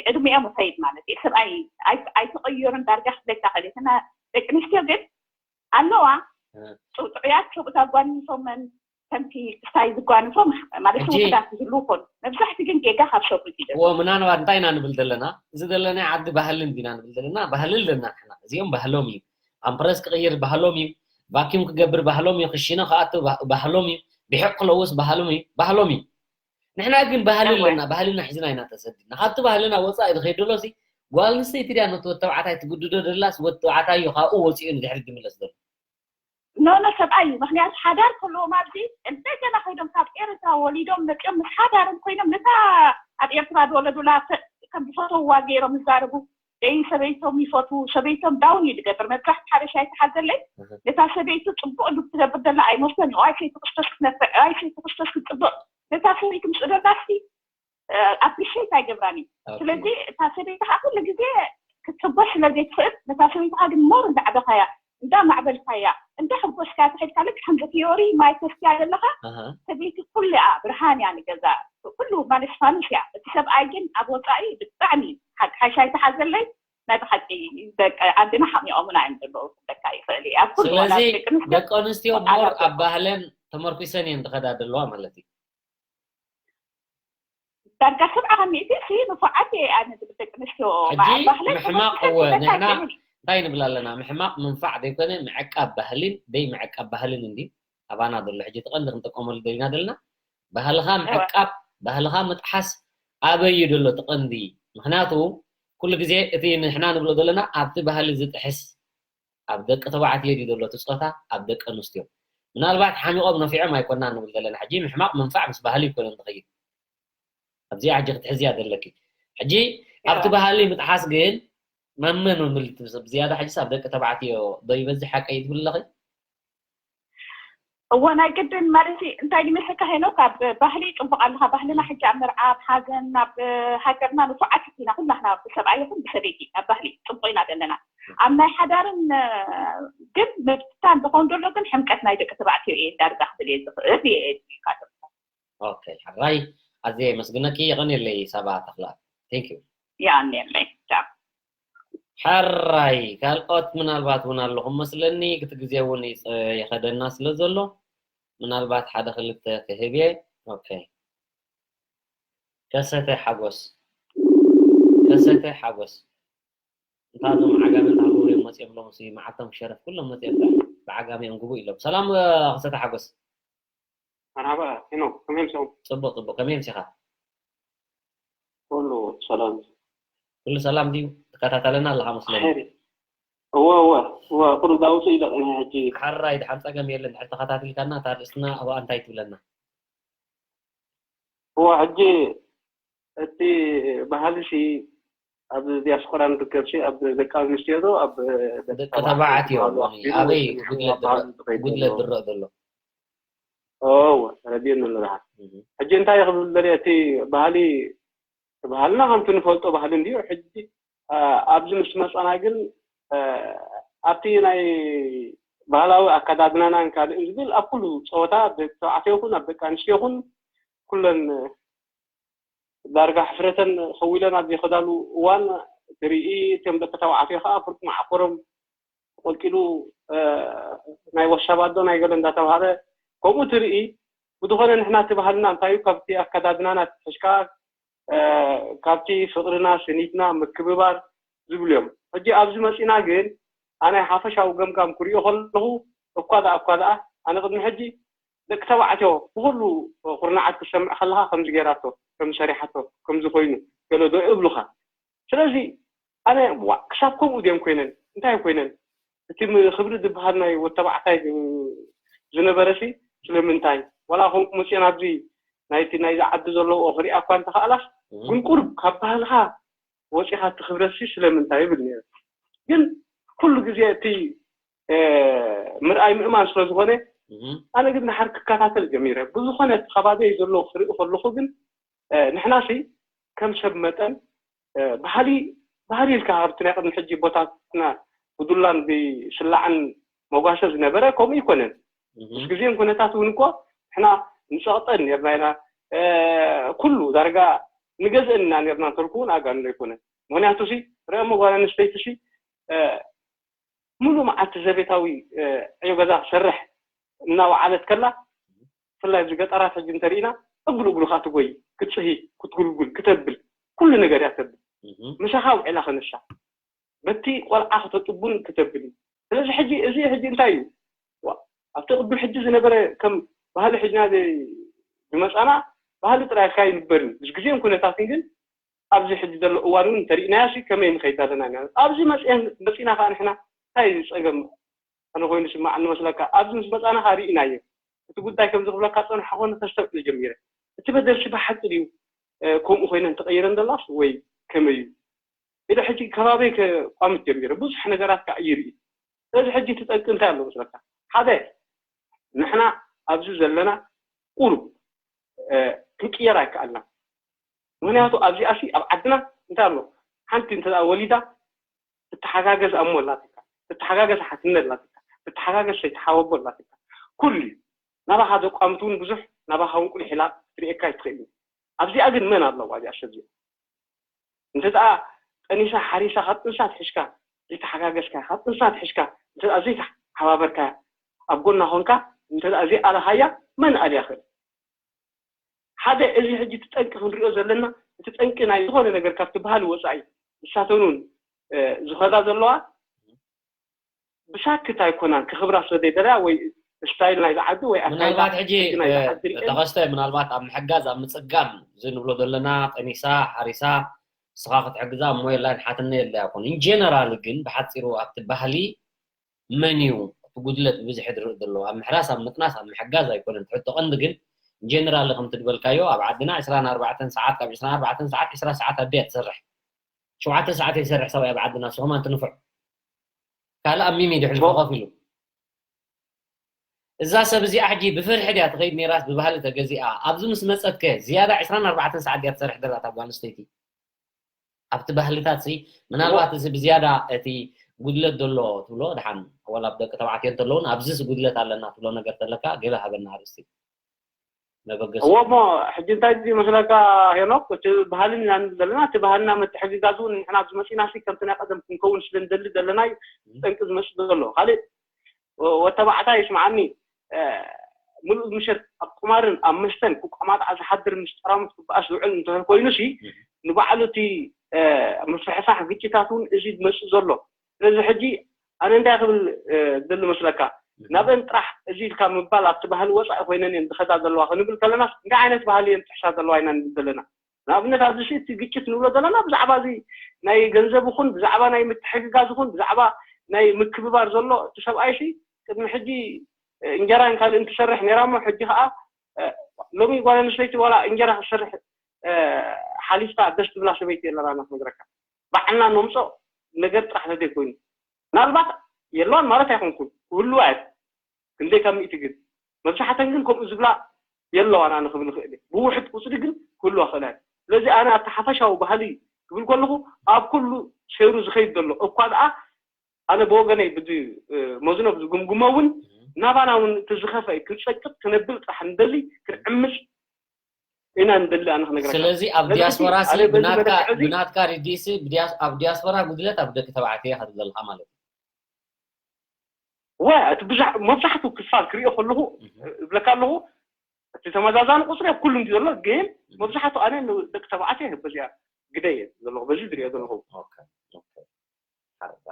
ዕድሚኦም ይኸይድ ማለት እዩ ሰብኣይ ኣይተቐየሩን ዳርጋ ክብለካ ኸእል እና ደቂ ኣንስትዮ ግን ኣለዋ ጥዑያት ሰብኡት ኣጓኒፎመን ከምቲ ክሳይ ዝጓንፎ ማለት ሕጂ ውሑዳት ዝህልዉ ኮኑ መብዛሕቲ ግን ጌጋ ካብ ሰብኡት እዩ እዎ ምናልባት እንታይ ኢና ንብል ዘለና እዚ ዘለና ዓዲ ባህልን ዲና ንብል ዘለና ባህልን ኣለና ንሕና እዚኦም ባህሎም እዩ ኣምፕረስ ክቕይር ባህሎም እዩ ቫኪዩም ክገብር ባህሎም እዩ ክሽነ ክኣቱ ባህሎም እዩ ብሕቕ ክለውስ ባህሎም እዩ ባህሎም እዩ ንሕና ግን ባህሊ ኣለና ባህልና ሒዝና ኢና ተሰዲድና ካብቲ ባህልና ወፃኢ ዝኸይድ ዘሎ ሲ ጓል ኣንስተይቲ ድያ ነቲ ወዲ ተባዕታይ ትግድዶ ደላስ ወዲ ተባዕታይ እዩ ካብኡ ወፂኡ ንድሕሪ ዝምለስ ዘሎ ኖ ኖ ሰብኣይ እዩ ምክንያቱ ሓዳር ከለዎም ኣብዚ እንደገና ኮይዶም ካብ ኤርትራ ወሊዶም መፅኦም ምስ ሓዳሮም ኮይኖም ነታ ኣብ ኤርትራ ዝወለዱላ ከም ዝፈተውዋ ገይሮም ይዛረቡ ደይ ሰበይቶም ይፈትዉ ሰበይቶም ዳውን እዩ ዝገብር መብዛሕቲ ሓበሻ ይተሓዘለይ ነታ ሰበይቱ ፅቡቅ ትገብር ዘላ ኣይመስሎን እዩ ኣይ ሰይቲ ክርስቶስ ክትነፍዕ ኣይ ሰይቲ ክርስቶስ ክትፅብቅ ነታ ሰበይቲ ምስኡ ደላ እስቲ ኣፕሪሼት ኣይገብራን እዩ ስለዚ እታ ሰበይቲ ከዓ ኩሉ ግዜ ክትሕጎስ ስለ ዘይትኽእል ነታ ሰበይትካ ግን ሞር እንዳዕበኻያ እንዳማዕበልካያ እንዳሕጎስካያ ተኸድካ ልክ ከምዚ ቲዮሪ ማይ ተስትያ ዘለካ ሰበይቲ ኩሉ እያ ብርሃን እያ ንገዛ ኩሉ ማለት ፋኑስ እያ እቲ ሰብኣይ ግን ኣብ ወፃኢ ብጣዕሚ ሓቂ ሓሻይ ተሓዘለይ ናይ ብሓቂ ደቂ ዓድና ሓሚቖምና እዮም ዘለዉ ክብለካ ይኽእል እየ ኣብ ኩሉ ስለዚ ደቂ ኣንስትዮ ሞር ኣብ ባህለን ተመርኩሰን እየን ዝኸዳ ዘለዋ ማለት እዩ ዳርጋ ሰብዓ ሚእቲ ሲ ንፉዓት እየ ኣነ ዝብል ደቂ ኣንስትዮ ሕጂ ምሕማቕ እወ ንሕና እንታይ ንብል ኣለና ምሕማቕ ምንፋዕ ዘይኮነ ምዕቃብ ባህልን ደይ ምዕቃብ ባህልን እንዲ ኣባና ዘሎ ሕጂ እቲ ቀንዲ ክንጥቀመሉ ደሊና ዘለና ባህልኻ ምዕቃብ ባህልኻ ምጥሓስ ኣበይ እዩ ዘሎ እቲ ቀንዲ ምክንያቱ ኩሉ ግዜ እቲ ንሕና ንብሎ ዘለና ኣብቲ ባህሊ ዝጥሕስ ኣብ ደቂ ተባዕትዮ ድዩ ዘሎ እቲ ፆታ ኣብ ደቂ ኣንስትዮ ምናልባት ሓሚቖም ነፊዖም ኣይኮናን ንብል ዘለና ሕጂ ምሕማቕ ምንፋዕ ምስ ባህሊ ይኮነ ንኽይድ ኣብዚኣ ሕጂ ክትሕዝያ ዘለኪ ሕጂ ኣብቲ ባህሊ ምጥሓስ ግን መመን ምምልቲ ብዝያዳ ሕጂ ኣብ ደቂ ተባዕትዮ ዶ ይበዝሕ ሓቀይ ትብል ኣለኺ እዎ ናይ ግድን ማለት እንታይ ይመስለካ ሄኖክ ኣብ ባህሊ ፅቡቅ ኣለካ ባህልና ሕጂ ኣብ መርዓ ኣብ ሓዘን ኣብ ሃገርና ንፉዓት ኢና ኩላትና ብሰብኣይ ይኹን ብሰበይቲ ኣብ ባህሊ ፅቡቅ ኢና ዘለና ኣብ ናይ ሓዳርን ግን ምብትታን ዝኸውን ዘሎ ግን ሕምቀት ናይ ደቂ ተባዕትዮ እየ ዳርጋ ክብል እየ ዝኽእል እየ ኦኬ ሕራይ ኣዝየ የመስግነኪ የቐንየለይ ሳባ ተኽላ ቴንክ ዩ የቐንየለይ ሕራይ ካልኦት ምናልባት እውን ኣለኹም መስለኒ እቲ ግዜ እውን ይኸደና ስለ ዘሎ ምናልባት ሓደ ክልተ ክህብ እየ ኦኬ ከሰተ ሓጎስ ከሰተ ሓጎስ እንታ እዞም ዓጋመ ተሃውርዮም መፅኦም ሎምሲ መዓልቶም ክሸረፍ ኩሎም መፅኦም ብዓጋሚኦም ግቡ ኢሎም። ሰላም ክሰተ ሓጎስ። መርሓባ ሄኖክ፣ ከመይ ምሰኹም? ፅቡቅ ፅቡቅ፣ ከመይ ምሲኻ? ኩሉ ሰላም። ኩሉ ሰላም ድዩ? ትከታተለና ኣለኻ መስለኒ። እወ እወ እወ፣ ቁሩብ ዳውፅእ ኢለ ቅድሚ ሕጂ። ሓራይ ድሓን ፀገም የለን። ድሕር ተኸታቲልካና እታ ኣርእስትና ኣብኣ እንታይ ትብለና? እወ፣ ሕጂ እቲ ባህሊ ሲ ኣብ ዲያስፖራ ንርከብ ሲ ኣብ ደቂ ኣንስትዮ ዶ ኣብ ደቂ ተባዕትዮ ኣበይ ጉድለት ዝረእ ዘሎ? እወ፣ ተረዲኡኒ ኣሎ። ሕጂ እንታይ ክብል ደልየ፣ እቲ ባህሊ ባህልና ከምቲ ንፈልጦ ባህሊ እንድዩ። ሕጂ ኣብዚ ምስ መፃና ግን ኣብቲ ናይ ባህላዊ ኣከዳድናናን ካልእን ዝብል ኣብ ኩሉ ፀወታ ደቂ ተባዕትዮ ይኹን ኣብ ደቂ ኣንስትዮ ይኹን ኩለን ዳርጋ ሕፍረተን ከዊለን ኣብ ዘይኸዳሉ እዋን ትርኢ። እቶም ደቂ ተባዕትዮ ከዓ ፍርቂ መዓኮሮም ቆልቂሉ ናይ ወሻባዶ ናይ ገለ እንዳተባሃለ ከምኡ ትርኢ። ብዝኾነ ንሕና እቲ ባህልና እንታይ እዩ? ካብቲ ኣከዳድናና ትሕሽካ ካብቲ ፍቕርና፣ ስኒትና፣ ምክብባር ዝብሉ እዮም። ሕጂ ኣብዚ መፂና ግን ኣነ ሓፈሻዊ ገምጋም ክሪኦ ከለኹ እኳ ደኣ እኳ ደኣ ኣነ ቅድሚ ሕጂ ደቂ ተባዕትዮ ብኹሉ ኩርናዓት ክትሰምዕ ከለኻ ከምዚ ገይራቶ፣ ከምዚ ሰሪሓቶ፣ ከምዚ ኮይኑ ገለ ዶ ይብሉኻ። ስለዚ ኣነ ዋእ ክሳብ ከምኡ ድዮም ኮይነን እንታይ ኮይነን እቲ ክብሪ ዝበሃል ናይ ወተባዕታይ ዝነበረ ሲ ስለምንታይ ዋላ ከምኡ መፅኦን ኣብዚ ናይቲ ናይዚ ዓዲ ዘለውኦ ክሪኣ እኳ እንተኸኣላስ ግን ቁሩብ ካብ ባህልኻ ወፂኻ እቲ ክብረት ሲ ስለምንታይ ይብል ነይረ። ግን ኩሉ ግዜ እቲ ምርኣይ ምእማን ስለዝኾነ ኣነ ግን ድሓር ክከታተል ጀሚረ። ብዝኾነ እቲ ከባቢይ ዘሎ ክርኢ ከለኹ ግን ንሕና ሲ ከም ሰብ መጠን ባህሊ ባህሊ ኢልካ ኣብቲ ናይ ቅድሚ ሕጂ ቦታትና ብዱላን ብስላዕን መጓሰ ዝነበረ ከምኡ ይኮነን። ምስ ግዜን ኩነታት እውን እኮ ንሕና ንፀቕጠን ነርና ኢና። ኩሉ ዳርጋ ንገዝአን ኢና ነርና እንተልኩ እውን ኣጋንኖ ኣይኮነን። ምክንያቱ ሲ ርአሞ ጓል ኣንስተይቲ ሲ ሙሉእ መዓልቲ ዘቤታዊ ዕዮ ገዛ ክሰርሕ እናወዓለት ከላ ብፍላይ ኣብዚ ገጠራት ሕጂ እንተሪኢና እግሉ እግሉ ከዓ ትጎይ ክትፅሂ ክትጉልጉል ክተብል ኩሉ ነገር እያ ተብል። ምሳኻ ውዒላ ከነሳ በቲ ቆልዓ ክተጥቡን ክተብል እዩ። ስለዚ ሕጂ እዚ ሕጂ እንታይ እዩ ኣብቲ ቅድሚ ሕጂ ዝነበረ ከም ባህሊ ሕጅና ዝመፃና ባህሊ ጥራይ ኣይንበርን ምስ ግዜን ኩነታትን ግን ኣብዚ ሕጂ ዘሎ እዋን እውን እንተሪእናዮ ሲ ከመይ ንኸይድ ኣለና ኢና። ኣብዚ መፅኤን መፂና ከዓ ንሕና እንታይ እዩ ፀገም ኣነ ኮይኑ ስማዕ ንመስለካ ኣብዚ ምስ መፃና ከዓ ርኢናዮ እቲ ጉዳይ ከምዚ ክብለካ ፀንሖ ኮነ ከስተውዕል ጀሚረ እቲ በደል ሲ ብሓቂ ድዩ ከምኡ ኮይነን ተቐይረን ዘላስ ወይ ከመይ እዩ ኢለ ሕጂ ከባበይ ከቋምት ጀሚረ ብዙሕ ነገራት ከዓ ይርኢ ስለዚ ሕጂ እቲ ጠንቂ እንታይ ኣሎ መስለካ ሓደ ንሕና ኣብዚ ዘለና ቁሩብ ክንቅየር ኣይከኣልና ምክንያቱ ኣብዚኣ ሲ ኣብ ዓድና እንታይ ኣሎ ሓንቲ እንተ ወሊዳ ትተሓጋገዝ ኣሞ ኣላትካ ትተሓጋገዝ ሓትነ ኣላትካ ትተሓጋገዝ ሰይቲ ሓወቦ ኣላትካ ኩሉ እዩ ናባኻ ዘቋምት እውን ብዙሕ ናባኻ እውን ቁሊሕ ኢላ ክትርእየካ ኣይትኽእል ኣብዚኣ ግን መን ኣለዋ እዚኣ ሰብ እዚኣ እንተ ደኣ ጠኒሳ ሓሪሳ ካብ ጥንሳ ትሕሽካ ዘይተሓጋገዝካ ካብ ጥንሳ ትሕሽካ እንተ ደኣ ዘይተሓባበርካ ኣብ ጎና ኾንካ እንተ ደኣ ዘይኣለኻያ መን ኣልያ ክእል ሓደ እዚ ሕጂ እቲ ጠንቂ ክንሪኦ ዘለና እቲ ጠንቂ ናይ ዝኾነ ነገር ካብቲ ባህሊ ወፃኢ ንሳተን እውን ዝኸዳ ዘለዋ ብሳክት ኣይኮናን ክኽብራ ስለ ዘይደለያ ወይ ስታይል ናይ ዝዓዲ ወይ ምናልባት ሕጂ ተኸስተ ምናልባት ኣብ ምሕጋዝ ኣብ ምፅጋም እዚ ንብሎ ዘለና ጠኒሳ ሓሪሳ ንስኻ ክትሕግዛ እሞ የላን ሓትነ የለያ ኮኑ ኢንጀነራል ግን ብሓፂሩ ኣብቲ ባህሊ መን እዩ እቲ ጉድለት ብብዝሒ ዝርኢ ዘሎ ኣብ ምሕራስ ኣብ ምጥናስ ኣብ ምሕጋዝ ኣይኮነን ትሕቶ ቀንዲ ግን ጀነራል ከም ትድበልካዮ ኣብ ዓድና ዕስራን ኣርባዕተን ሰዓት ካብ ዕስራን ኣርባዕተን ሰዓት ዕስራ ሰዓት ኣደያ ትሰርሕ ሸውዓተ ሰዓት ይሰርሕ ሰብኣይ ኣብ ዓድና ንሱ ከማን ትንፍዕ ካልእ ኣብ ሚሚ ድሕሪ ተኸፊሉ እዛ ሰብ እዚኣ ሕጂ ብፍርሒ ድያ ትኸይድ ነይራስ ብባህሊ ተገዚኣ ኣብዚ ምስ መፀት ከ ዝያዳ ዕስራን ኣርባዕተን ሰዓት ድያ ትሰርሕ ደላ እታ ጓል ኣንስተይቲ ኣብቲ ባህልታት ሲ ምናልባት እዚ ብዝያዳ እቲ ጉድለት ዘሎ ትብሎ ድሓን ወላ ኣብ ደቂ ተባዕትዮ እንተለውን ኣብዚስ ጉድለት ኣለና ትብሎ ነገር ተለካ ገለ ሃበና ኣርእስቲ መበገሲ እዎ እሞ ሕጂ እንታይ ድዩ መስለካ ሄኖክ እቲ ባህልን ኢና ንብል ዘለና እቲ ባህልና ምትሕግጋዝ እውን ንሕና ኣብዚ መፂና ሲ ከምቲ ናይ ቀደም ክንከውን ስለ ንደሊ ዘለና እዩ ጠንቂ ዝመፅእ ዘሎ ካልእ ወተባዕታይ ይስምዓኒ ምሉእ ምሸት ኣብ ቁማርን ኣብ መስተን ክቋማጣዕ ዝሓድር ምስ ጠራሙስ ክበኣስ ዝውዕል እንተኾይኑ ሲ ንባዕሉ እቲ ምፍሕፋሕ ግጭታት እውን እዚ ዝመፅእ ዘሎ ስለዚ ሕጂ ኣነ እንታይ ክብል እ፣ ዝደሊ መስለካ? ናብአን ጥራሕ እዚ ኢልካ ምባል ኣብቲ ባህሊ ወፃኢ ኮይነን እየን ዝኸዳ ዘለዋ ክንብል ከለናስ እንታይ ዓይነት ባህሊ እየን ዝጥሕሳ ዘለዋ ኢና ንብል ዘለና? ንኣብነት ኣብዚ ሲ እቲ ግጭት ንብሎ ዘለና ብዛዕባ እዚ ናይ ገንዘብ ይኹን ብዛዕባ ናይ ምትሕግጋዝ ይኹን ብዛዕባ ናይ ምክብባር ዘሎ እቲ ሰብኣይ ሲ ቅድሚ ሕጂ እንጀራን ካልእን ትሰርሕ ነይራ እሞ ሕጂ ከዓ እ፣ ሎሚ ጓል ኣንስተይቲ ዋላ እንጀራ ክትሰርሕ እ፣ ሓሊፍካ ደስ ትብላ ሰበይቲ የለና ኢና ክነግረካ። ባዕልና ነምፅኦ ነገር ጥራሕ ተዘይኮይኑ ምናልባት የለዋን ማለት ኣይኮንኩን ክህልዋ እየ ክንደይ ካብ ሚእቲ ግን መብዛሕተን ግን ከምኡ ዝብላ የለዋን ኣነ ክብል ይኽእል እየ ብውሕድ ቁፅሪ ግን ክህልዋ ክእል እየ ስለዚ ኣነ ኣብቲ ሓፈሻዊ ባህሊ ክብል ከለኹ ኣብ ኩሉ ሰይሩ ዝኸይድ ዘሎ እኳ ደኣ ኣነ ብወገነይ ብዚ መዝኖ ዝግምግሞ እውን ናባና እውን እቲ ዝኸፈ ክንፀቅጥ ክነብል ጥራሕ ንደሊ ክንዕምፅ ኢና ንደሊ ኣነ ክነግረካ ስለዚ ኣብ ዲያስፖራ ሲ ብናትካ ሪዲሲ ኣብ ዲያስፖራ ጉድለት ኣብ ደቂ ተባዕትዮ ኢኻ ዘለኻ ማለት እዩ ወ እቲ ብዙሕ መብዛሕትኡ ክፋል ክሪኦ ከለኹ እብለካ ኣለኹ እቲ ተመዛዛኒ ቁፅሪ ኣብ ኩሉ እንዲ ዘሎ ግን መብዛሕትኡ ኣነ ደቂ ተባዕትዮ በዚኣ ግደ እየ ዘለኹ በዚ ዝሪኦ ዘለኹ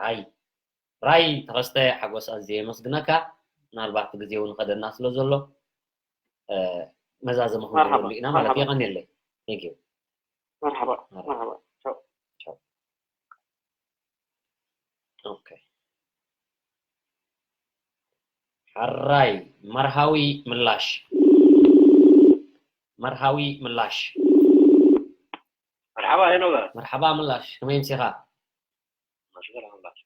ራይ ራይ ተኸስተ ሓጎስ ኣዝየ የመስግነካ ምናልባት ግዜ እውን ከደና ስለ ዘሎ መዛዘመ ክንገብረሉ ኢና ማለት የቐንየለይ thank you መርሓባ መርሓባ ቻው ቻው okay ሓራይ መርሃዊ ምላሽ መርሃዊ ምላሽ መርሓባ ሄኖጋ መርሓባ ምላሽ ከመይ ምሲኻ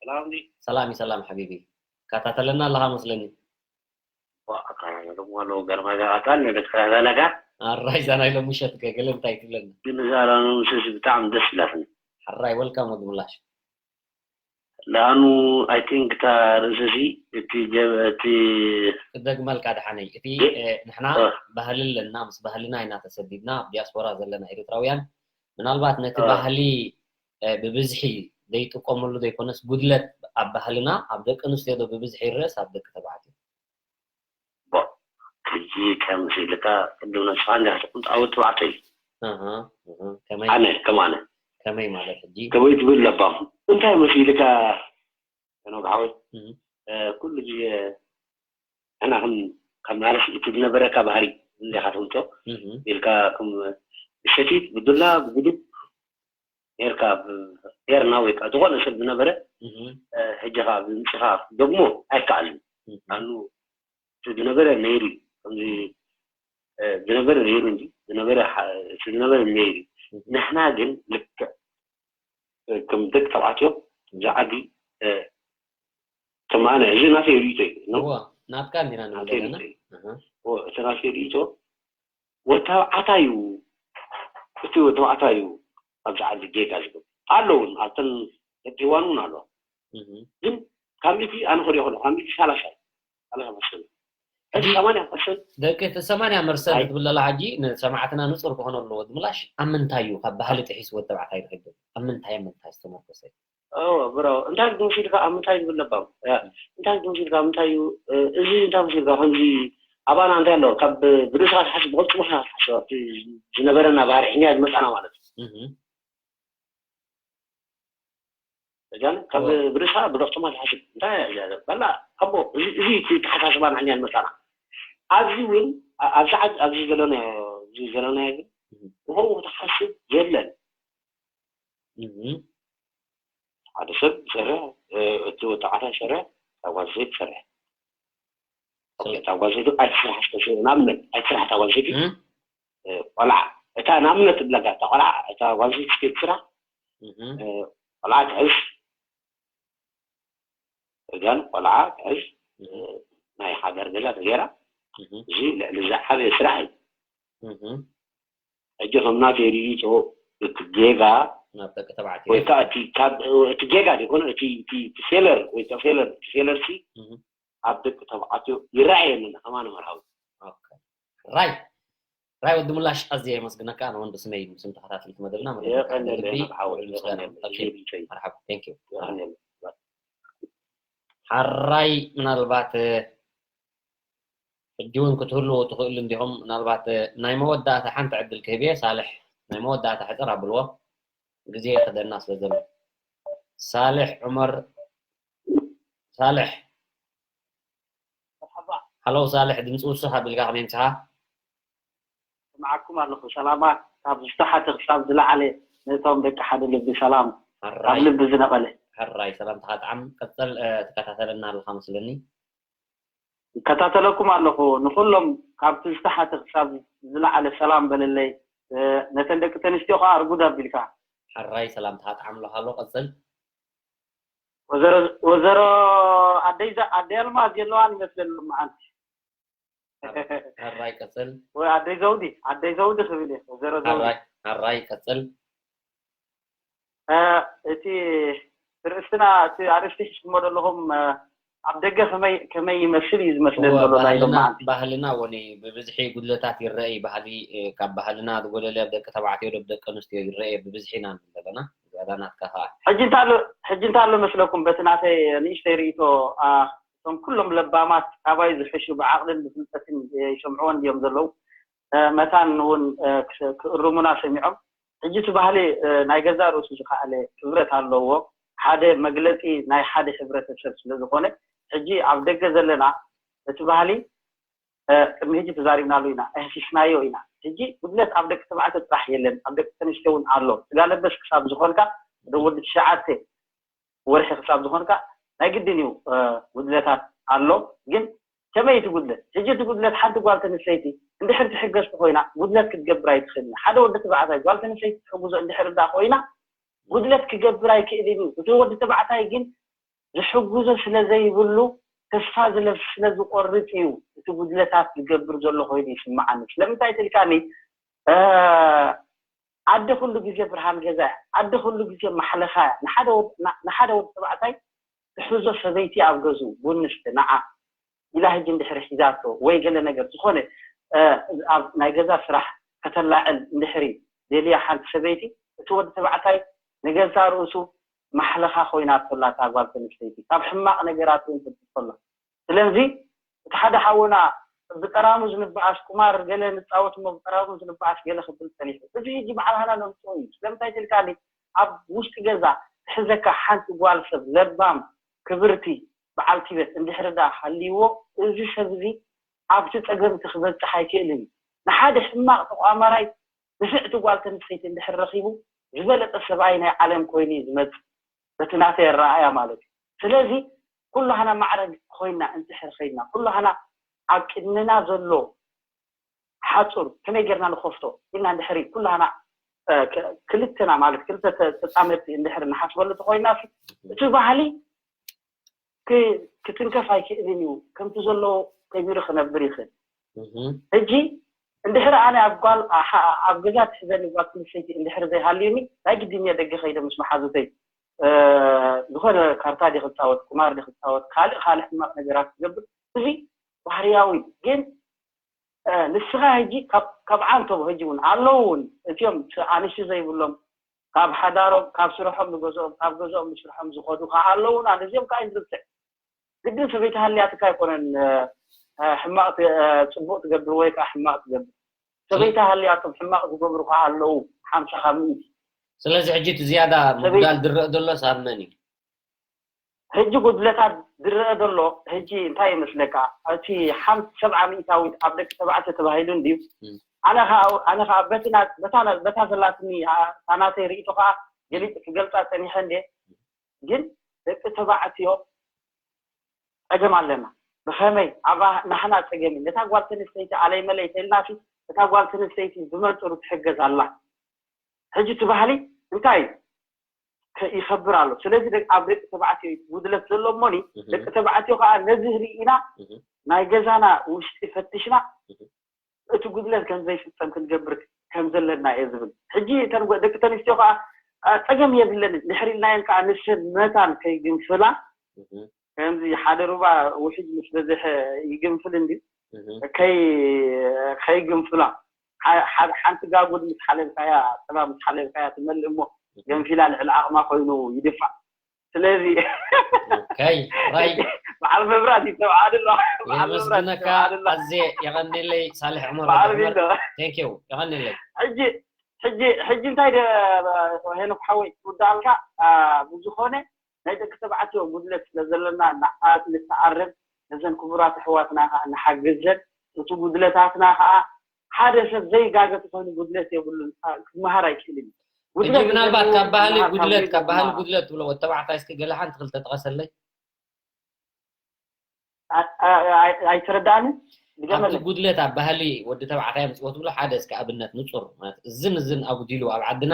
ሰላም ሰላም ሰላም ሓቢቢ ካታተለና ኣለኻ መስለኒ ደሞ ኣለዉ ገርማጋ ኣጣል ንደትከታተለካ ኣራይ እዛ ናይ ሎሚ ምሸት ገለ እንታይ ትብለና ግን እዛ ሎሚ ምሸት ብጣዕሚ ደስ ኢላትኒ ሓራይ ወልካም ወዲ ምላሽ ለኣኑ ኣይ ቲንክ እታ ርእሲ ሲ እቲ ጀበ- እቲ ክደግመልካ ደሓነይ እቲ እ፣ ንሕና እ። ባህሊ ኣለና ምስ ባህልና ኢና ተሰዲድና ኣብ ዲያስፖራ ዘለና ኤርትራውያን ምናልባት ነቲ እ። ባህሊ እ፣ ብብዝሒ ዘይጥቀመሉ ዘይኮነስ ጉድለት ኣብ ባህልና ኣብ ደቂ ኣንስትዮ ዶ ብብዝሒ ይረእስ ኣብ ደቂ ተባዕትዮ ሕጂ ከም ስኢልካ ቅድም ነስኻ እንዲኻ ትቕምጥ ኣወት ተባዕታይ እዩ ኣሃ፣ እህ፣ ከመይ ኣነ ከም ኣነ ከመይ ማለት ሕጂ ከመይ ትብል ለባም እንታይ መሲልካ ኖግ ሓወይ እህ፣ እ፣ ኩሉ ግዜ ንሕና ከም ከም ማለት እቲ ዝነበረካ ባህሪ እንዲኻ ትምጦ እህ፣ ኢልካ ከም ብሸቲት ብዱላ ብጉዱብ ኔርካ ብ- ኔርና ወይ ከዓ ዝኾነ ሰብ ዝነበረ እህ፣ እ፣ ሕጂ ከዓ ብምፅኻ ደግሞ ኣይከኣልን እህ። ኣኑ እቲ ዝነበረ ነይሩ እዩ። ከምዚ እ፣ ዝነበረ ነይሩ እንጂ ዝነበረ ሓ- እቲ ዝነበረ ነይሩ እዩ። ንሕና ግን ልክዕ እ፣ ከም ደቂ ተባዕትዮ ዝዓቢ እ፣ ከም ኣነ እዚ ናተይ ርእቶ እዩ። ኖ? እዎ ናትካ እንዲና ንብል ናተይ ዘለና ርእቶ እዩ። ኣሃ። እዎ፣ እቲ ናተይ ርእቶ ወተባዕታይ እዩ። እቲ ወተባዕታይ እዩ ኣብዚ ዓዲ ጌጋ ዝገብር ኣሎ እውን ኣብተን ደቂ ህዋን እውን ኣለዋ። እህ። ግን ካብ ሚእቲ ኣነ ክሪኦ ከለኹ ካብ ሚእቲ ሰላሳ እዩ። ሰላሳ ፐርሰንት። ሕጂ ሕጂ ሰማንያ ፐርሰንት ደቂ እቲ ሰማንያ ፐርሰንት ኣይ- ትብለላ ሕጂ ንሰማዕትና ንጹር ክኾነሉ ወዲ ምላሽ ኣብ ምንታይ እዩ ካብ ባህሊ ጥሒሱ ወዲ ተባዕታይ ዝሕግዝ ኣብ ምንታይ ኣብ ምንታይ ዝተመርኮሰ እዩ? እወ ብሮ እንታይ ክትምሽ ኢልካ ኣብ ምንታይ ዝብል ለባም ያ፣ እንታይ ክትምሽ ኢልካ ምንታይ እዩ እ፣ እዚ እንታይ ምሽ ኢልካ ከምዚ ኣባና እንታይ ኣሎ ካብ ብርእስኻ ትሓስብ ብቕልጥሙኻ ትሓስብ ኣብቲ ዝነበረና ባህሪ ሕኛ ዝመፃና ማለት እዩ እህ። እዛን ካብ ብርእስኻ ብደቅቶማ ዝሓስብ እንታይ እያ እዚኣ ዘበላ ኣቦ እዚ እዚ እቲ ተሓሳስባ ንዓኛ ንመጻና ኣብዚ እውን ኣብዚ ዓድ ኣብዚ ዘለናዮ እዚ ዘለናዮ ግን ብኸምኡ ክትሓስብ የለን ሓደ ሰብ ይሰርሕ እቲ ወጣዕታ ይሰርሕ ካብ ጓል ሰበይቲ ይሰርሕ እታ ጓል ሰበይቲ ኣይትስራሕ ንኣብነት ኣይትስራሕ እታ ጓል ሰበይቲ ቆልዓ እታ ንኣብነት እብለካ እታ ቆልዓ እታ ጓል ሰበይቲ ስራሕ ቆልዓ ትሕዝ እዛን ቆልዓ ትሕዝ ናይ ሓዳር ገዛ ተገይራ እዚ ልዕሊ ዝዓበየ ስራሕ እዩ ሕጂ ከም ናተይ ርእይቶ እቲ ጌጋ ናብ ደቂ ተባዕትዮ ወይ ከዓ እቲ ካብ እቲ ጌጋ ዘይኮነ እቲ እቲ እቲ ፌለር ወይ ከዓ ፌለር እቲ ፌለር ሲ እህ። ኣብ ደቂ ተባዕትዮ ይረኣየኒ ከማን መርሃዊ ኦኬ። ራይ ራይ ወዲ ምላሽ ኣዝየ የመስግነካ ኣነ ወንዶ ስመይ ምስም ተኸታተልቲ መደብና መደብ የቐንየለይ ልቢ ናብሓወይ ውዕል ምስጋና የቐንየለይ ኦኬ። ልቢ ይሰይ መርሓባ thank you የቐንየለይ ሓራይ ምናልባት ሕጂ እውን ክትህልዎ ትኽእሉ እንዲኹም ምናልባት ናይ መወዳእታ ሓንቲ ዕድል ክህብ እየ ሳልሕ ናይ መወዳእታ ሕፅር ኣብልዎ ግዜ ይኸደና ስለ ዘሎ ሳልሕ ዑመር ሳልሕ። መርሓባ። ሃሎ ሳልሕ፣ ድምፂ ውስኽ ኣቢልካ ከመይ ምፅኻ? ስምዓኩም ኣለኹ። ሰላማት ካብ ዝተሓተ ክሳብ ዝለዓለ ነቶም ደቂ ሓደ ልቢ ሰላም ካብ ሕራይ ልቢ ዝነቐለ። ሕራይ፣ ሰላምታኻ ጣዕም። ቀፀል፣ እ፣ ትከታተለና ኣለኻ መስለኒ። ይከታተለኩም ኣለኹ። ንኹሎም ካብቲ ዝተሓተ ክሳብ ዝለዓለ ሰላም በለለይ። እ፣ ነተን ደቂ ተንስትዮ ከዓ ርጉድ ኣቢልካ። ሕራይ፣ ሰላምታኻ ጣዕም ኣለኻ ኣሎ። ቀፅል። ወዘሮ ወዘሮ ኣደይ ዘ- ኣደይ ኣልማዝ የለዋን ይመስለኒ መዓንቲ። ሕራይ ቀፅል። ወይ ኣደይ ዘውዲ ኣደይ ዘውዲ ክብል እየ። ወዘሮ ዘውዲ። ሕራይ ሕራይ ቀፅል። እ፣ እቲ ርእስትና እቲ ኣርእስቲ ሒዝኩሞ ዘለኹም፣ እ፣ ኣብ ደገ ከመይ ከመይ ይመስል እዩ ዝመስለኒ እወ፣ ዘሎ ናይ ባህልና ሎማዓንቲ። ባህልና እውን እዩ ብብዝሒ ጉድለታት ይረአ እዩ። ባህሊ እ፣ ካብ ባህልና ዝጎደለ ኣብ ደቂ ተባዕትዮ ዶ ደቂ ኣንስትዮ ይረአ ብብዝሒ ኢና ንብል ዘለና። ዝያዳ ናትካ ከዓ ሕጂ እንታይ ኣሎ ሕጂ እንታይ ኣሎ መስለኩም? በቲ ናተይ ንእሽተይ ርእቶ፣ አ፣ እቶም ኩሎም ለባማት ካባይ ዝሕሹ ብዓቕልን ብፍልጠትን ይሰምዕዎ እንድዮም ዘለዉ። እ፣ መታን እውን፣ እ፣ ክስ- ክእርሙና ሰሚዖም። ሕጂ እቲ ባህሊ፣ እ፣ ናይ ገዛ ርእሱ ዝኸኣለ ክብረት ኣለዎ። ሓደ መግለፂ ናይ ሓደ ሕብረተሰብ ስለ ዝኾነ፣ ሕጂ ኣብ ደገ ዘለና እቲ ባህሊ፣ እ፣ ቅድሚ ሕጂ ተዛሪብናሉ ኢና፣ ኣህፊስናዮ ኢና። ሕጂ ጉድለት ኣብ ደቂ ተባዕትዮ ጥራሕ የለን፣ ኣብ ደቂ ተንስትዮ እውን ኣሎ። ስጋ ለበስ ክሳብ ዝኾንካ፣ ወዲ ትሽዓተ ወርሒ ክሳብ ዝኾንካ ናይ ግድን እዩ፣ እ፣ ጉድለታት ኣሎ። ግን ከመይ እቲ ጉድለት? ሕጂ እቲ ጉድለት ሓንቲ ጓል ተንስተይቲ እንድሕር ትሕገዝ ኮይና ጉድለት ክትገብር ኣይትኽእልን። ሓደ ወዲ ተባዕታይ ጓል ተንስተይቲ ትሕግዞ እንድሕር እንዳ ኮይና ጉድለት ክገብር ኣይክእልን እዩ። እቲ ወዲ ተባዕታይ ግን ዝሕግዞ ስለ ዘይብሉ ተስፋ ዝለብ ስለ ዝቆርጽ እዩ እቲ ጉድለታት ዝገብር ዘሎ ኮይኑ ይስምዓኒ። ስለምንታይ ትልካኒ? እ፣ ኣደ ኩሉ ግዜ ብርሃን ገዛ እያ። ኣደ ኩሉ ግዜ ማሕለኻ እያ። ንሓደ ወድ- ና- ንሓደ ወዲ ተባዕታይ ትሕዞ ሰበይቲ ኣብ ገዝኡ ቡን ንስተ ንዓ ኢላ ሕጂ እንድሕሪ ሒዛቶ ወይ ገለ ነገር ዝኾነ፣ እ፣ ኣብ ናይ ገዛ ስራሕ ከተላዕል እንድሕሪ ደልያ ሓንቲ ሰበይቲ፣ እቲ ወዲ ተባዕታይ ንገዛ ርእሱ ማሕለኻ ኮይናቶ ኣላ እታ ጓል ተንስተይቲ። ካብ ሕማቕ ነገራት እውን ትብቆላ። ስለዚ እቲ ሓደ ሓውና ብጠራሙዝ ንበኣስ ቁማር ገለ ንፃወት እሞ ብጠራሙዝ ንበኣስ ገለ ክብል ፀኒሑ። እዚ ሕጂ በዓል ሃና ነምፅኦ እዩ። ስለምንታይ ትልካኒ ኣብ ውሽጢ ገዛ ትሕዘካ ሓንቲ ጓል ሰብ ለባም ክብርቲ በዓልቲ ቤት እንድሕር ዳ ሃልይዎ እዚ ሰብ እዚ ኣብቲ ፀገም እቲ ክበፅሕ ኣይክእልን እዩ። ንሓደ ሕማቕ ተቋማራይ ንፍዕቲ ጓል ተንስተይቲ እንድሕር ረኺቡ ዝበለፀ ሰብኣይ ናይ ዓለም ኮይኑ እዩ ዝመፅእ። በቲ ናተይ ኣረኣእያ ማለት እዩ። ስለዚ ኩላህና ማዕረ ኮይና እንድሕር ኸይድና ኩላህና ኣብ ቅድምና ዘሎ ሓፁር ከመይ ጌርና ንኸፍቶ ኢልና እንድሕሪ ኩላህና እ፣ ክ- ክልተና ማለት ክልተ ተ- ተፃመድቲ እንድሕር ንሓስበሉ ተኮይና እቲ ባህሊ ክ- ክትንከፍ ኣይክእልን እዩ። ከምቲ ዘለዎ ከቢሩ ክነብር ይኽእል። ሕጂ እንድሕር ኣነ ኣብ ጓል ኣሓ- ኣብ ገዛ ትሕዘኒ ጓል ትንስተይቲ እንድሕር ዘይሃልዩኒ ናይ ግድን እየ ደገ ከይደ ምስ መሓዙተይ እ፣ ዝኾነ ካርታ ዲ ክፃወት ቁማር ዲ ክፃወት ካልእ ካልእ ሕማቕ ነገራት ክገብር እዚ ባህርያዊ ግን እ፣ ንስኻ ሕጂ ካብ ካብ ዓንቶም ሕጂ እውን ኣለዉ እውን እቲኦም ስ- ኣንሽቲ ዘይብሎም ካብ ሓዳሮም ካብ ስርሖም ንገዝኦም ካብ ገዝኦም ንስርሖም ዝኸዱ ከዓ ኣለዉ እውን ኣነ እዚኦም ከዓ ይንርስዕ ግድን ሰበይቲ ሃልያትካ ኣይኮነን እ፣ እ፣ ሕማቕ ት- እ፣ ፅቡቕ ትገብር ወይ ከዓ ሕማቕ ትገብር ሰበይቲ ሃልያቶም ሕማቕ ዝገብሩ ከዓ ኣለዉ ሓምሳ ካብ ሚእቲ ስለዚ ሕጂ እቲ ዝያዳ ሰበይቲ- ምጉዳል ዝረአ ዘሎ ሳብ መን እዩ? ሕጂ ጉድለታት ዝረአ ዘሎ ሕጂ እንታይ ይመስለካ? እቲ ሓንቲ ሰብዓ ሚእታዊት ኣብ ደቂ ተባዕትዮ ተባሂሉ እንድዩ። እም። ኣነ ከዓ ኣነ ከዓ በቲ ና- በታ ና- በታ ዘላትኒ ኣ- እታ ናተይ ርእይቶ ከዓ ገሊፅ ክገልፃ ፀኒሐ እንደ ግን ደቂ ተባዕትዮ ፀገም ኣለና። ብኸመይ ኣብ ናሕና ፀገም እዩ። ነታ ጓል ተንስተይቲ ኣለይ መለይ ተልናሲ እታ ጓል ተንስተይቲ ብመንፅሩ ትሕገዝ ኣላ። ሕጂ እቲ ባህሊ እንታይ እዩ? ከ- ይኸብር ኣሎ። ስለዚ ደቂ- ኣብ ደቂ ተባዕትዮ እዩ ጉድለት ዘሎ እሞኒ እህ፣ ደቂ ተባዕትዮ ከዓ ነዚ ርኢና እህ፣ ናይ ገዛና ውሽጢ ፈትሽና እህ። እቲ ጉድለት ከም ዘይፍፀም ክንገብር ከም ዘለና እየ ዝብል። ሕጂ እተን ጓ- ደቂ ተንስትዮ ከዓ አ፣ ፀገም የብለንን ድሕሪ ኢልናየን ከዓ ንሰን መታን ከይግንፍላ እህ፣ ከምዚ ሓደ ሩባ ውሕጅ ምስ በዝሐ ይግንፍል እንዲ እህ። ከይ ከይግንፍላ ሓ- ሓ- ሓንቲ ጋጉድ ምስ ሓለብካያ ፀባ ምስ ሓለብካያ ትመልእ እሞ ገንፊላ ልዕሊ ዓቕማ ኮይኑ ይድፋእ። ስለዚ ኦኬይ ራይ በዓል መብራት ይተብዓል ኣሎ። በዓል መብራት የመስግነካ ይተብዓል ኣሎ። ኣዜ የቐንየለይ ሳልሕ ዑመር በዓል ዑመር ቢሎ ቴንክ ዩ የቐንየለይ ሕጂ ሕጂ ሕጂ እንታይ ደ ሄኖክ ሓወይ ትውዳኣልካ ብዝኾነ ናይ ደቂ ተባዕትዮ ጉድለት ስለ ዘለና ንዓኣ ንተኣረም፣ ነዘን ክቡራት ኣሕዋትና ከዓ ንሓግዘን። እቲ ጉድለታትና ከዓ ሓደ ሰብ ዘይጋገ ተኾይኑ ጉድለት የብሉን፣ ክመሃር ኣይክእልን እዩ። ሕጂ ምናልባት ካብ ባህሊ ጉድለት ካብ ባህሊ ጉድለት ትብሎ ወዲ ተባዕታይ እስኪ ገለ ሓንቲ ክልተ ጥቀሰለይ። ኣይተረዳእኒ። ኣብቲ ጉድለት ኣብ ባህሊ ወዲ ተባዕታይ ኣምፅዎ ትብሎ ሓደ እስኪ ኣብነት ንፁር ማለት እዝን እዝን ኣጉዲሉ ኣብ ዓድና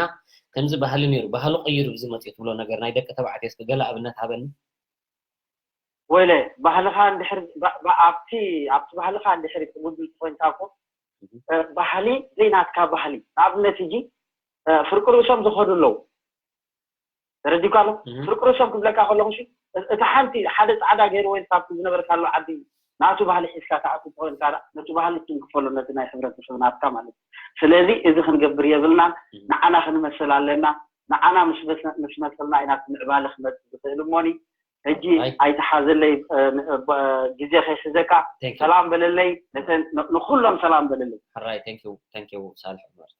ከምዚ ባህሊ ነይሩ ባህሉ ቀይሩ ብዚ መፅኡ ትብሎ ነገር ናይ ደቂ ተባዕትዮ እስኪ ገለ ኣብነት ሃበኒ። ወይለ ባህልኻ እንድሕር ኣብቲ ኣብቲ ባህልኻ እንድሕር ትጉድል ኮይንካ እኮ ባህሊ ዘይናትካ ባህሊ ንኣብነት ሕጂ ፍርቂ ርእሶም ዝኸዱ ኣለዉ። ተረዲካ ኣሎ ፍርቂ ርእሶም ክብለካ ከለኹ እቲ ሓንቲ ሓደ ፃዕዳ ገይሩ ወይ ካብቲ ዝነበርካሉ ዓዲ ናቱ ባህሊ ሒዝካ ትኣቱ ተኮይንካ ነቲ ባህሊ ትንክፈሉ ነቲ ናይ ሕብረተሰብ ናትካ ማለት እዩ። ስለዚ እዚ ክንገብር የብልናን። ንዓና ክንመስል ኣለና። ንዓና ምስ መሰልና ኢና እቲ ምዕባለ ክመፅእ ዝኽእል እሞኒ ሕጂ ኣይተሓዘለይ ግዜ ከይሕዘካ ሰላም በለለይ። ንኩሎም ሰላም በለለይ። ሕራይ ሳልሕ ዑመር።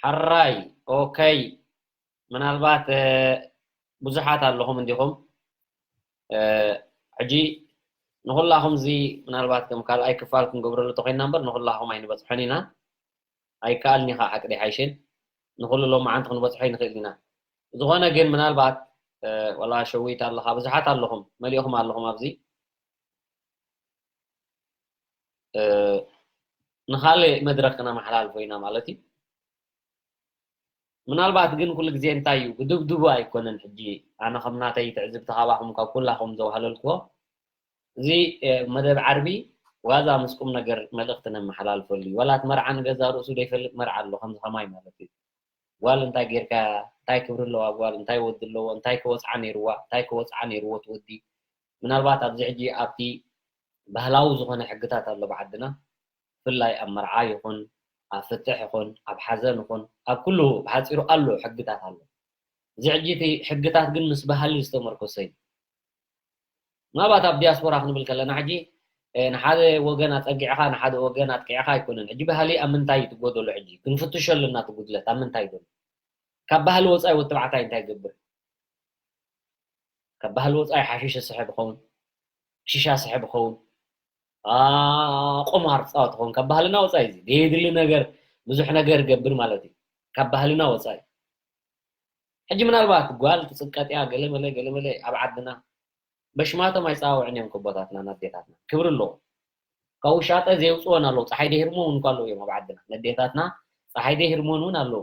ሕራይ ኦከይ። ምናልባት ብዙሓት ኣለኹም እንዲኹም ሕጂ ንኹላኹም እዚ ምናልባት ከም ካልኣይ ክፋል ክንገብረሉ ተኮይንና እምበር ንኹላኹም ኣይንበፅሖን ኢና። ኣይከኣልን ኢኻ ሓቂ ሓይሽን ንኹሉ ሎማዓንቲ ክንበፅሖ ይንኽእል ኢና። ዝኾነ ግን ምናልባት ወላ ሸዊት ኣለኻ ብዙሓት ኣለኹም መሊእኹም ኣለኹም ኣብዚ ንኻልእ መድረክ ክነመሓላልፎ ኢና ማለት እዩ። ምናልባት ግን ኩሉ ግዜ እንታይ እዩ ብድብድቡ ኣይኮነን። ሕጂ ኣነ ከም ናተይ ትዕዝብቲ ካባኹም ካብ ኩላኹም ዘውሃለልክዎ እዚ መደብ ዓርቢ ዋዛ ምስ ቁም ነገር መልእኽቲ ነመሓላልፈሉ እዩ። ዋላ እቲ መርዓ ንገዛ ርእሱ ዘይፈልጥ መርዓ ኣሎ ከምዚ ከማይ ማለት እዩ። ጓል እንታይ ጌርካ እንታይ ክብሪ ኣለዋ ጓል እንታይ ወዲ ኣለዎ እንታይ ከወፅዓ ነይርዋ እንታይ ከወፅዓ ነይርዎ ትወዲ ምናልባት ኣብዚ ሕጂ ኣብቲ ባህላዊ ዝኾነ ሕግታት ኣሎ ብዓድና ብፍላይ ኣብ መርዓ ይኹን ኣብ ፍትሕ ይኹን ኣብ ሓዘን ይኹን ኣብ ኩሉ ብሓፂሩ ኣሎ ሕግታት ኣሎ እዚ ሕጂ እቲ ሕግታት ግን ምስ ባህሊ ዝተመርኮሰ እዩ ምናልባት ኣብ ዲያስፖራ ክንብል ከለና ሕጂ ንሓደ ወገን ኣፀጊዕኻ ንሓደ ወገን ኣጥቂዕኻ ኣይኮነን ሕጂ ባህሊ ኣብ ምንታይ እዩ ትጎደሎ ሕጂ ክንፍትሾ ኣለና እቲ ጉድለት ኣብ ምንታይ ዘሎ ካብ ባህሊ ወፃኢ ወተባዕታይ እንታይ ይገብር ካብ ባህሊ ወፃኢ ሓሽሽ ስሕብ ይኸውን ሽሻ ስሕብ ይኸውን ቁማር ፃወት ይኸውን ካብ ባህልና ወፃኢ እዚ ዘይድሊ ነገር ብዙሕ ነገር ይገብር ማለት እዩ ካብ ባህልና ወፃኢ ሕጂ ምናልባት ጓል ትፅቀጥ እያ ገለመለ ገለመለ ኣብ ዓድና በሽማቶም ኣይፀዋውዕን እዮም ከቦታትና ናዴታትና ክብሪ ኣለዎ ካብ ውሻጠ ዘየውፅወን ኣለዉ ፀሓይ ደይህርሞ እውን እኳ ኣለዉ እዮም ኣብ ዓድና ነዴታትና ፀሓይ ደይህርሞን እውን ኣለዉ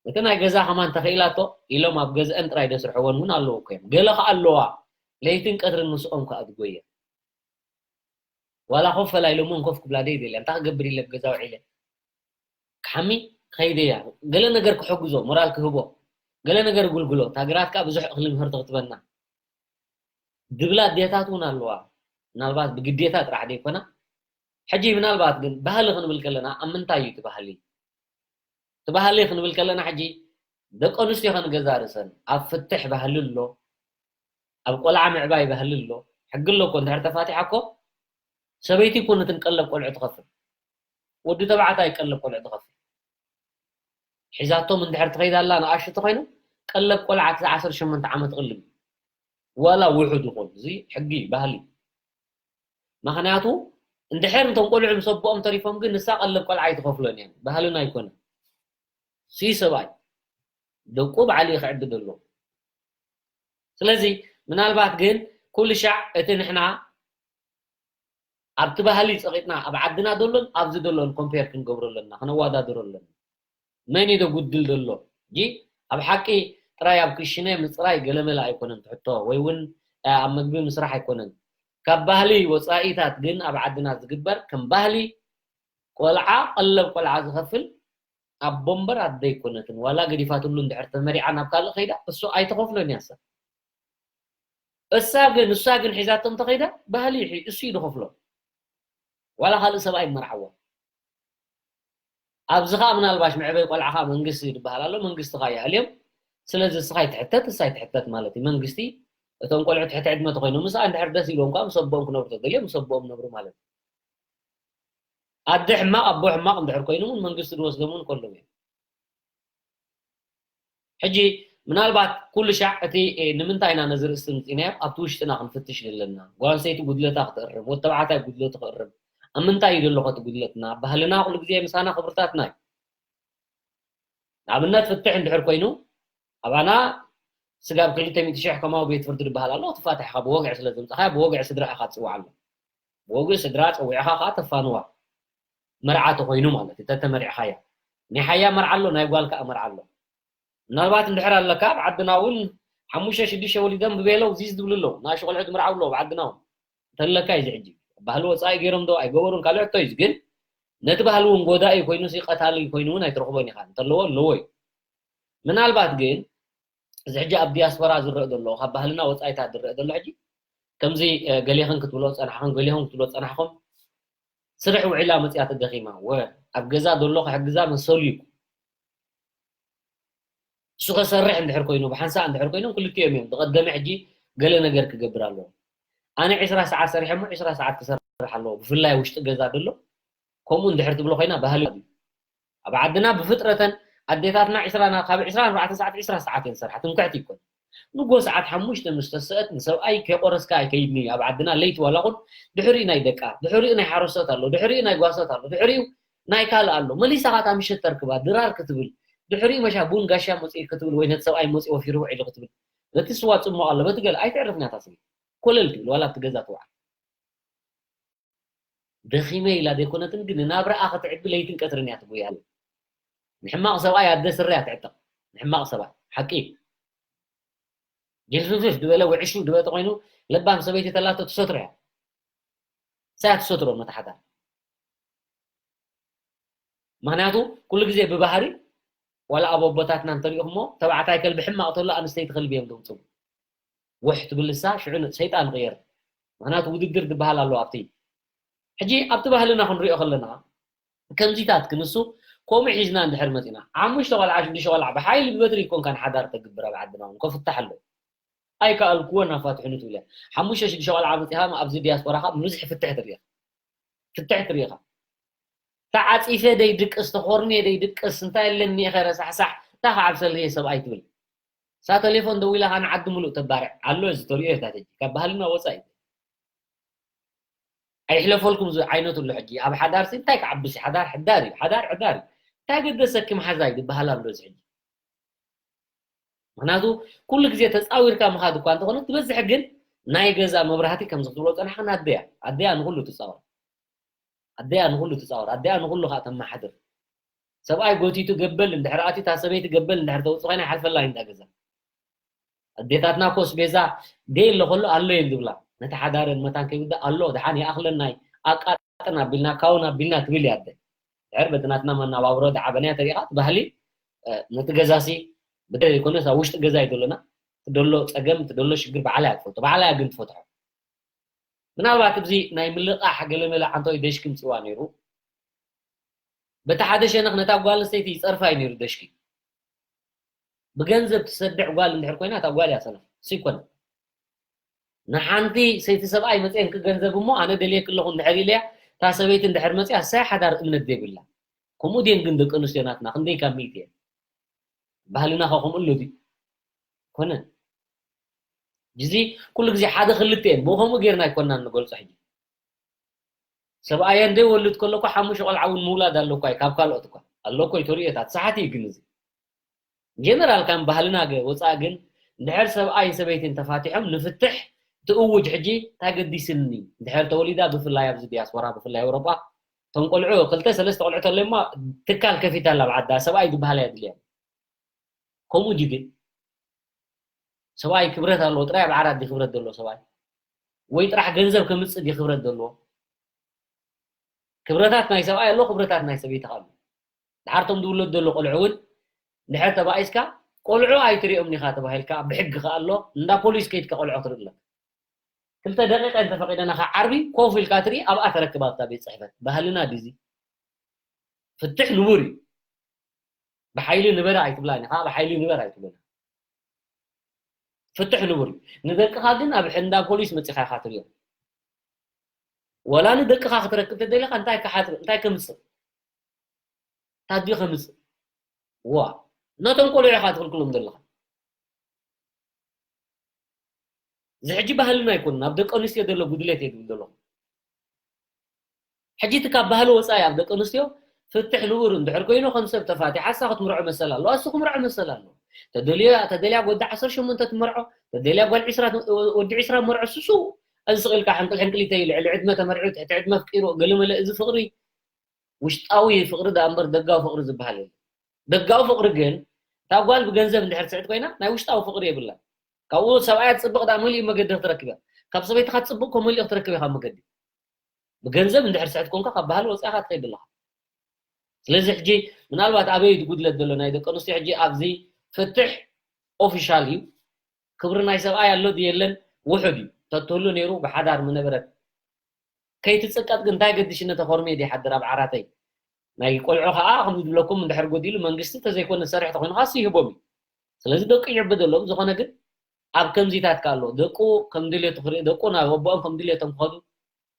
እቲ ናይ ገዛ ከማን ተኽኢላቶ ኢሎም ኣብ ገዝአን ጥራይ ደስርሐወን እውን ኣለዉ እኮ እዮም ገለ ከዓ ኣለዋ ለይትን ቀትርን ምስኦም ከዓ ትጎየ ዋላ ኮፍ ፈላ ኢሎሞን ኮፍ ክብላ ደይ ደልያ እንታይ ክገብር ኢለ ብገዛ ውዒለ ክሓሚ ከይደያ ገለ ነገር ክሕግዞ ሞራል ክህቦ ገለ ነገር ጉልግሎ እታ ግራት ከዓ ብዙሕ እኽሊ ምህርቲ ክትበና ድብላ ኣዴታት እውን ኣለዋ ምናልባት ብግዴታ ጥራሕ ደይኮና ሕጂ ምናልባት ግን ባህሊ ክንብል ከለና ኣብ ምንታይ እዩ እቲ ባህሊ እቲ ባህሊ ክንብል ከለና ሕጂ ደቂ ኣንስትዮ ከንገዛ ርእሰን ኣብ ፍትሕ ባህሊ ኣሎ ኣብ ቆልዓ ምዕባይ ባህሊ ኣሎ ሕጊ ኣሎ እኮ እንድሕር ተፋቲሓ እኮ ሰበይቲ እኮ ነትን ቀለብ ቆልዑ ትኸፍል ወዲ ተባዕታይ ቀለብ ቆልዑ ትኸፍል ሒዛቶም እንድሕር ትኸይዳ ኣላ ንኣሽቱ ተኮይኑ ቀለብ ቆልዓ ክሳዕ ዓሰርተ ሸሞንተ ዓመት ቅልብ ዋላ ውሑድ ይኹን እዚ ሕጊ ባህሊ ምክንያቱ እንድሕር እንቶም ቆልዑ ምስ ኣቦኦም ተሪፎም ግን ንሳ ቀለብ ቆልዓ ኣይትኸፍሎን እያ ባህልና ኣይኮነ ሲ ሰብኣይ ደቁ ባዕሉ ክዕቢ ደሎ ስለዚ ምናልባት ግን ኩሉ ሻዕ እቲ ንሕና ኣብቲ ባህሊ ፀቂጥና ኣብ ዓድና ደሎን ኣብዚ ደሎን ኮምፔር ክንገብሮ ኣለና ክነዋዳድሮ ኣለና መን እዩ ጉድል ዘሎ ጂ ኣብ ሓቂ ጥራይ ኣብ ክሽነ ምፅራይ ገለመለ ኣይኮነን ትሕቶ ወይ እውን ኣብ ምግቢ ምስራሕ ኣይኮነን ካብ ባህሊ ወፃኢታት ግን ኣብ ዓድና ዝግበር ከም ባህሊ ቆልዓ ቀለብ ቆልዓ ዝኸፍል ኣቦ እምበር ኣደ ኣይኮነትን ዋላ ገዲፋትሉ እንድሕር ተመሪዓ ናብ ካልእ ከይዳ እሱ ኣይተኸፍሎን እያ እሳ እሳ ግን እሳ ግን ሒዛቶ እንተኸይዳ ባህሊ እዩ እሱ እዩ ዝኸፍሎ ዋላ ካልእ ሰብኣይ ይመርዓዋ ኣብዚ ከዓ ምናልባሽ መዕበይ ቆልዓኻ መንግስቲ ዝበሃል ኣሎ መንግስቲ ከዓ ይኣልዮም ስለዚ እስኻ ይትሕተት እሳ ይትሕተት ማለት እዩ መንግስቲ እቶም ቆልዑ ትሕቲ ዕድመ ተኮይኖም ምሳኣ እንድሕር ደስ ኢሎም ከዓ ምስ ኣቦኦም ክነብሩ ተደልዮም ምስ ኣቦኦም ነብሩ ማለት እዩ ኣደ ሕማቕ ኣቦ ሕማቕ እንድሕር ኮይኖም እውን መንግስቲ ዝወስዶም እውን ከሎም እዮም ሕጂ ምናልባት ኩሉ ሻዕ እቲ፣ እ፣ ንምንታይ ኢና ነዚ ርእስቲ ምጺናዮ? ኣብቲ ውሽጥና ክንፍትሽ ዘለና። ጓል ኣንስተይቲ ጉድለታ ክትእርም፣ ወዲ ተባዕታይ ጉድለቱ ክእርም። ኣብ ምንታይ እዩ ዘሎ እቲ ጉድለትና? ኣብ ባህልና ኩሉ ግዜ ምሳና ክብርታትና እዩ። ንኣብነት ፍትሕ እንድሕር ኮይኑ፣ ኣባና ስጋብ ክልተ ሚእቲ ሽሕ ከማዊ ቤት ፍርዲ ዝበሃል ኣሎ፣ ትፋትሕኻ ብወግዒ ስለ ዘምጻኻዮ፣ ብወግዒ ስድራ ኢኻ ትጽዋዕ ኣሎ። ብወግዒ ስድራ ጸዊዕኻ ከኣ ተፋንዋ። መርዓ ተኾይኑ ማለት እዩ፣ ተተመሪዕኻያ። ናይ ሓያ መርዓ ኣሎ፣ ናይ ጓል ከኣ መርዓ ኣሎ። ምናልባት እንድሕር ኣለካ፣ ኣብ ዓድና እውን ሓሙሽተ ሽዱሽተ ወሊዶም ብቤለው ዚዝ ዝብሉ ኣለዉ። ንኣሽቱ ቆልዑ ዝምርዓው ኣለዉ ኣብ ዓድና እውን። እንተለካ እዩ እዚ ሕጂ። ባህሊ ወጻኢ ገይሮም ዶ ኣይገበሩን ካልእ ሕቶ እዩ፣ ግን ነቲ ባህሊ እውን ጎዳኢ ኮይኑ ሲ ቀታሊ ኮይኑ እውን ኣይትረኽቦን ኢኻ። እንተለዎ ኣለዎ እዩ። ምናልባት ግን እዚ ሕጂ ኣብ ዲያስፖራ ዝረአ ዘሎ፣ ካብ ባህልና ወጻኢታት ዝረአ ዘሎ ሕጂ ከምዚ፣ እ፣ ገሌኽን ክትብሎ ዝጸናሕኽን፣ ገሌኹም ክትብሎ ዝጸናሕኹም፣ ስርሕ ውዒላ መጽያ ተደኺማ፣ ወ-፣ ኣብ ገዛ ዘሎ ክሕግዛ መሰሉ እዩ። እሱ ከሰርሕ እንድሕር ኮይኑ፣ ብሓንሳእ እንድሕር ኮይኖም ክልቲኦም እዮም። ብቐደመ ሕጂ ገለ ነገር ክገብር ኣለዎ። ኣነ ዕስራ ሰዓት ሰሪሐ እሞ ዕስራ ሰዓት ክሰርሕ ኣለዎ። ብፍላይ ውሽጢ ገዛ ዘሎ ከምኡ እንድሕር ትብሎ ኮይና ባህሊ እዩ። ኣብ ዓድና ብፍጥረተን ኣዴታትና ዕስራ ና-፣ ካብ ዕስራን ኣርባዕተን ሰዓት ዕስራ ሰዓት እየን ዝሰርሓ። ትምክሕቲ ይኮን። ንጎ ሰዓት ሓሙሽተ ምስ ተስአት ንሰብኣይ ከይቆረስካ ኣይከይድን እዩ። ኣብ ዓድና ለይቲ ዋላ ኹን ድሕሪኡ ናይ ደቃ፣ ድሕሪኡ ናይ ሓረስቶት ኣሎ፣ ድሕሪኡ ናይ ጓሶት ኣሎ፣ ድሕሪኡ ናይ ካልእ ኣሎ። መሊሳ ኻታ ምሸት ተርክባ ድራር ክትብል፣ ድሕሪኡ መሻ ቡን ጋሻ መጽኡ ክትብል ወይ ነቲ ሰብኣይ መጽኡ ወፊሩ ውዒሉ ክትብል፣ ነቲ ስዋ ጽሙቕ ኣሎ፣ በቲ ገለ ኣይተዕርፍን እያ እታ ሰበይቲ። ኮለል ትብል ዋላ ኣብቲ ገዛ ትውዓል። ደኺመ ኢላ ዘይኮነትን ግን ናብራኣ ክትዕቢ ለይትን ቀትርን እያ ትጉያ። ንሕማቕ ሰብኣይ ኣደ ስረ እያ ትዕጠቕ። ንሕማቕ ሰብኣይ ሓቂ። ጅልፍፍፍ ዝበለ ውዕሹ ዝበለ ተኾይኑ ለባም ሰበይቲ ተላቶ ትሰትሮ እያ። ሳያ ትሰትሮ ነቲ ሓዳር። ምኽንያቱ ኩሉ ግዜ ብባህሪ ዋላ ኣብ ኣቦታትና እንተሪእኹሞ ተባዕታይ ከልቢ ሕማቕ ተሎ ኣንስተይቲ ከልቢ እዮም ዘውፅኡ። ውሕ ትብል ንሳ ሽዑ ን-፣ ሰይጣን ይቕየር። ምኽንያቱ ውድድር ዝበሃል ኣሎ ኣብቲ። ሕጂ ኣብቲ ባህልና ክንሪኦ ከለና ከምዚታት ክንሱ ከምኡ ሒዝና እንድሕር መፂና ሓሙሽተ ቆልዓ ሽዱሽተ ቆልዓ ብሓይሊ ብበትሪ ይኮንካ ንሓዳር ተግብር ኣብ ዓድና እውን ከፍታሕ ኣሎ። ኣይከኣልክዎን ኣፋትሑኒ ትብል እያ። ሓሙሽተ ሽዱሽተ ቆልዓ መፂኻ ኣብዚ ዲያስፖራ ካብ ብዙሕ ፍትሕ ትርኢ ኢኻ። ፍትሕ ትርኢ ኢኻ። ተዓፂፈ ደይ ድቅስ፣ ተኾርንየ ደይ ድቅስ፣ እንታይ ኣለኒ ኢኸ ረሳሕሳሕ፣ እንታይ ከዓብሰለየ ሰብኣይ ትብል። እሳ ቴሌፎን ደዊላ ኸዓ ንዓዲ ሙሉእ ተባርዕ ኣሎ። እዚ ተሪኦ እታ ሕጂ ካብ ባህልና ወፃኢ። ኣይሕለፈልኩም እዚ ዓይነቱ ኣሎ። ሕጂ ኣብ ሓዳር ሲ እንታይ ክዓብስ እዩ? ሓዳር ሕዳር እዩ። ሓዳር ሕዳር እዩ። እንታይ ገደሰኪ መሓዛይ ዝበሃል ኣሎ እዚ ሕጂ። ምኽንያቱ ኩሉ ግዜ ተፃዊርካ ምኻድ እኳ እንተኾነ፣ ትበዝሕ ግን ናይ ገዛ መብራህቲ ከምዚ ክትብሎ ዝፀናሕክን ኣደያ። ኣደያ ንኹሉ ትፃወር። ኣደያ ንኹሉ ትፃወር። ኣደያ ንኹሉ ከዓ ተመሓድር። ሰብኣይ ጎቲቱ ገበል እንድሕር ኣትዩ፣ እታ ሰበይቲ ገበል እንድሕር ተውፅእ ኮይና ይሓልፈላ እዩ እንዳ ገዛ። ኣዴታትና እኮ ኣስቤዛ ደይ ኣሎ ከሎ ኣሎ እየን ዝብላ። ነቲ ሓዳረን መታን ከይውዳእ ኣሎ፣ ደሓን ይኣኽለና እዩ፣ ኣቃጥን ኣቢልና፣ ካውን ኣቢልና ትብል እያ ኣደ። ድሕር በቲ ናትና መናባብሮ ደዓበናያ ተሪኻ፣ እቲ ባህሊ፣ እ፣ ነቲ ገዛሲ ብደይ ዘይኮነስ ኣብ ውሽጢ ገዛ እዩ ዘሎና። እቲ ደሎ ጸገም፣ እቲ ደሎ ሽግር ባዕላ እያ ትፈትሖ። ባዕላ እያ ግን ትፈትሖ። ምናልባት ኣብዚ ናይ ምልቓሕ ገለመለ ዓንታዊ ደሽኪ ምጽዋ ነይሩ። በቲ ሓደ ሸነኽ ነታ ጓል ኣንስተይቲ ይጸርፋ እዩ ነይሩ ደሽኪ። ብገንዘብ ትሰድዕ ጓል እንድሕር ኮይና፣ እታ ጓል እያ ሰነፍ። እሱ ይኮነ። ንሓንቲ ሰይቲ ሰብኣይ መፅአንኪ ገንዘብ እሞ ኣነ ደልየኪ ኣለኹ እንድሕር ኢለያ፣ እታ ሰበይቲ እንድሕር መፅያ፣ እሳይ ሓዳር እምነት ዘይብላ። ከምኡ ድየን ግን ደቂ ኣንስትዮ ናትና፣ ክንደይ ካብ ሚእቲ እየን? ባህልና ኸ ከምኡ ኣሎ ድዩ? ኮነ። እዚ ኩሉ ግዜ ሓደ ክልተ እየን። ብኸምኡ ጌርና ኣይኮናን ንገልጾ ሕጂ። ሰብኣየን ደይወልድ ከሎ እኮ ሓሙሽተ ቆልዓ እውን ምውላድ ኣሎ እኮ እዩ፣ ካብ ካልኦት እኳ። ኣሎ እኮ እዩ፣ ተርእዮታት። ሰሓት እዩ ግን እዚ። ጀነራል ካብ ባህልና ገ-፣ ወፃኢ ግን፣ እንድሕር ሰብኣይን ሰበይትን ተፋቲሖም ንፍትሕ ትእውጅ ሕጂ እንታይ ገዲስኒ? እንድሕር ተወሊዳ፣ ብፍላይ ኣብዚ ዲያስፖራ፣ ብፍላይ ኣውሮጳ፣ እቶም ቆልዑ ክልተ ሰለስተ ቆልዑ ተለማ ትካል ከፊታ ኣላ ኣብ ዓዳ፣ ሰብኣይ ዝበሃል ኣየድልያን። ከምኡ ድዩ ግን? ሰብኣይ ክብረት ኣለዎ፣ ጥራይ ኣብ ዓራት ድዩ ክብረት ዘለዎ ሰብኣይ? ወይ ጥራሕ ገንዘብ ከምጽእ ድዩ ክብረት ዘለዎ? ክብረታት ናይ ሰብኣይ ኣሎ፣ ክብረታት ናይ ሰበይቲ ኣሎ። ድሓር እቶም ዝውለዱ ዘሎ ቆልዑ እውን፣ ድሕር ተባኢስካ፣ ቆልዑ ኣይትሪኦም ዲኻ ተባሂልካ፣ ብሕጊ ከኣ ኣሎ፣ እንዳ ፖሊስ ከይድካ ቆልዑ ክትርኢ ኣለካ። ክልተ ደቂቃ እንተፈቒደናኻ ዓርቢ ኮፍ ኢልካ ትርኢ፣ ኣብኣ ተረክብ ኣብታ ቤት ጽሕፈት። ባህልና ድዩ እዚ? ፍትሕ ንቡር እዩ። ብሓይሊ ንበራ ኣይትብላን ኢኻ፣ ብሓይሊ ንበር ኣይትብለና። ፍትሕ ንቡር እዩ። ንደቅኻ ግን ኣብ እንዳ ፖሊስ መጺኻ ኢኻ ትሪኦ። ወላ ንደቅኻ ክትረክብ ተደሊኻ እንታይ ክሓት-፣ እንታይ ከምጽእ? ታድዩ ከምጽእ? ዋ፣ ነቶም ቆልዑ ኢኻ ትኽልክሎም ዘለኻ። እዚ ሕጂ ባህልና ኣይኮነን፣ ኣብ ደቂ ኣንስትዮ ዘሎ ጉድለት እየ ዝብል ዘለኹ። ሕጂ እቲ ካብ ባህሊ ወፃኢ ኣብ ደቂ ኣንስትዮ ፍትሕ ንቡር እንድሕር ኮይኑ ከም ሰብ ተፋቲሓ እሳ ክትምርዖ መሰል ኣለዋ፣ እሱ ክምርዖ መሰል ኣለዎ። ተደልዮ ተደልያ ወዲ ዓሰርተ ሸሞንተ ትመርዖ፣ ተደልያ ጓል ዒስራ ወዲ ዒስራ መርዖ ስሱ እዚ ስቕ ኢልካ ሕንቅል ሕንቅል ይተይ ልዕሊ ዕድመ ተመርዒ ትሕቲ ዕድመ ኣፍቂሩ ገለመለ እዚ ፍቕሪ ውሽጣዊ ፍቕሪ ደኣ እምበር ደጋዊ ፍቕሪ ዝበሃል የለን። ደጋዊ ፍቕሪ ግን እታ ጓል ብገንዘብ እንድሕር ትስዕድ ኮይና ናይ ውሽጣዊ ፍቕሪ የብላን። ካብኡ ሰብኣያ ትፅብቕ ደኣ መሊኡ መገዲ ክትረክብ እያ። ካብ ሰበይትኻ ትፅብቕ ኮ መሊኡ ክትረክብ ኢኻ መገዲ። ብገንዘብ እንድሕር ትስዕድ ኮንካ ካብ ባህሊ ወፂእኻ ትኸይድ ኣለኻ። ስለዚ ሕጂ ምናልባት ኣበይ እዩ ጉድለት ዘሎ ናይ ደቂ ኣንስትዮ ሕጂ ኣብዚ ፍትሕ ኦፊሻል እዩ። ክብሪ ናይ ሰብኣይ ኣሎ ድዩ የለን ውሑድ እዩ። ተትህሉ ነይሩ ብሓዳር ምነበረት። ከይትጽቀጥ ግን እንታይ ገድሽኒ ተኾርሜ ድይሓድር ኣብ ዓራተይ ናይ ቆልዑ ከዓ ከም ዝብለኩም እንድሕር ጎዲሉ መንግስቲ ተዘይኮነ ዝሰርሕ ተኮይኑ ከዓ ይህቦም እዩ። ስለዚ ደቁ ይዕበደሎም። ዝኾነ ግን ኣብ ከምዚታት ከ ኣሎ ደቁ ከም ድልየቱ ክርኢ ደቁ ናብ ኣቦኦም ከም ድልየቶም ክኸዱ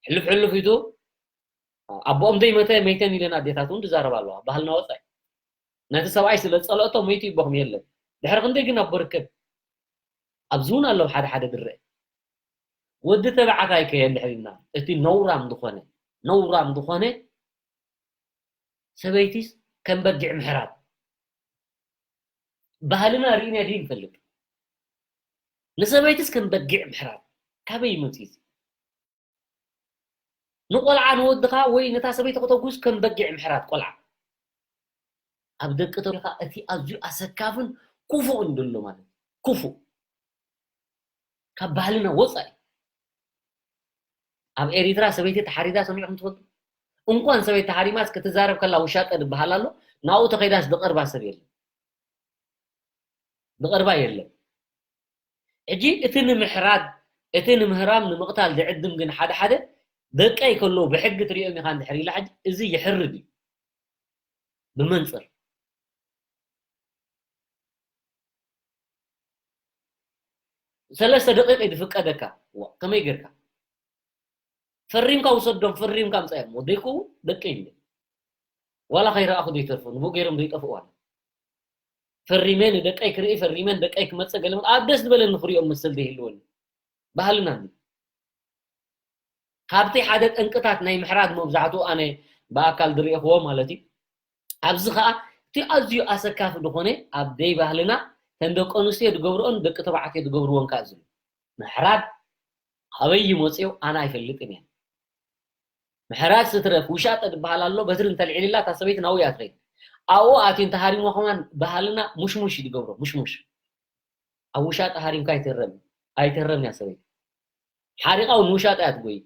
ሕልፍ ሕልፍ ኢቱ ኣቦኦም ዘይመተ መይተን ኢለን ኣዴታት እውን ትዛረባ ኣለዋ። ባህልና ወፃኢ ነቲ ሰብኣይ ስለ ዝፀልኦቶ መይቱ ይቦኹም የለን። ድሕሪ ክንደይ ግን ኣቦ ርከብ ኣብዚ እውን ኣለዉ ሓደ ሓደ ድረአ ወዲ ተባዕታይ ከ እንድሕር ኢልና እቲ ነውራም ዝኾነ ነውራም ዝኾነ ሰበይቲስ ከም በጊዕ ምሕራድ ባህልና ርኢና ድዩ ንፈልጥ? ንሰበይትስ ከም በጊዕ ምሕራድ ካበይ ይመፅእ እዚ? ንቆልዓ ንወድኻ ወይ ነታ ሰበይቲ ከተጉዝ ከም በጊዕ ምሕራድ ቆልዓ ኣብ ደቂ ተሪኻ እቲ ኣዝዩ ኣሰካፍን ክፉእን ዘሎ ማለት ክፉእ ካብ ባህልና ወፃኢ ኣብ ኤሪትራ ሰበይቲ ተሓሪዳ ሰሚዕኩም ትፈልጡ? እንኳን ሰበይቲ ተሓሪማስ ክትዛረብ ከላ ውሻጠ ዝበሃል ኣሎ። ናብኡ ተኸይዳስ ዝቐርባ ሰብ የለን፣ ዝቐርባ የለን። ሕጂ እቲ ንምሕራድ እቲ ንምህራም ንምቕታል ዝዕድም ግን ሓደ ሓደ ደቀይ ከለዉ ብሕጊ ትሪኦም ኢኻ እንድሕር ኢላ ሕጂ እዚ ይሕርድ እዩ ብመንፅር ሰለስተ ደቂቕ እዩ ዝፍቀደካ። ዋ፣ ከመይ ጌርካ ፈሪምካ ውሰዶም፣ ፈሪምካ ምፃዮም። ወደይኩ ደቂ ኢለ ዋላ ከይረኣኹ ዘይተርፉ ንብኡ ገይሮም ዘይጠፍኡ ኣለ። ፈሪመ ንደቀይ ክርኢ፣ ፈሪመ ንደቀይ ክመፀ ገለ ኣብ ደስ ዝበለኒ ክሪኦም መሰል ዘይህልወኒ ባህልና እንዲ ካብቲ ሓደ ጠንቅታት ናይ ምሕራድ መብዛሕትኡ ኣነ ብኣካል ዝሪእኽዎ ማለት እዩ። ኣብዚ ከዓ እቲ ኣዝዩ ኣሰካፊ ዝኾነ ኣብ ደይ ባህልና ተን ደቂ ኣንስትዮ ዝገብርኦን ደቂ ተባዕትዮ ዝገብርዎን ከዓ እዚ ምሕራድ ኣበይ ይመፅዮ ኣነ ኣይፈልጥን እየ። ምሕራድ ስትረፍ ውሻጠ ዝበሃል ኣሎ። በትሪ እንተልዒልላ እታ ሰበይቲ ናብኡ እያ ትኸይድ። ኣብኡ ኣትዩ እንተሃሪሞ ከማን ባህልና ሙሽሙሽ እዩ ዝገብሮ። ሙሽሙሽ ኣብ ውሻጠ ሃሪምካ ኣይትህረም ኣይትህረም እያ ሰበይቲ ሓሪቓ እውን ውሻጠ እያ ትጎይ።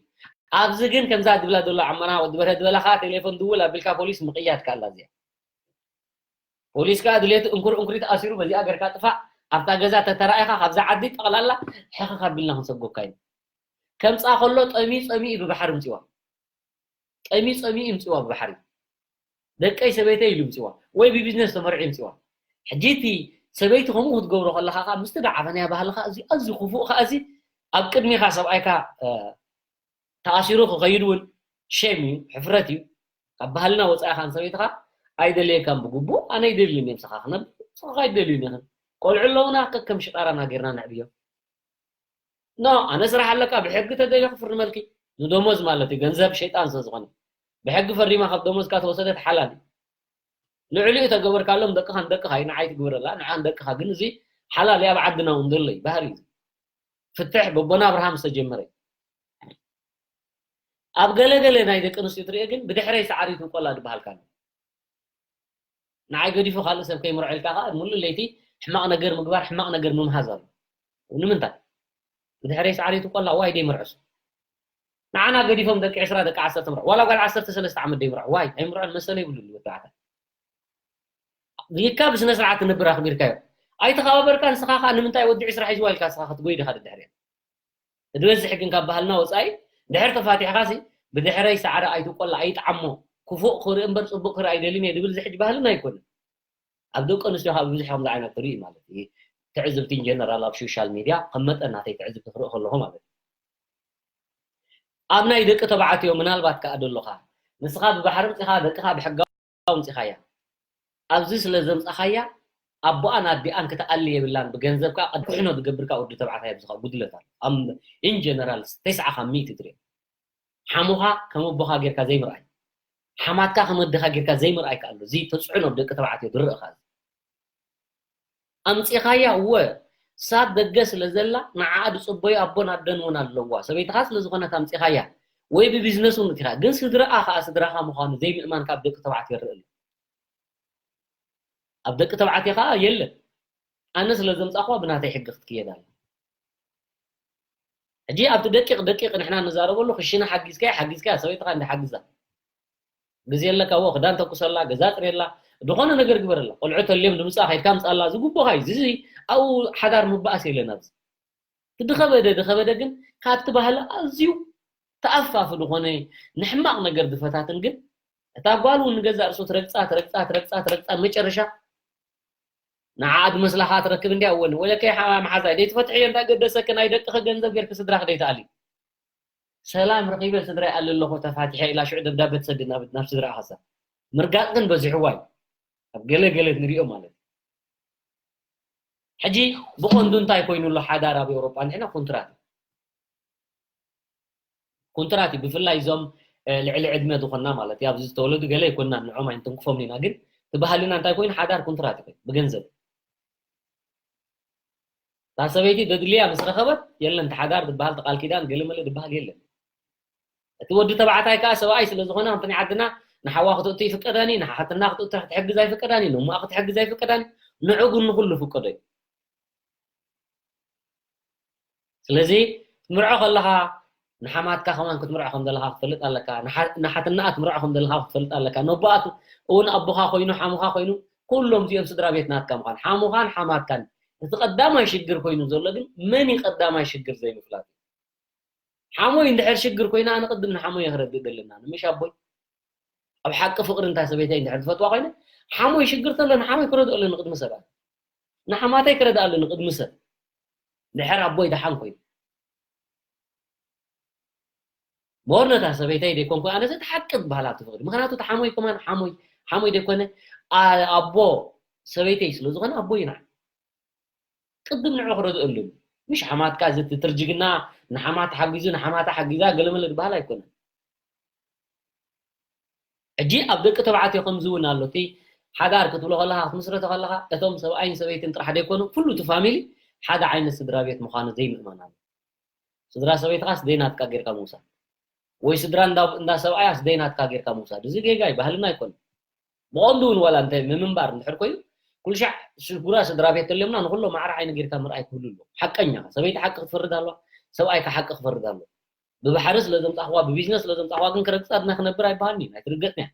ኣብዚ ግን ከምዛ ድብላ ዘሎ ዓመና ወዲ በርሀ ዝበላኻ ቴሌፎን ድውል ኣቢልካ ፖሊስ ምቕያድ ካላ እዚኣ ፖሊስ ከዓ ድሌቱ እንኩር እንኩሪት ኣሲሩ በዚኣ ገርካ ጥፋእ ኣብታ ገዛ ተተራኢኻ ካብዛ ዓዲ ጠቕላላ ሕኽኽ ኣቢልና ክንሰጎካ ኢና ከምፃ ከሎ ጠሚ ፀሚ እዩ ብባሕሪ ምፅዋ ጠሚ ፀሚ እዩ ምፅዋ ብባሕሪ ደቀይ ሰበይተይ ኢሉ ምፅዋ ወይ ብቢዝነስ ተመርዒ ምፅዋ ሕጂ እቲ ሰበይቲ ከምኡ ክትገብሮ ከለካ ከዓ ምስቲ ደዓፈናያ ባህልካ እዚ ኣዝዩ ክፉእ ከዓ እዚ ኣብ ቅድሚካ ሰብኣይካ ተኣሲሩ ክኸይድ እውን ሸም እዩ ሕፍረት እዩ ካብ ባህልና ወፃኢ ካን ሰበይትካ ኣይደልየካን ብግቡእ ኣነ ይደልዩኒ ምሳኻ ክነብር ንስኻ ኣይደልዩኒ ኢኽን ቆልዑ ኣለውና ከከም ሽጣራና ጌርና ነዕብዮ ኖ ኣነ ስራሕ ኣለካ ብሕጊ ተደልዩ ክፍርመልኪ ንደሞዝ ማለት እዩ ገንዘብ ሸይጣን ስለ ዝኾነ ብሕጊ ፈሪማ ካብ ደሞዝካ ተወሰደት ሓላል እዩ ልዕሊኡ ተገበርካሎም ደቅኻ ንደቅኻ እዩ ንዓይ ትግበረላ ንዓ ንደቅኻ ግን እዚ ሓላል እዩ ኣብ ዓድና እውን ዘሎ እዩ ባህሪ እዩ ፍትሕ በቦና ኣብርሃም ዝተጀመረ ኣብ ገለ ገለ ናይ ደቂ ኣንስትዮ ትሪኦ ግን ብድሕረይ ሰዓሪቱ ቆላ ዝበሃልካ ኣሎ ንዓይ ገዲፉ ካልእ ሰብ ከይምርዖ ኢልካ ከዓ ሙሉእ ለይቲ ሕማቕ ነገር ምግባር ሕማቕ ነገር ምምሃዝ ኣሎ ንምንታይ ብድሕረይ ሰዓሪቱ ቆላ ዋይ ደይ ምርዕሱ ንዓና ገዲፎም ደቂ ዕስራ ደቂ ዓሰርተ ምርዖ ዋላ ጓል ዓሰርተ ሰለስተ ዓመት ደይ ምርዖ ዋይ ኣይምርዖን መሰለ ይብሉ ወዲ ተባዕታይ ይካ ብስነ ስርዓት ትነብር ኣኽቢርካዮ ኣይተኸባበርካ ንስኻ ከዓ ንምንታይ ወዲ ዕስራ ሒዝዋ ኢልካ ንስኻ ክትጎይ ዲኻ ድድሕርያ እቲ በዝሒ ግን ካብ ባህልና ወፃኢ ድሕር ተፋቲሕካ ሲ ብድሕረይ ሳዕሪ ኣይትቆላ ኣይጥዓሞ ክፉእ ክርኢ እምበር ፅቡቅ ክርኢ ኣይደልን እየ ድብል ዝሕጅ ባህልና ኣይኮነ ኣብ ደቂ ኣንስትዮ ካብ ብዙሕ ከምዚ ዓይነት ትርኢ ማለት እዩ ትዕዝብቲ ጀነራል ኣብ ሶሻል ሚድያ ከም መጠን ናተይ ትዕዝብቲ ክርኢ ከለኹ ማለት እዩ ኣብ ናይ ደቂ ተባዕትዮ ምናልባት ከዓ ደሎካ ንስኻ ብባሕሪ ምፅኻ ደቅኻ ብሕጋዊ ምፅኻያ ኣብዚ ስለ ዘምፃኻያ ኣቦኣን ኣዲኣን ክትኣሊ የብላን። ብገንዘብ ከዓ ቅድሕኖ ዝገብር ከዓ ወዲ ተባዕታይ ኣብዚ ከዓ ጉድለት ኣሎ። ኣብ ኢን ጀነራል ተስዓ ካብ ሚእቲ ትርኢ ሓሙኻ ከም ኣቦኻ ጌርካ ዘይምርኣይ፣ ሓማትካ ከም ኣደኻ ጌርካ ዘይምርኣይ ከዓ ኣሎ። እዚ ተፅዕኖ ኣብ ደቂ ተባዕትዮ ዝረእኻ ኣምፂኻያ። እወ ሳብ ደገ ስለ ዘላ ንዓኣ ዝፅበዩ ኣቦን ኣደን እውን ኣለዋ። ሰበይትኻ ስለ ዝኾነት ኣምፂኻያ ወይ ብቢዝነስ እውን እቲኻ፣ ግን ስድራኣ ከዓ ስድራኻ ምዃኑ ዘይምእማን ካብ ደቂ ተባዕትዮ ይረእ ኣሎ። ኣብ ደቂ ተባዕትዮ ከዓ የለን። ኣነ ስለ ዘምፃእኳ ብናተይ ሕጊ ክትክየድ ኣላ። ሕጂ ኣብቲ ደቂቕ ደቂቕ ንሕና ንዛረበሉ ክሽነ ሓጊዝካያ ሓጊዝካያ ሰበይትኻ እንዳ ሓግዛ ግዜ ኣለካ ወ ክዳን ተኩሰላ ገዛ ጥርየላ ዝኾነ ነገር ግበረላ ቆልዑ ተልዮም ድምፃ ከይድካ ምፃላ ዝግቦኻ እዩ እዚ ኣብኡ ሓዳር ምባኣስ የለን ኣብዚ ድኸበደ ድኸበደ ግን ካብቲ ባህሊ ኣዝዩ ተኣፋፊ ዝኾነ ንሕማቕ ነገር ዝፈታትን ግን እታ ጓል እውን ንገዛእ ርእሱ ትረግፃ ትረግፃ ትረግፃ ትረግፃ መጨረሻ ንዓኣ ዝመስላኻ ትረክብ እንዲያ እወን ወለከይ ሓዋ መሓዛይ ደይትፈትሕዮ እንታይ ገደሰኪ ናይ ደቅኺ ገንዘብ ጌርኪ ስድራኺ ደይትኣሊ ሰላም ረኺበ ስድራይ ኣለ ኣለኹ ተፋቲሐ ኢላ ሽዑ ደብዳበ ትሰድድ ናብ ናብ ስድራኣ ከሳ ምርጋጥ ግን በዚሕዋ እዩ ኣብ ገለ ገለ ንሪኦ ማለት እዩ ሕጂ ብቐንዱ እንታይ ኮይኑ ኣሎ ሓዳር ኣብ ኤውሮጳ ንሕና ኮንትራት ኮንትራት እዩ ብፍላይ እዞም ልዕሊ ዕድመ ዝኾንና ማለት እዩ ኣብዚ ዝተወለዱ ገለ ኣይኮንና ንዖም ኣይንትንክፎም ኢና ግን እቲ ባህልና እንታይ ኮይኑ ሓዳር ኮንትራት እዩ ብገንዘብ እታ ሰበይቲ ደድልያ ምስ ረኸበት የለን ተሓዳር ዝበሃል ተቃል ኪዳን ገለመለ ዝበሃል የለን እቲ ወዲ ተባዕታይ ከዓ ሰብኣይ ስለ ዝኾነ ከምቲ ናይ ዓድና ንሓዋ ክትእቱ ይፍቀዳኒ ንሓትና ክትእቱ ክትሕግዝ ኣይፍቀዳኒ ንሙኣ ክትሕግዝ ኣይፍቀዳኒ ንዕጉ ንኩሉ ፍቀዶ እዩ ስለዚ ክትምርዖ ከለኻ ንሓማትካ ከማን ክትምርዖ ከም ዘለኻ ክትፈልጥ ኣለካ ንሓትናኣ ትምርዖ ከም ዘለኻ ክትፈልጥ ኣለካ ነቦኣቱ እውን ኣቦኻ ኮይኑ ሓሙኻ ኮይኑ ኩሎም እዚኦም ስድራ ቤት ናትካ ምዃን ሓሙኻን ሓማትካን እቲ ቀዳማይ ሽግር ኮይኑ ዘሎ ግን መን እዩ ቀዳማይ ሽግር ዘይምፍላጥ ሓሞይ እንድሕር ሽግር ኮይና ኣነ ቅድም ንሓሞይ ክረድእ ደለና ንምሽ ኣቦይ ኣብ ሓቂ ፍቅሪ እንታይ ሰበይተይ እንድሕር ዝፈትዋ ኮይነ ሓሞይ ሽግር ተሎ ንሓሞይ ክረድኦ ኣለኒ ቅድሚ ሰባት ንሓማተይ ክረድእ ኣለኒ ቅድሚ ሰብ ድሕር ኣቦይ ደሓን ኮይኑ ሞር ነታ ሰበይተይ ደይኮንኩ ኣነ ዘተሓቅብ ባህላ ትፍቅድ ምክንያቱ ተሓሞይ ከማን ሓሞይ ሓሞይ ደይኮነ ኣቦ ሰበይተይ ስለ ዝኾነ ኣቦይ ኢና ቅድም ንዑ ክረድእሉ ምሽ ሓማትካ እዚ ትርጅግና ንሓማት ሓጊዙ ንሓማታ ሓጊዛ ገለመለ ዝበሃል ኣይኮነን ሕጂ ኣብ ደቂ ተባዕትዮ ከምዚ እውን ኣሎ እቲ ሓዳር ክትብሎ ከለካ ክትምስረቶ ከለካ እቶም ሰብኣይን ሰበይትን ጥራሕ ዘይኮኑ ኩሉ እቲ ፋሚሊ ሓደ ዓይነት ስድራ ቤት ምኳኑ ዘይምእማን ኣሎ ስድራ ሰበይትካስ ደይ ናትካ ጌርካ ምውሳድ ወይ ስድራ እንዳ ሰብኣያስ ደይ ናትካ ጌርካ ምውሳድ እዚ ጌጋ እዩ ባህልና ኣይኮነ ብቐንዱ እውን ዋላ እንተ ምምንባር እንድሕር ኮይኑ ኩሉ ሻዕ ሽጉራ ስድራ ቤት ተልዮምና ንኩሎ ማዕረ ዓይኒ ጌርካ ምርኣይ ክህሉ ኣሎ ሓቀኛ ሰበይቲ ሓቂ ክትፈርድ ኣለዋ ሰብኣይ ሓቂ ክፈርድ ኣሎ ብባሕሪ ስለ ዘምፃኽዋ ብቢዝነስ ስለ ዘምፃኽዋ ግን ክረግፃ ድና ክነብር ኣይበሃልኒ ናይ ትርገፅንያ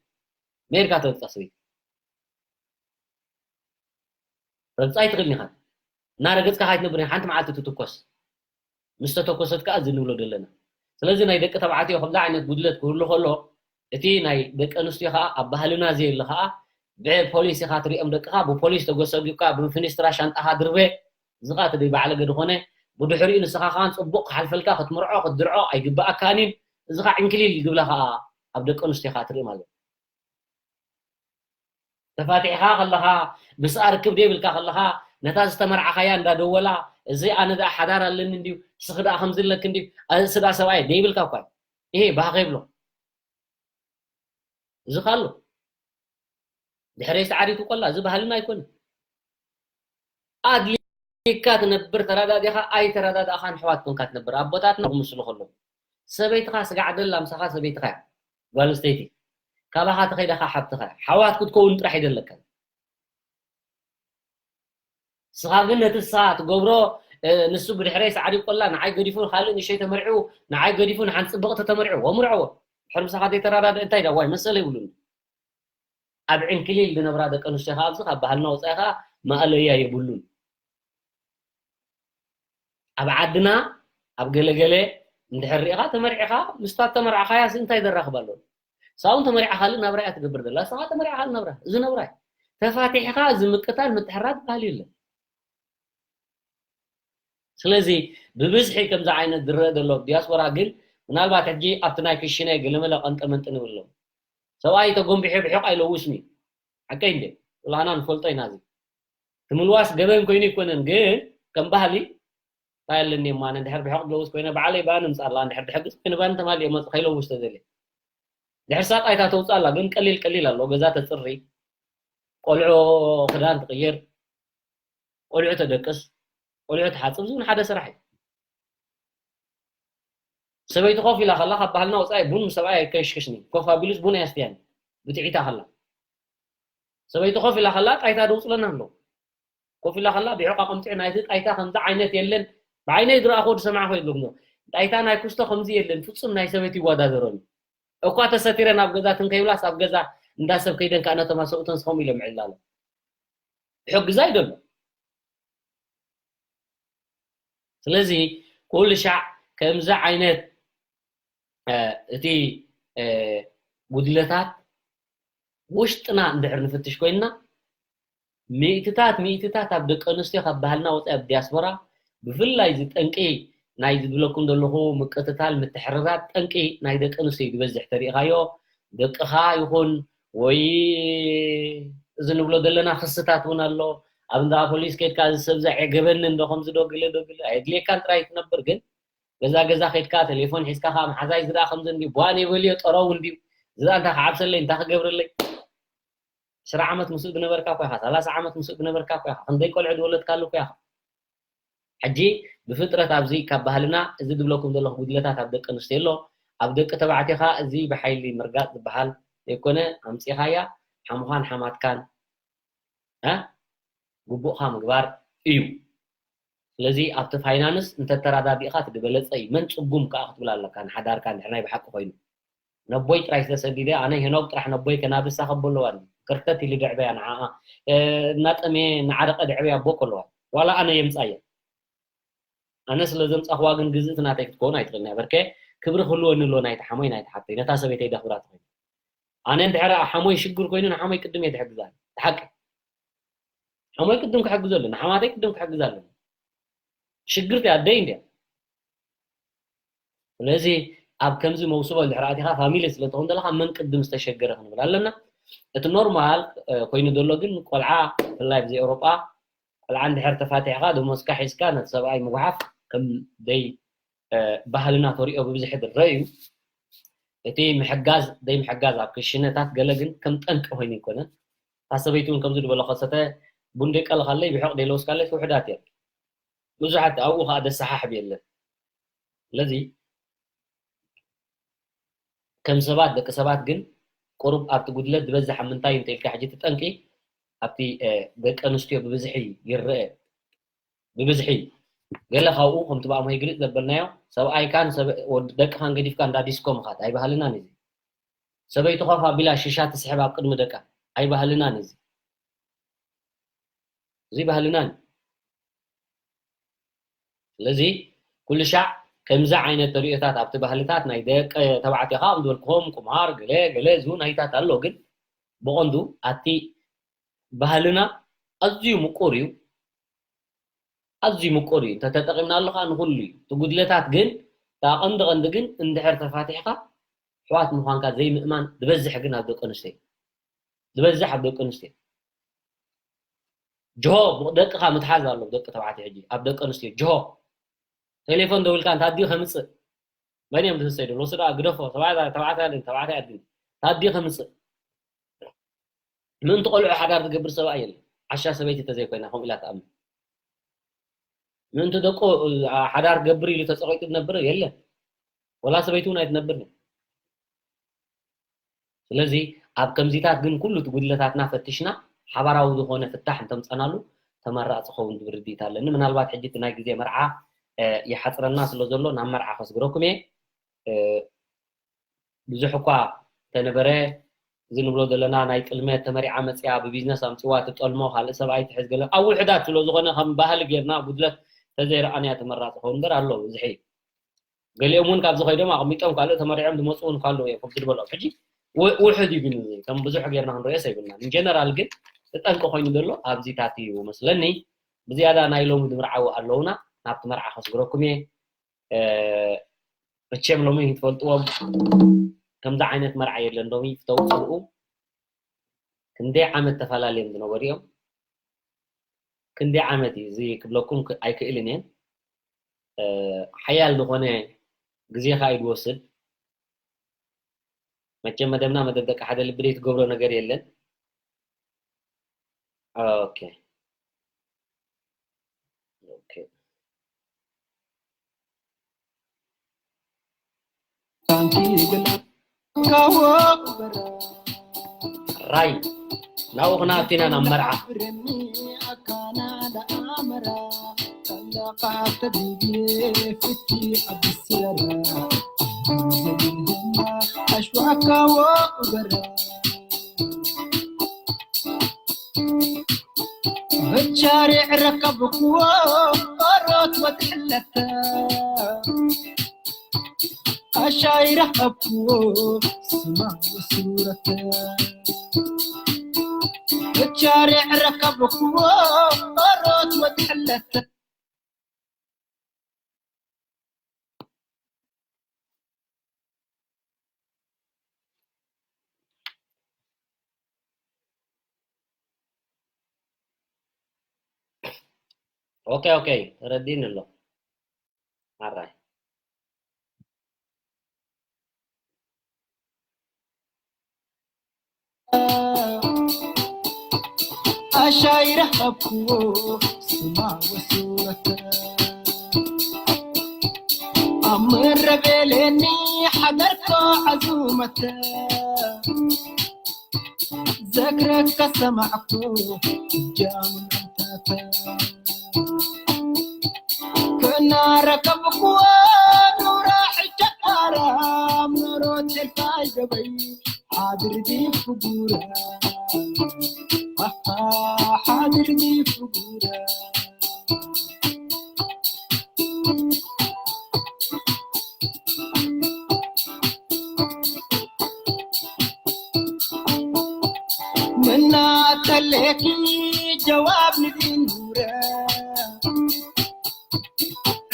ሜርካ ትረግፃ ሰበይቲ ረግፃ ኣይትኽእልን ኢኻ እናረገፅካ ካይትነብር ሓንቲ መዓልቲ ትትኮስ ምስ ተተኮሰት ከዓ እዚ ንብሎ ዘለና ስለዚ ናይ ደቂ ተባዕትዮ ከምዚ ዓይነት ጉድለት ክህሉ ከሎ እቲ ናይ ደቂ ኣንስትዮ ከዓ ኣብ ባህልና ዘየለ ከዓ ብፖሊስ ኢኻ ትሪኦም ደቅኻ ብፖሊስ ተጎሰጊብካ ብምፍኒስትራ ሻንጣኻ ድርበ እዚ ከዓ እቲ ባዕለገ ዝኾነ ብድሕሪኡ ንስኻ ከዓ ፅቡቅ ክሓልፈልካ ክትምርዖ ክትድርዖ ኣይግበኣካን እዩ እዚ ከዓ ዕንክሊል ዝብላ ከዓ ኣብ ደቂ ኣንስትዮ ከዓ ትርኢ ማለት እዩ ተፋቲሕኻ ከለኻ ምስኣ ርክብ ደይብልካ ከለኻ ነታ ዝተመርዓኻያ እንዳደወላ እዚ ኣነ ደኣ ሓዳር ኣለኒ እንድዩ ስኺ ደኣ ከምዚ ኣለኪ እንድዩ እዚ ደኣ ሰብኣየ ደይብልካ እኳ ይሄ ባህ ከይብሎ እዚ ካሎ ድሕረይ ሰዓሪቱ ቆላ እዚ ባህልና ኣይኮነ ኣድሊካ ትነብር ተረዳዲኻ ኣይተረዳዳእኻን ኣሕዋት ኮንካ ትነብር ኣቦታትና ክምስሉ ከለዉ ሰበይትኻ ስጋዕ ደላ ምሳኻ ሰበይትኻ እያ ጓል ኣንስተይቲ ካባኻ ተኸይዳኻ ሓብትኻ እያ ሓዋት ክትከውን ጥራሕ ይደለካ ንስኻ ግን ነቲ ንሳ ትገብሮ ንሱ ብድሕረይ ሳዕሪ ቆላ ንዓይ ገዲፉ ካልእ ንሸይ ተመርዒው ንዓይ ገዲፉ ንሓንቲ ፅብቕቲ ተመርዒው ወምርዐዎ ድሕር ምሳኻ ዘይተራዳደ እንታይ ዳ ዋይ መሰለ ይብሉን ኣብ ዕንክሊል ዝነብራ ደቂ ኣንስትዮ ከዓ ኣብዚ ካብ ባህልና ወፃኢ ከዓ ማእለያ የብሉን ኣብ ዓድና ኣብ ገለገለ እንድሕር ሪኢኻ ተመርዒኻ ምስታ ተመርዓኻያ እንታይ ዘራኽብ ኣሎ ሳውን ተመሪዓ ካልእ ናብራ እያ ትገብር ዘላ ንስኻ ተመሪዓ ካልእ ናብራ እዚ ነብራ እዩ ተፋቲሕኻ እዚ ምቅታል ምትሕራድ ባህል የለን ስለዚ ብብዝሒ ከምዚ ዓይነት ዝረአ ዘሎ ዲያስፖራ ግን ምናልባት ሕጂ ኣብቲ ናይ ክሽነ ገለመለ ቀንጠመንጢ ንብሎም ሰብኣይ ተጎንቢሑ ብሕቕ ኣይለውስን እዩ ሓቀይ እንደ ኩላህና ንፈልጦ ኢና እዚ እቲ ምልዋስ ገበን ኮይኑ ኣይኮነን፣ ግን ከም ባህሊ እንታይ ኣለኒ እሞ ኣነ እንድሕር ብሕቕ ድለውስ ኮይነ ባዕለይ ባን ምጻላ እንድሕር ድሕግዝ ኮይነ ባን ተማሊ እየ መጽእ ከይለውስ ተዘልየ። ድሕር ሳጣይታ ተውጻላ ግን ቀሊል ቀሊል ኣሎ። ገዛ ተጽሪ፣ ቆልዑ ክዳን ትቕይር፣ ቆልዑ ተደቅስ፣ ቆልዑ ትሓጽብ፣ ዝውን ሓደ ስራሕ እዩ። ሰበይቲ ኮፍ ኢላ ከላ ካብ ባህልና ወጻኢ ቡን ምስ ሰብኣይ ኣይከሽክሽኒ። ኮፍ ኣቢሉስ ቡን ኣየስትያን ብትዒታ ከላ። ሰበይቲ ኮፍ ኢላ ከላ ጣይታ ደውጽለና ኣሎ። ኮፍ ኢላ ከላ ብሕቋ ቅምጥዕ ናይቲ ጣይታ ከምዚ ዓይነት የለን። ብዓይነይ ዝረኣኹ ዝሰማዕኹ የለኩም። ጣይታ ናይ ኩስቶ ከምዚ የለን። ፍጹም ናይ ሰበይቲ ይወዳደሮን። እኳ ተሰቲረ ናብ ገዛ ትንከይብላስ ኣብ ገዛ እንዳ ሰብ ከይደን ከኣ ነቶም ኣሰብኡተን ስኸም ኢሎም ይዕላሉ። ሕግዛ ይደሎ። ስለዚ ኩሉ ሻዕ ከምዚ ዓይነት እቲ ጉድለታት ውሽጥና እንድሕር ንፍትሽ ኮይንና ሚእትታት ሚእትታት ኣብ ደቂ ኣንስትዮ ካብ ባህልና ወፃኢ ኣብ ዲያስፖራ ብፍላይ እዚ ጠንቂ ናይ ዝብለኩም ዘለኹ ምቅትታል ምትሕርራት ጠንቂ ናይ ደቂ ኣንስትዮ እዩ ዝበዝሕ ተሪኢኻዮ። ደቅኻ ይኹን ወይ እዚ ንብሎ ዘለና ክስታት እውን ኣሎ። ኣብ እንዳ ፖሊስ ከድካ እዚ ሰብ ዘዐገበኒ እንዶ ከምዚ ዶ ግለ ዶ ግለ ኣየድልየካን ጥራይ ትነብር ግን ገዛ ገዛ ከድካ ቴሌፎን ሒዝካ ከዓ መሓዛይ ዝዳ ከምዚ እንዲ ቧን የበልዮ ጠረው እንዲ ዝዳ እንታይ ክዓብሰለይ እንታይ ክገብረለይ። ዕስራ ዓመት ምስኡ ዝነበርካ እኮ ኢኻ፣ ሰላሳ ዓመት ምስኡ ዝነበርካ እኮ ኢኻ፣ ክንደይ ቆልዑ ዝወለድካሉ እኮ ኢኻ። ሕጂ ብፍጥረት ኣብዚ ካብ ባህልና እዚ ዝብለኩም ዘለኹ ጉድለታት ኣብ ደቂ ኣንስትዮ ኣሎ። ኣብ ደቂ ተባዕትዮ ኸዓ እዚ ብሓይሊ ምርጋጥ ዝበሃል ዘይኮነ ኣምፂኻያ ሓሙኻን ሓማትካን እ ግቡእኻ ምግባር እዩ። ስለዚ ኣብቲ ፋይናንስ እንተተራዳዲእኻ እቲ ዝበለፀ እዩ። መን ፅጉም ከዓ ክትብል ኣለካ ንሓዳርካ እንድሕር ናይ ብሓቂ ኮይኑ። ነቦይ ጥራይ ስለሰዲደ ኣነ ሄኖግ ጥራሕ ነቦይ ከናብሳ ከቦ ኣለዋ ድዩ? ከርተት ኢሉ ደዕበያ ንዓኣ እናጠመየ እናዓረቐ ደዕበያ ኣቦ ከለዋ ዋላ ኣነ የምፃያ ኣነ ስለ ዘምፃኽዋ ግን ግዝእቲ ናተይ ክትከውን ኣይትኽእልን እያ በርከ ክብሪ ክህልወኒ ኣለዎ ናይቲ ሓሞይ ናይቲ ሓብተይ ነታ ሰበይተይ ደኽብራ ትኾይኑ ኣነ እንድሕር ሓሞይ ሽግር ኮይኑ ንሓሞይ ቅድም እየ ትሕግዛ ትሓቂ ሓሞይ ቅድም ክሕግዘሉ ንሓማተይ ቅድም ክሕግዛ ኣለኒ ሽግርቲ ኣደይ እንድያ ስለዚ ኣብ ከምዚ መውስቦ እንድሕር ኣቲኻ ፋሚሊ ስለ ትኾን ዘለኻ መን ቅድም ዝተሸገረ ክንብል ኣለና እቲ ኖርማል ኮይኑ ዘሎ ግን ቆልዓ ብፍላይ ብዚ ኤውሮጳ ቆልዓ እንድሕር ተፋቲሕካ ደሞዝካ ሒዝካ ነቲ ሰብኣይ ምጉሓፍ ከም ደይ ባህልና ተሪኦ ብብዝሒ ዝረአ እዩ እቲ ምሕጋዝ ደይ ምሕጋዝ ኣብ ክሽነታት ገለ ግን ከም ጠንቂ ኮይኑ ኣይኮነን እታ ሰበይቲ እውን ከምዚ ዝበሎ ከሰተ ቡን ደቀልኻለይ ብሕቕ ደይለወስካለይ ውሕዳት እየን ብዙሓት ኣብኡ ከዓ ደሰሓሕብ የለን ስለዚ ከም ሰባት ደቂ ሰባት ግን ቁሩብ ኣብቲ ጉድለት ዝበዝሕ ኣብ ምንታይ እንተ ኢልካ ሕጂ እቲ ጠንቂ ኣብቲ ደቂ ኣንስትዮ ብብዝሒ ይረአ ብብዝሒ ገለ ካብኡ ከምቲ ብኣሞ ይግልፅ ዘበልናዮ ሰብኣይካን ደቅኻን ገዲፍካ እንዳ ዲስኮ ምኻድ ኣይባህልናን እዚ ሰበይቱ ኮፍ ኣቢላ ሽሻ ትስሕብ ኣብ ቅድሚ ደቃ ኣይባህልናን እዚ እዚ ባህልናን ስለዚ ኩሉ ሻዕ ከምዚ ዓይነት ተሪኦታት ኣብቲ ባህልታት ናይ ደቂ ተባዕትዮ ከዓ ዝበልክዎም ቁማር ገለ ገለ ዝው ናይታት ኣሎ ግን ብቐንዱ ኣቲ ባህልና ኣዝዩ ምቁር እዩ ኣዝዩ ምቁር እዩ እንተተጠቂምናሉ ከዓ ንኩሉ እዩ እቲ ጉድለታት ግን ቀንዲ ቀንዲ ግን እንድሕር ተፋቲሕካ ኣሕዋት ምዃንካ ዘይምእማን ዝበዝሕ ግን ኣብ ደቂ ኣንስትዮ ዝበዝሕ ኣብ ደቂ ኣንስትዮ ጅሆ ደቅኻ ምትሓዝ ኣሎ ደቂ ተባዕትዮ ሕጂ ኣብ ደቂ ኣንስትዮ ጅሆ ቴሌፎን ደውልካ እንታ ኣዲኡ ከምፅእ መን እዮም ዝህሰይ ደሎ ወስዳ ግደፎ ተባዕታይ ኣድግን እንታ ኣዲኡ ከምፅእ ምእንቲ ቆልዑ ሓዳር ዝገብር ሰብኣይ የለ ዓሻ ሰበይቲ ተዘይኮይና ከምኡ ኢላ ትኣምን ምእንቲ ደቁ ሓዳር ገብር ኢሉ ተፀቂጡ ዝነብር የለን ወላ ሰበይቲ እውን ኣይትነብርን ስለዚ ኣብ ከምዚታት ግን ኩሉ እቲ ጉድለታትና ፈትሽና ሓባራዊ ዝኾነ ፍታሕ እንተምፀናሉ ተመራፂ ኸውን ዝብል ርድኢት ኣለኒ ምናልባት ሕጂ እቲ ናይ ግዜ መርዓ ይሓፅረና ስለ ዘሎ ናብ መርዓ ከስግረኩም እየ ብዙሕ እኳ ተነበረ እዚ ንብሎ ዘለና ናይ ጥልመት ተመሪዓ መፅያ ብቢዝነስ ኣምፅዋ ትጠልሞ ካልእ ሰብኣይ ትሕዝ ገለ ኣብ ውሕዳት ስለ ዝኾነ ከም ባህሊ ጌርና ጉድለት ተዘይረኣንያ ተመራፂ ኸውን እምበር ኣሎ ብዝሒ ገሊኦም እውን ካብዚ ከይዶም ኣቕሚጦም ካልእ ተመሪዖም ዝመፁ እውን ካለዉ እዮም ከምዚ ዝበሎም ሕጂ ውሕድ እዩ ግን ከም ብዙሕ ጌርና ክንሪኦ ሰይብልና ንጀነራል ግን ተጠንቂ ኮይኑ ዘሎ ኣብዚታት እዩ መስለኒ ብዝያዳ ናይ ሎሚ ዝምርዓዊ ኣለውና ናብቲ መርዓ ከስግረኩም እየ መቸም ሎሚ ትፈልጥዎም ከምዚ ዓይነት መርዓ የለን ሎሚ ፍተው ፅልኡ ክንደይ ዓመት ተፈላለዮም ዝነበሩ እዮም ክንደይ ዓመት እዩ እዚ ክብለኩም ክ- ኣይክእልን እየ። እ፣ ሓያል ዝኾነ ግዜኻ እዩ ዝወስድ። መቸም መደብና መደብ ደቂ ሓደ ልቢ ዘይትገብሮ ነገር የለን። ኦኬ። ኦኬ። ራይ ናብኡ ክነኣቱ ኢና ናብ መርዓ። ብቻሪዕ ረከብክዎ ቆሮት ወትሕለተ ኣሻይ ረኸብክዎ ስማ ወሱረተ ብቻሪዕ ረከብክዎ ቆሮት ወትሕለተ ኦኬ ኦኬ ተረዲን ኣሎ ኣራይ ኣሻይ ረኸብክዎ ስማ ወስወተ ኣብ ምረቤሌኒ ሓደርኮ ዓዙመተ ዘክረካ ሰማዕኩ እጃም እንታተ ክና ረከብክዎ ኑራ ሕጨቃራ ምኖሮት ሸልፋይ ገበይ ሓድር ዲፍጉረ ሓድር ዲፍጉረ ምናተለኪ ጀዋብ ንዲኑረ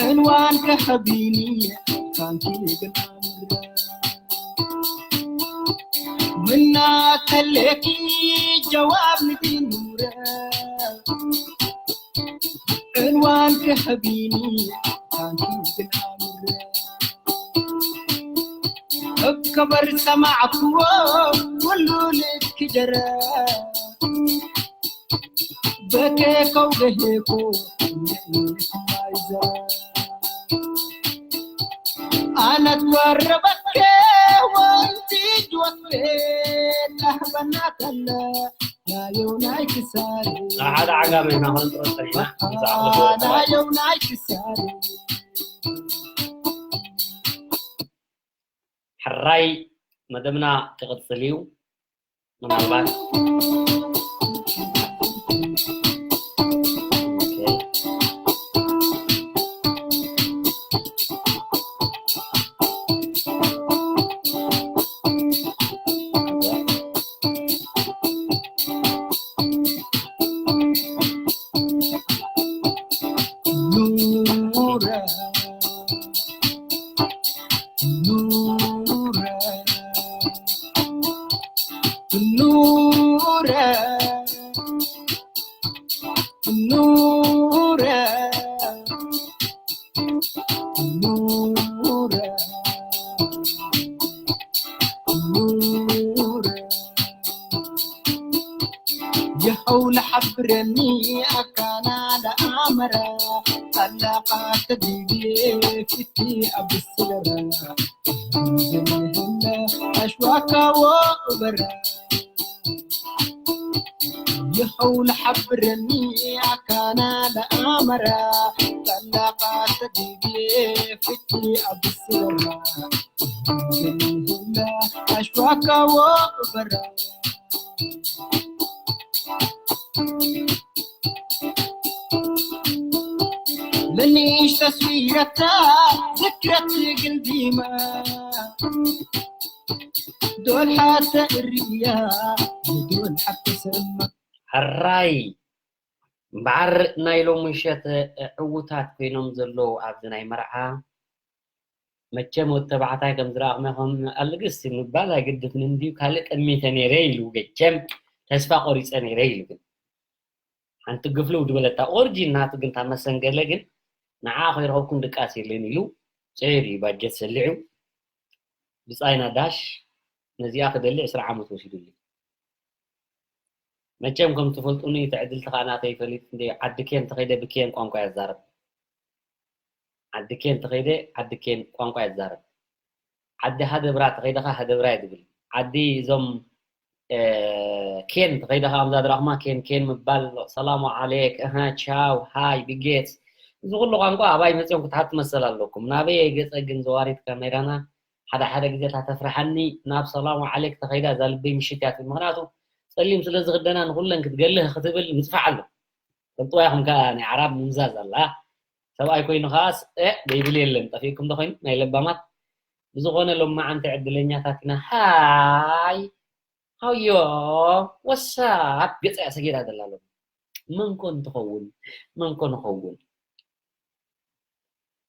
ዕንዋን ከኸቢኒ ካንኪ ግን ኣምረ ምናተለኪ ጀዋብ ንዲኑረ ዕንዋን ከኸቢኒ ካንኪ ግን ኣምረ እከበር ሰማዕክዎ ኩሉ ልክ ጀረ በኬ ከውገሄኮ ማይዘ ኣነት ወረበኬ ወንቲ ጅወቴ ታህበናተለ ናየው ናይ ክሳሪ ሓደ ዓጋመ ኢና ክንጥሮ ጸኒሕና። ናየው ናይ ክሳሪ ሕራይ መደብና ክቕጽል እዩ። ምናልባት የኸው ለሓብረኒ ኣካና ለኣመረ ጠለቓ ተዲቢ ፊቲ ኣብስለረ ዝምህለ ኣሽዋካዎ በረ የኸው ለሓብረኒ ኣካና ለኣመረ ጠለቓ ተዲቢ ፊቲ ኣብስለረ ዝምህለ ኣሽዋካዎ በረ ለንሽ ተስዊረታ ዝክረት ግልዲማ ዶል ሓተ እርያ ዶል ሓተ ሰማ ሕራይ እምበዓር ናይ ሎም ምሸት ዕውታት ኮይኖም ዘለዉ ኣብዚ ናይ መርዓ መቸም ወዲ ተባዕታይ ከም ዝረኣኹም ኢኹም ኣልግስ ምባል ኣይግድፍን እንድዩ ካልእ ጠሚተ ነይረ ኢሉ ገቸም ተስፋ ቆሪፀ ነይረ ኢሉ ግን ሓንቲ ግፍልው ዝበለታ ኦሪጂን ናቱ ግን እታ መሰንገለ ግን ንዓ ከይረኸብኩም ድቃስ የለን ኢሉ ጸይሩ እዩ ባጀት ሰሊዑ ብጻይና ዳሽ ነዚኣ ክደሊ ዕስራ ዓመት ወሲዱሉ። መቸም ከም ትፈልጡኒ እቲ ዕድልቲ ከኣ ናተይ ፈሊጥ እንደ ዓዲ ኬን ተኸይደ ብኬን ቋንቋ እየ ዝዛረብ። ዓዲ ኬን ተኸይደ ዓዲ ኬን ቋንቋ እየ ዝዛረብ። ዓዲ ሃደብራ ተኸይደ ከኣ ሃደብራ እየ ዝብል። ዓዲ እዞም ኬን ተኸይደ ከኣ ከምዛ ድራኹማ ኬን ኬን ምባል ሰላሙ ዓሌክ እህ ቻው ሃይ ቢጌት እዚ ኩሉ ቋንቋ ኣባይ መፅኦም ክትሓቱ መሰል ኣለኩም። ናበይ ገፀ ግን ዘዋሪት ካሜራና ሓደ ሓደ ግዜ እታ ተፍርሓኒ ናብ ሰላሙ ዓሌክ ተኸይዳ እዛ ልበይ ምሽት እያ ትብል። ምኽንያቱ ፀሊም ስለ ዝኽደና ንኹለን ክትገልህ ክትብል ምፅፋዕ ኣሎ። ፈልጥዋ ኢኹም ከኣ ናይ ዓራብ ምምዛዝ ኣላ። ሰብኣይ ኮይኑ ከኣስ እ ዘይብል የለን። ጠፊእኩም ዶ ኮይኑ ናይ ለባማት ብዝኾነ ሎማዓንቲ ዕድለኛታት ኢና። ሃይ ሃዮ ወሳብ ገፀ እያ ሰጊራ ዘላ ሎ መን ኮን ትኸውን መን ኮን ኸውን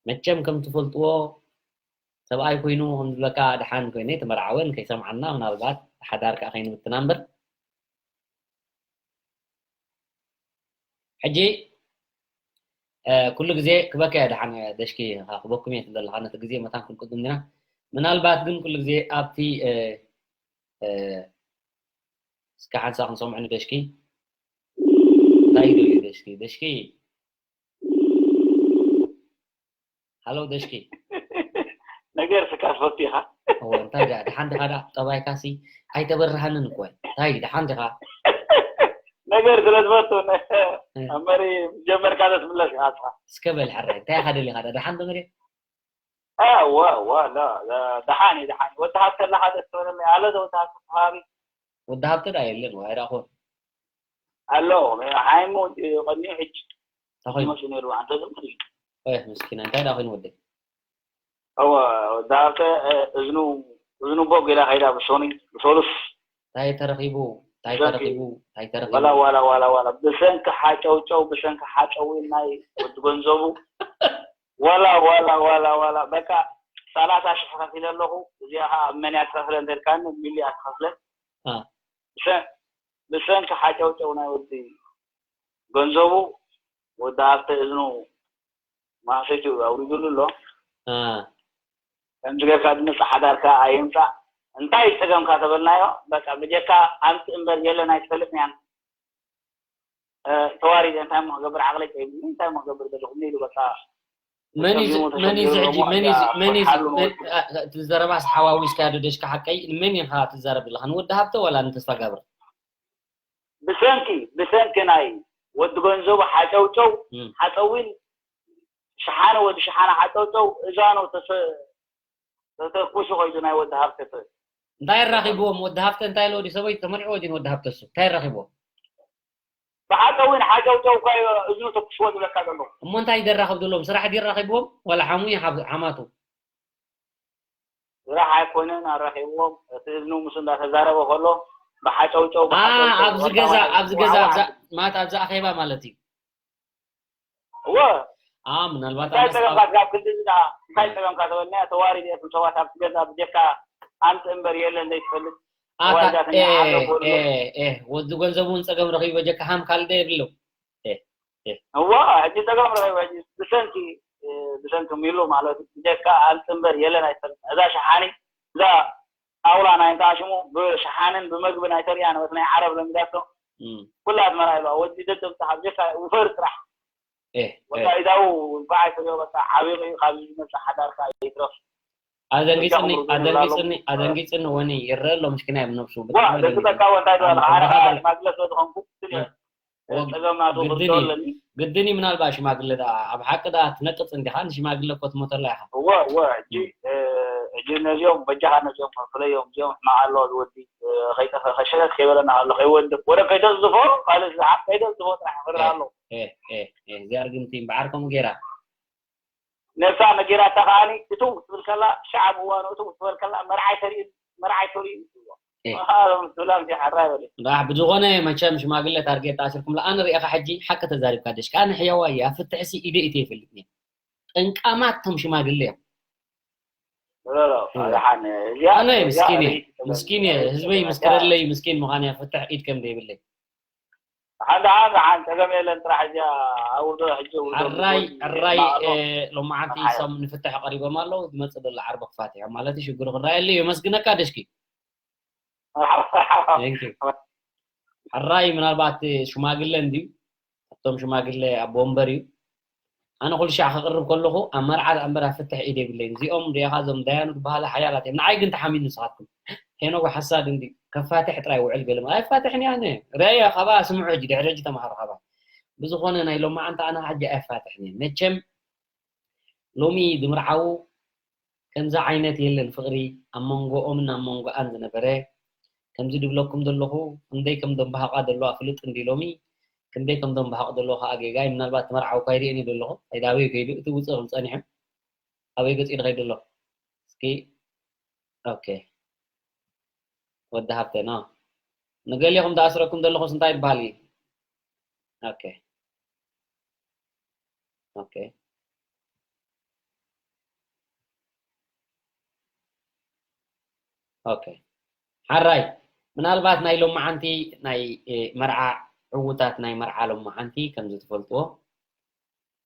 መቸም ከም ትፈልጥዎ ሰብኣይ ኮይኑ ከም ዝብለካ ድሓን ኮይነ ተመርዓወን ከይሰምዓና ምናልባት ሓዳር ከዓ ከይንብትና እምበር ሕጂ ኩሉ ግዜ ክበካ እየ ድሓን ደሽኪ ክበኩም እየ ትብል ኣለካ ነቲ ግዜ መታን ክንቅድም ዲና ምናልባት ግን ኩሉ ግዜ ኣብቲ እስኪ ሓንሳ ክንሰምዑ ንደሽኪ እንታይ ኢሉ እዩ ደሽኪ ደሽኪ ሃሎ ደሽኪ ነገር ስካ ትፈቱ ኢኻ እወ እንታይ ደኣ ደሓን ዲኻ ደኣ ጠባይካሲ ኣይተበርሃንን እኮ እንታይ ደሓን ዲኻ ነገር ስለ ትፈቱ እምበሪ ጀመርካ ዶ ትምለስ ኢኻ እስኻ እስከ በል ሕራይ እንታይ ኢኻ ደሊኻ ደኣ ደሓን ዶ መሬት እወ እወ ደሓን እዩ ደሓን ወዲ ሃብተ ኣለኻ ደስ ትበለለይ ኣሎ ዶ ወዲ ሃብተ ተኸባቢ ወዲ ሃብተ ደኣ የለን ዋይራ ኮን ኣሎ ሓይሙ ቀኒኡ ሕጂ ተኾይኑ ይመስሉ ነይሩ ኣንተ ዝም ትብል እህ ምስኪና እንታይ ደኣ ኮይኑ ወደይ እወ ወዲ ሃብተ እዝኑ እዝኑ ቦግ ኢላ ከይዳ ብሶኒ ብሶሉስ እንታይ ተረኺቡ እንታይ ተረኺቡ እንታይ ተረኺቡ ዋላ ዋላ ዋላ ዋላ ብሰንኪ ሓጨውጨው ብሰንኪ ሓጨው ናይ ወዲ ገንዘቡ ዋላ ዋላ ዋላ ዋላ በቃ ሰላሳ ሽሕ ከፊለ ኣለኹ እዚኣ ከዓ መን እያ ትኸፍለ እንተልካኒ ሚሊ እያ ትኸፍለ ብሰንኪ ሓጨውጨው ናይ ወዲ ገንዘቡ ወዲ ሃብተ እዝኑ ማእሰይቱ ኣውሪዱሉ ኣሎ ከምዚ ጌርካ ዝመፅእ ሓዳርካ ኣይምፃእ እንታይ ፀገምካ ተበልናዮ በቃ ብጀካ ኣምፅእ እምበር የለን ኣይትፈልጥን እያ ተዋሪደ እንታይ እሞ ክገብር ዓቕለይ ጠይብኒ እንታይ እሞ ክገብር ዘለኹ ኢሉ በቃ መን እዩ ዝ- መን እዩ ዝ- ሕጂ መን እዩ ዝ- መን እዩ ዝ- መን- አ- አ- እቲ ዘረባስ ሓዋዊስካ ዶ ደሽካ ሓቀይ ንመን ኢኻ ትዛረብ ዘለኻ ንወዲ ሃብተ ዋላ ንተስፋ ጋብር ብሰንኪ ብሰንኪ ናይ ወዲ ገንዘቡ ሓጨውጨው እም። ሓፀዊን ሸሓነ ወዲ ሸሓነ ሓጨውጨው እዛኑ ተሰ- ተተኩሱ ከይዱ ናይ ወዲ ሃብተ ተ- እንታይ ኣራኺብዎም ወዲ ሃብተ እንታይ ኢለ ወዲ ሰበይቲ ተመርዕዎ ድዩ ወዲ ሃብተ እሱ እንታይ ኣራኺብዎም ብሓቂ እውን ሓጨውጨው እኳ እዩ እዝኑ ተኩስዎ ዝብለካ ዘሎ እሞ እንታይ ደራኸብ ዘለዎም ስራሕ ድዩ ኣራኺብዎም ዋላ ሓሙ እዩ ሓብ- ሓማቱ ስራሕ ኣይኮነን ኣራኺብዎም እቲ እዝኑ ምስ እንዳተዛረበ ከሎ ብሓጨውጨው ብሓጨውጨው ኣብዚ ገዛ ኣብዚ ገዛ ኣብዛ ማለት ኣብዚ ኣኼባ ማለት እዩ እወ ኣዎ ምናልባት እንታይ ኣነስ ጸገምካ ካብ ክንዲ እዚ ደኣ እንታይ ጸገምካ ተበልና ተዋሪድ እየ እቶም ሰባት ኣብቲ ገዛ ብጀካ ኣምጽእ እምበር የለን ዘይትፈልጥ ኣታ ተዋሪዳትኒ ኤ ዓለም በሉ ኤ ኤ ወዲ ገንዘቡ እውን ጸገም ረኺቡ በጀካ ሃም ካልደ የብሉ እዋ ሕጂ ጸገም ረኺቡ ሕጂ ብሰንኪ ብሰንኪ ሚሉ ማለት እዩ ብጀካ ኣምጽእ እምበር የለን ኣይትፈልጥ እዛ ሸሓኒ እዛ ጣውላ ናይ እንታ ሽሙ ብሸሓንን ብመግብን ኣይተርእያ ነበቲ ናይ ዓረብ ለሚዳቶ ኩላ ትመርኣ ኢልዋ ወዲ ደደብ ፃሓፍ ጀካ ውፈር ጥራሕ ወፃኢታዊ በዓይ ትሪኦ በቃ ዓቢቑ እዩ ካብዚ ዝመፅእ ሓዳርካ ይትረፍ ኣደንጊፅኒ ኣደንጊፅኒ ኣደንጊፅኒ ወኒ ይረአ ኣሎ ምሽኪና እዮም ነብሱ ዋ ደቂ ተቃወ እንታይ ዶ ኣለ ኣረ ሽማግለ ስለ ዝኾንኩ ስለ ጸገም ናቱ ክርድኦ ኣለኒ። ግድን እዩ ምናልባት ሽማግለ ደኣ ኣብ ሓቂ ደኣ ትነቅጽ እንዲኻ ንሽማግለ እኮ ትሞተላ ኢኻ። እወ እወ ሕጂ ሕጂ ነዚኦም በጃኻ ነዚኦም ፍለዮም እዚኦም ሕማቕ ኣለዋ ዝወዲ ከይጠፈ ከሸለት ከይበለና ከሎ ከይወድቕ ወረ ከይተዝፎ ካልእ ዝሓፍ ከይተዝፎ ጥራሕ ክርእ ኣሎ። እዚኣ ርግምቲ እምበዓር ከምኡ ገይራ ነብሳ ነጊራታ ከዓኒ እትው ክትብል ከላ ሽዓ ብእዋኑ እትው ክትበል ከላ መርዓይ ተርኢ መርዓይ ተርኢ ይብልዎ። እህ። ኣሃ፣ ሎም ሱላም ሲ ሓራ ይበል። ራሕ ብዝኾነ መቸም ሽማግለ ታርጌት ተኣሲርኩም ኣነ ሪኤኻ ሕጂ ሓቂ ተዛሪብካ ደሽ ከኣ ንሕያዋ እያ ፍትሕሲ ኢደ ኢተ ይፈልጥ እየ ጠንቃማት ቶም ሽማግለ እዮም ሎሎ ኣድሓን እዚኣ ኣነ እዚኣ ምስኪን እየ ርእይቲ ተበል- ምስኪን እየ ህዝበይ ምስከረለይ ምስኪን ምዃን እያ ፍትሕ ኢድ ከም ዘይብለይ ሓን ደሓን ደሓን ጸገም የለን። ጥራሕ እዚኣ ኣውርዶ ሕጂ ኣውርዶ ሓራይ ሓራይ ሎማዓንቲ ሰብ ንፍትሕ ቀሪቦም ኣለዉ። ዝመጽእ ዘሎ ዓርቢ ክፋትሖም ማለት እዩ። ሽግሩ ክረኣየሉ እዩ። የመስግነካ ደሽኪ። ሓራይ ምናልባት ሽማግለ እንድዩ፣ ካብቶም ሽማግለ ኣቦ ወንበር እዩ። ኣነ ኩሉ ሻዕ ክቕርብ ከለኹ ኣብ መርዓ ደኣ እምበር ኣብ ፍትሕ ኢድ የብለይን። እዚኦም ሪኣኻ እዞም ዳያኑ ዝበሃሉ ሓያላት እዮም። ንዓይ ግን ተሓሚኑ ንስኻትኩም። ሄኖጎ ሓሳድ እንዲ ከፋትሕ ጥራይ ውዕል ገለ ማለት ኣይፋትሕን እያ። ኣነ ሪኣያ ካብኣ ስምዑ ሕጂ ድሕሪ ሕጂ ተምሃሩ ካብኣ። ብዝኾነ ናይ ሎማዓንቲ ኣነ ሕጂ ኣይፋትሕን እየ። መቸም ሎሚ ዝምርዓዉ ከምዚ ዓይነት የለን ፍቕሪ ኣብ መንጎኦምን ኣብ መንጎኣን ዝነበረ። ከምዚ ድብለኩም ዘለኹ ክንደይ ከም ደንበሃቓ ዘለዋ ፍልጥ እንዲ ሎሚ ክንደይ ከም ደንበሃቕ ዘለዎ ከዓ ጌጋ እዩ። ምናልባት ተመርዓዊ እኳ ይርእየን እዩ ዘለኹ ኣይዳበይ ከይዱ እቲ ውፅእ ክብል ፀኒሑ ኣበይ ገፂ ድኸይድ ዘሎ እስኪ ኦኬ ወዲ ሃብተ ኖ ንገሊኹም ዝኣስረኩም ዘለኹስ እንታይ ይበሃል እዩ ኦኬ ኦኬ ኦኬ ሓራይ ምናልባት ናይ ሎማዓንቲ ናይ መርዓ ዕዉታት ናይ መርዓ ሎማዓንቲ ከምዚ ትፈልጥዎ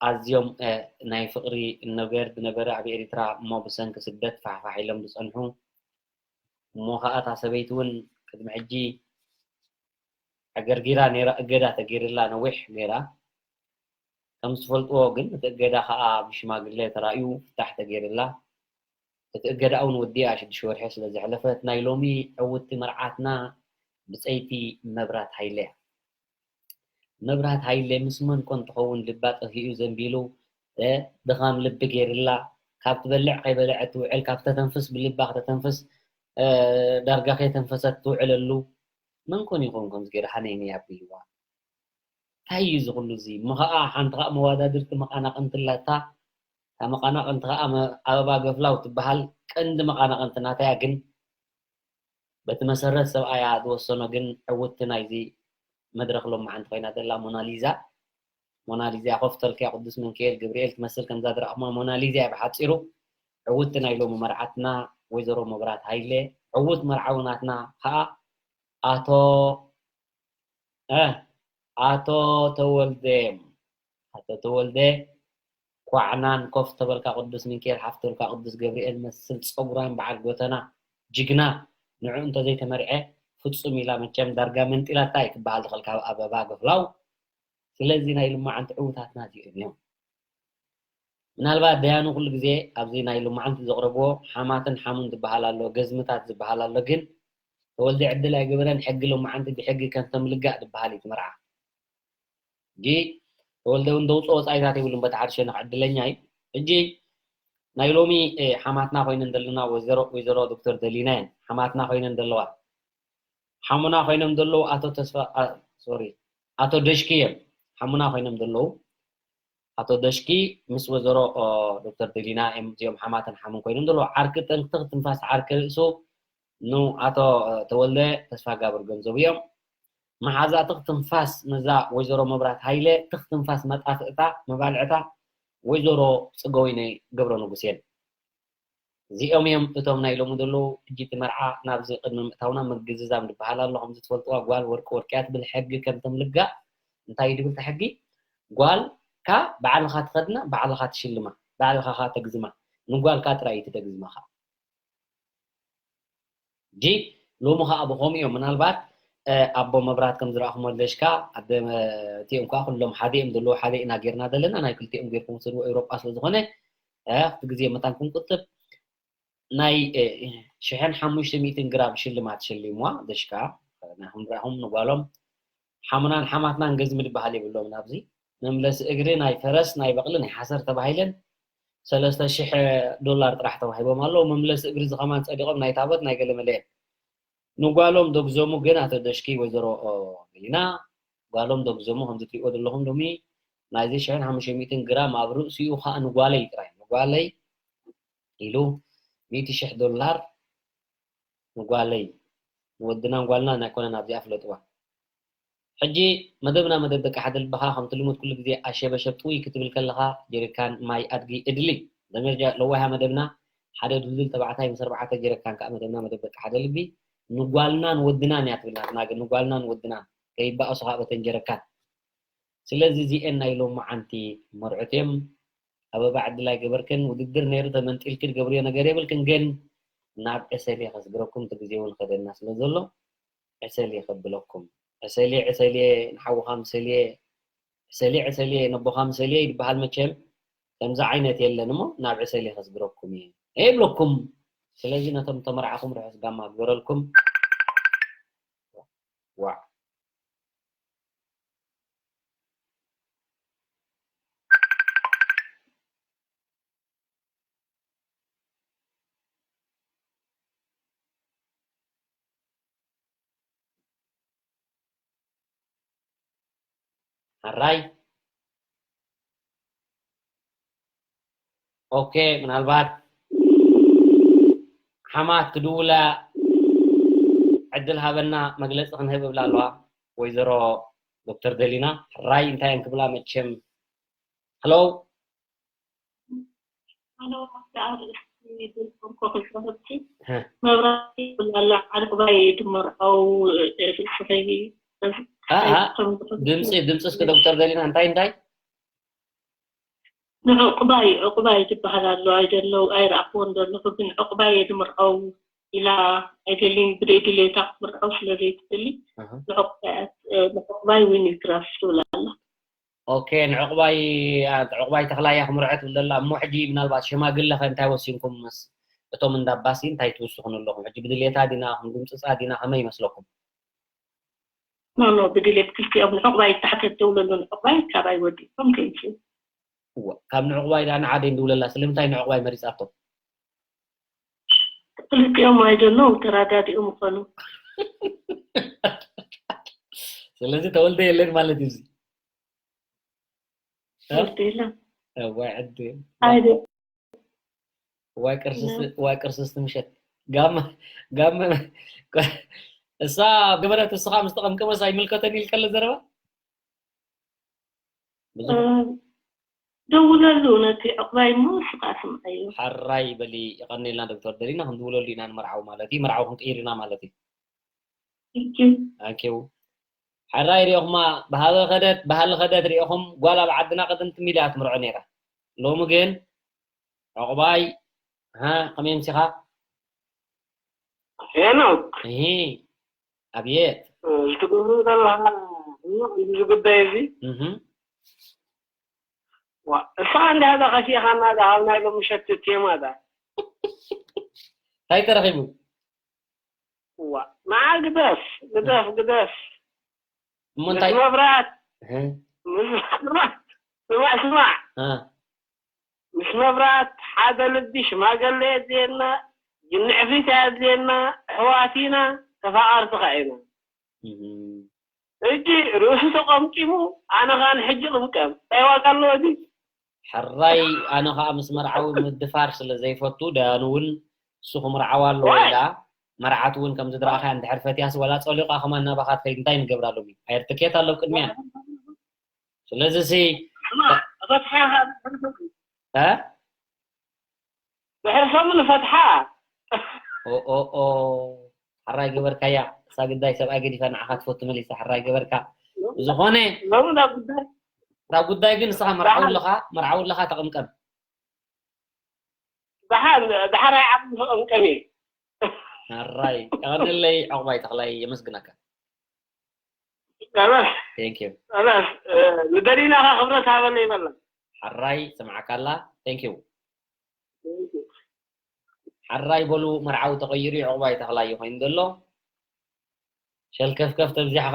ኣዝዮም ናይ ፍቕሪ ነገር ዝነበረ ኣብ ኤሪትራ እሞ ብሰንኪ ስደት ፋሕፋሕ ኢሎም ዝጸንሑ እሞ ኸኣ እታ ሰበይቲ እውን ቅድሚ ሕጂ ኣገርጊራ ነይራ እገዳ ተገይርላ ነዊሕ ነይራ ከም ዝትፈልጥዎ ግን እቲ እገዳ ኸኣ ብሽማግለ ተራእዩ ፍታሕ ተገይርላ እቲ እገዳ እውን ወዲኣ ሽዱሽተ ወርሒ ስለ ዘሕለፈት ናይ ሎሚ ዕውቲ መርዓትና ብጸይቲ መብራት ሃይለ እያ መብራት ሃይለ ምስ መን ኮን ትኸውን ልባ ጠፊኡ ዘንቢሉ ድኻም ልቢ ገይርላ ካብ ትበልዕ ከይበለዐት ትውዕል ካብ ተተንፍስ ብልባ ከተተንፍስ ዳርጋ ከይተንፈሰት ትውዕለሉ መን ኮን ይኸውን ከምዚ ገይሩ ሃነይኒ ኣብልዋ እንታይ እዩ እዚ ኩሉ እዚ እሞ ከዓ ሓንቲ ከዓ መዋዳድርቲ መቃናቅንቲ ኣላታ እታ መቃናቅንቲ ከዓ ኣበባ ገፍላው ትበሃል ቀንዲ መቃናቅንቲ ናታያ ግን በቲ መሰረት ሰብኣያ ዝወሰኖ ግን ዕውቲ ናይዚ መድረክ ሎማዓንቲ ኮይና ዘላ ሞናሊዛ ሞናሊዛ ኮፍ ተልክያ ቅዱስ መንክኤል ግብርኤል ትመስል ከምዛ ዝረኣኹማ ሞናሊዛ እያ ብሓፂሩ ዕውቲ ናይ ሎሚ መርዓትና ወይዘሮ መብራት ሃይለ ዕውት መርዓዊ ናትና ከዓ ኣቶ ኣቶ ተወልደ ኣቶ ተወልደ ኳዕናን ኮፍ ተበልካ ቅዱስ ሚካኤል ሓፍተልካ ቅዱስ ገብርኤል መስል ፀጉራን በዓል ጎተና ጅግና ንዑ እንተዘይተመርዐ ፍፁም ኢላ መቸም ዳርጋ መንጢላታ እዩ ክበሃል ዝኽእል ካብ ኣበባ ገፍላው ስለዚ ናይ ልማዓንቲ ዕውታትና እዚኦም እዮም ምናልባት ደያኑ ኩሉ ግዜ ኣብዚ ናይ ልማዓንቲ ዘቕረብዎ ሓማትን ሓሙን ዝበሃል ኣሎ ገዝምታት ዝበሃል ኣሎ ግን ተወልደ ዕድል ኣይገበረን ሕጊ ልማዓንቲ ብሕጊ ከም ተምልጋእ ዝበሃል እዩ ትመርዓ ሕጂ ተወልደ እውን ደውፅኦ ወፃኢታት የብሉን በቲ ሓደ ሸነኽ ዕድለኛ እዩ ሕጂ ናይ ሎሚ ሓማትና ኮይነን ዘለና ወይዘሮ ወይዘሮ ዶክተር ደሊና እየን ሓማትና ኮይነን ዘለዋ ሓሙና ኮይኖም ዘለዉ ኣቶ ተስፋ ሶሪ ኣቶ ደሽኪ እዮም ሓሙና ኮይኖም ዘለዉ ኣቶ ደሽኪ ምስ ወይዘሮ ዶክተር ደሊና እዮም እዚኦም ሓማትን ሓሙን ኮይኖም ዘለዉ ዓርኪ ጠንክትኽ ትንፋስ ዓርኪ ርእሱ ን ኣቶ ተወልደ ተስፋጋብር ገንዘቡ እዮም መሓዛ ትኽ ትንፋስ ነዛ ወይዘሮ መብራት ሃይለ ትኽ ትንፋስ መጣፍእታ መባልዕታ ወይዘሮ ፅገወይነ ገብረ ንጉስ እየን እዚኦም እዮም እቶም ናይ ሎሚ ዘለዉ ሕጂ እቲ መርዓ ናብዚ ቅድሚ ምእታውና ምግዝዛም ዝበሃል ኣሎ ከምዚ ትፈልጥዋ ጓል ወርቂ ወርቂ እያ ትብል ሕጊ ከም ተምልጋእ እንታይ እዩ ድብል ሕጊ ጓል ካ ባዕልኻ ትኸድና ባዕልኻ ትሽልማ ባዕልኻ ካ ተግዝማ ንጓል ካ ጥራይ እዩ ትደግዝማ ካ ሕጂ ሎሚ ከዓ ብኸምኡ እዮም ምናልባት ኣቦ መብራት ከም ዝረኣኹም ወለሽካ ኣደ እቲኦም ከዓ ኩሎም ሓደ እዮም ዘለዉ ሓደ ኢና ጌርና ዘለና ናይ ክልቲኦም ጌርኩም ውሰድዎ ኤውሮጳ ስለ ዝኾነ ኣብቲ ግዜ መታን ክንቁጥብ ናይ ሽሕን ሓሙሽተ ሚእትን ግራም ሽልማት ሸሊምዋ ደሽካ ንሕምራኹም ንጓሎም ሓሙናን ሓማትናን ገዝሚ ዝበሃል የብሎም ናብዚ መምለሲ እግሪ ናይ ፈረስ ናይ በቕሊ ናይ ሓሰር ተባሂለን ሰለስተ ሽሕ ዶላር ጥራሕ ተዋሂቦም ኣለዉ መምለሲ እግሪ እዚ ከማን ፀዲቖም ናይ ታቦት ናይ ገለ መለየት ንጓሎም ደግዘሙ ግን ኣቶ ደሽኪ ወይዘሮ ገሊና ጓሎም ደግዘሙ ከምዚ ትሪእዎ ዘለኹም ሎሚ ናይዚ ሽሕን ሓሙሽተ ሚእትን ግራም ኣብ ርእሲኡ ከዓ ንጓለይ ጥራይ ንጓለይ ኢሉ ሚእቲ ሽሕ ዶላር ንጓለይ ንወድናን ጓልናን ኣይኮነን ኣብዚኣ ፍለጥዋ ሕጂ መደብና መደብ ደቂ ሓደ ልብኻ ከምቲ ልሙድ ኩሉ ግዜ ኣሸበሸብ ጥውይ ክትብል ከለኻ ጀሪካን ማይ ኣድጊ እድሊ ደመጃ ለዋሃ መደብና ሓደ ድልድል ተባዕታይ ምስ ኣርባዕተ ጀሪካን ከዓ መደብና መደብ ደቂ ሓደ ልቢ ንጓልናን ወድናን እያ ትብል ናትና ግን ንጓልናን ወድናን ከይባእሱ ካብ በተን ጀረካን። ስለዚ እዚኤን ናይ ሎማዓንቲ መርዑት እዮም። ኣበባ ዕድል ኣይገበርክን፣ ውድድር ነይሩ ተመንጢልኪ ትገብርዮ ነገር የብልክን፣ ግን ናብ ዕሰል እየ ከስግረኩም፣ እቲ ግዜ እውን ከደና ስለ ዘሎ ዕሰል እየ ከብለኩም። ዕሰል እየ፣ ዕሰል እየ፣ ንሓውኻ ምሰል እየ፣ ዕሰል እየ፣ ዕሰል እየ፣ ነቦኻ ምሰል እየ ይበሃል መቸም። ከምዚ ዓይነት የለን እሞ ናብ ዕሰል እየ ከስግረኩም እየ ይብለኩም። ስለዚ ነቶም ተመርዓኹም ርሑስ ጋማ ግበረልኩም። ዋዕ። ሕራይ። ኦኬ፣ ምናልባት ሓማት ክድውላ ዕድል ሃበና፣ መግለጺ ክንህብ እብላ ኣለዋ ወይዘሮ ዶክተር ደሊና። ሕራይ እንታይ እየን ክብላ መቸም። ሄሎ። ሄሎ፣ ኣብቲ ኣርእስቲ ዝነበርኩ ክዛረብ እ። መብራህቲ ይብላላ፣ ዓንቅባይ ድመርዐው፣ እ፣ እ፣ እ፣ ኣኣ፣ ድምፂ፣ ድምፂ እስኪ ዶክተር ደሊና፣ እንታይ፣ እንታይ? ንዕቁባይ፣ ዕቁባይ ዝበሃል ኣሎ ኣይደለው፣ ኣይረኣኽዎን ዘለኹ፣ ግን ዕቁባይ እየ ድምርዐው ኢላ ኣይደልን፣ ብደይ ድሌታ ክትምርዐው ስለ ዘይትደሊ፣ ኣሃ። ንዕቁባይ፣ እ፣ ንዕቁባይ ዊኒ ግራስ ትብል ኣላ። ኦኬ፣ ንዕቁባይ፣ አ፣ ዕቁባይ ተኽላይ እያ ክምርዖ ትብል ዘላ። እሞ ሕጂ ምናልባት ሽማግለ ኸ እንታይ ወሲንኩም ምስ እቶም እንዳ ባሲ እንታይ ትውስኹ ኣለኹም? ሕጂ ብድሌታ ዲና፣ ክንድምፅፃ ዲና፣ ከመይ ይመስለኩም? ኖ፣ ኖ፣ ብድሌት ክልቲኦም ንዕቁባይ ታሕተት ደውለሉ፣ ንዕቁባይ ካባይ ወዲእኩም ከይምፅኡ። እወ፣ ካብ ንዕቁባይ ደኣ ንዓደይ እንደውለላ፣ ስለምንታይ ንዕቁባይ መሪጻቶ? ክልቲኦም ኣይደለዉ፣ ተረዳዲኦም ይኾኑ። ስለዚ ተወልደ የለን ማለት እዩ እዚ። እ? ተወልደ የለን። እዋይ ዕድል። ኣይደ-፣ ዋይ ቅርስስ-፣ ነ-፣ ዋይ ቅርስስ ምሸት። ጋመ፣ ጋመ፣ እሳ ገበረት፣ እስኻ ምስ ተቐምቀመስ ኣይምልከተን ኢልከለ ዘረባ? ብዙሕ እ፣ ደውለሉ ነቲ ዕቑባይ እሞ ንስኻ ስምዓዮ። ሓራይ በሊ፣ የቐንየልና ዶክተር፣ ደሊና ክንድውለሉ ኢና ንመርዓዊ ማለት እዩ፣ መርዓዊ ክንቅይር ኢና ማለት እዩ። Thank you። ታንኪዩ። ሓራይ ሪኦኹማ፣ ብሃበ ኸደት፣ ባህሊ ኸደት ሪኦኹም፣ ጓል ኣብ ዓድና ቅድም ትም ኢላ እያ ትምርዖ ነይራ። ሎሚ ግን ዕቑባይ፣ ሃ፣ ከመይ ኣምሲኻ? ሄኖክ። እሂ፣ ኣብየት። እ፣ ዝትገብሮ ዘለኻ፣ እዚ ጉዳይ እዚ። እህ። ዋ፣ እሳ እንዲያ እዛ ከፊእኻና፣ እዛ ኣብ ናይ ሎሚ ምሸት ቴማ እዛ። እንታይ ተረኺቡ? ዋ፣ ንዓ ግደፍ፣ ግደፍ፣ ግደፍ። እሞ እንታይ? ምስ መብራት፣ እህ። ምስ መብራት፣ ስማዕ፣ ስማዕ። እ። ምስ መብራት ሓደ ልቢ ሽማግለ የድልየና፣ ጅንዕፊት ኣየድልየና፣ ኣሕዋት ኢና፣ ተፋቐርቲ ኸዓ ኢና። እህ። ሕጂ ርእሱ ተቐምቂሙ፣ ኣነ ኸኣ ንሕጂ ቅምቀም። እንታይ ዋጋ ኣለዎ እዚ? ሕራይ፣ ኣነ ኸኣ ምስ መርዓዊ ምድፋር ስለ ዘይፈቱ፣ ደያኑ እውን እሱ ክምርዓዋ ኣለዎ ዋይ! ኢላ፣ መርዓት እውን ከምዚ ድረኣኻያ እንድሕር ፈትያስ፣ ዋላ ጸሊቓ ከማን ናባኻ ትኸይድ፣ እንታይ ንገብራ ሎሚ? ኣየር ትኬት ኣሎ ቅድሚያ። ስለዚ ሲ፣ ስማዕ፣ እፈትሓ ኢኻ ድሕሪ ሰሙን። እ? ድሕሪ ሰሙን እፈትሓ። ኦ፣ ኦ፣ ኦ። ሕራይ ገበርካያ። እሳ ግዳይ ሰብኣይ ገዲፋ ንዓኻ ትፈቱ መሊሳ። ሕራይ ገበርካ። ብዝኾነ፣ ሎሚ እታ ጉዳይ፣ እታ ጉዳይ ግን ንስኻ መርዓዊ ደሓን ኣለኻ፣ መርዓዊ ኣለኻ ተቐምቀም። ደሓን፣ ደሓራይ ዓቕሚ ክቕምቀም እየ። ሕራይ፣ የቐንለይ ዕቑባይ ተኽላይ፣ የመስግነካ። ኸላስ፣ Thank you። ኸላስ፣ እ፣ ንደሊና ኸዓ ክብረት ሃበለይ በላ። ሕራይ፣ ስምዓካ ኣላ። Thank you። Thank you። ሕራይ በሉ፣ መርዓዊ ተቐይሩ እዩ፣ ዕቑባይ ተኽላይ እዩ ኮይኑ ዘሎ። ሸልከፍከፍ ተብዚሕኻ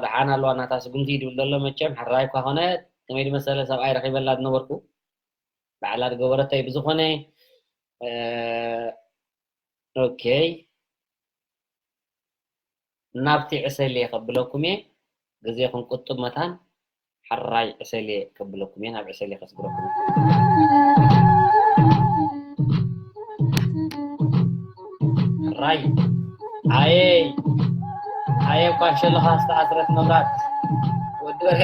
ደሓን ኣለዋ ናታ ስጉምቲ ድብል ዘሎ መቸም፣ ሕራይ እኳ ኾነ፣ ከመይ ዝመሰለ ሰብኣይ ረኺበላ ዝነበርኩ፣ ባዕላ ዝገበረቶ እዩ። ብዝኾነ፣ እ፣ ኦኬ። ናብቲ ዕሰልየ ከብለኩም እየ፣ ግዜኹም ቁጥብ መታን። ሕራይ ዕሰልየ ከብለኩም እየ፣ ናብ ዕሰልየ ከስግረኩም እየ። ሕራይ፣ ኣየ፣ ኣየ፣ እኳ ሸለኻ ዝተኣስረት መብራት፣ ወዲ በርሀ።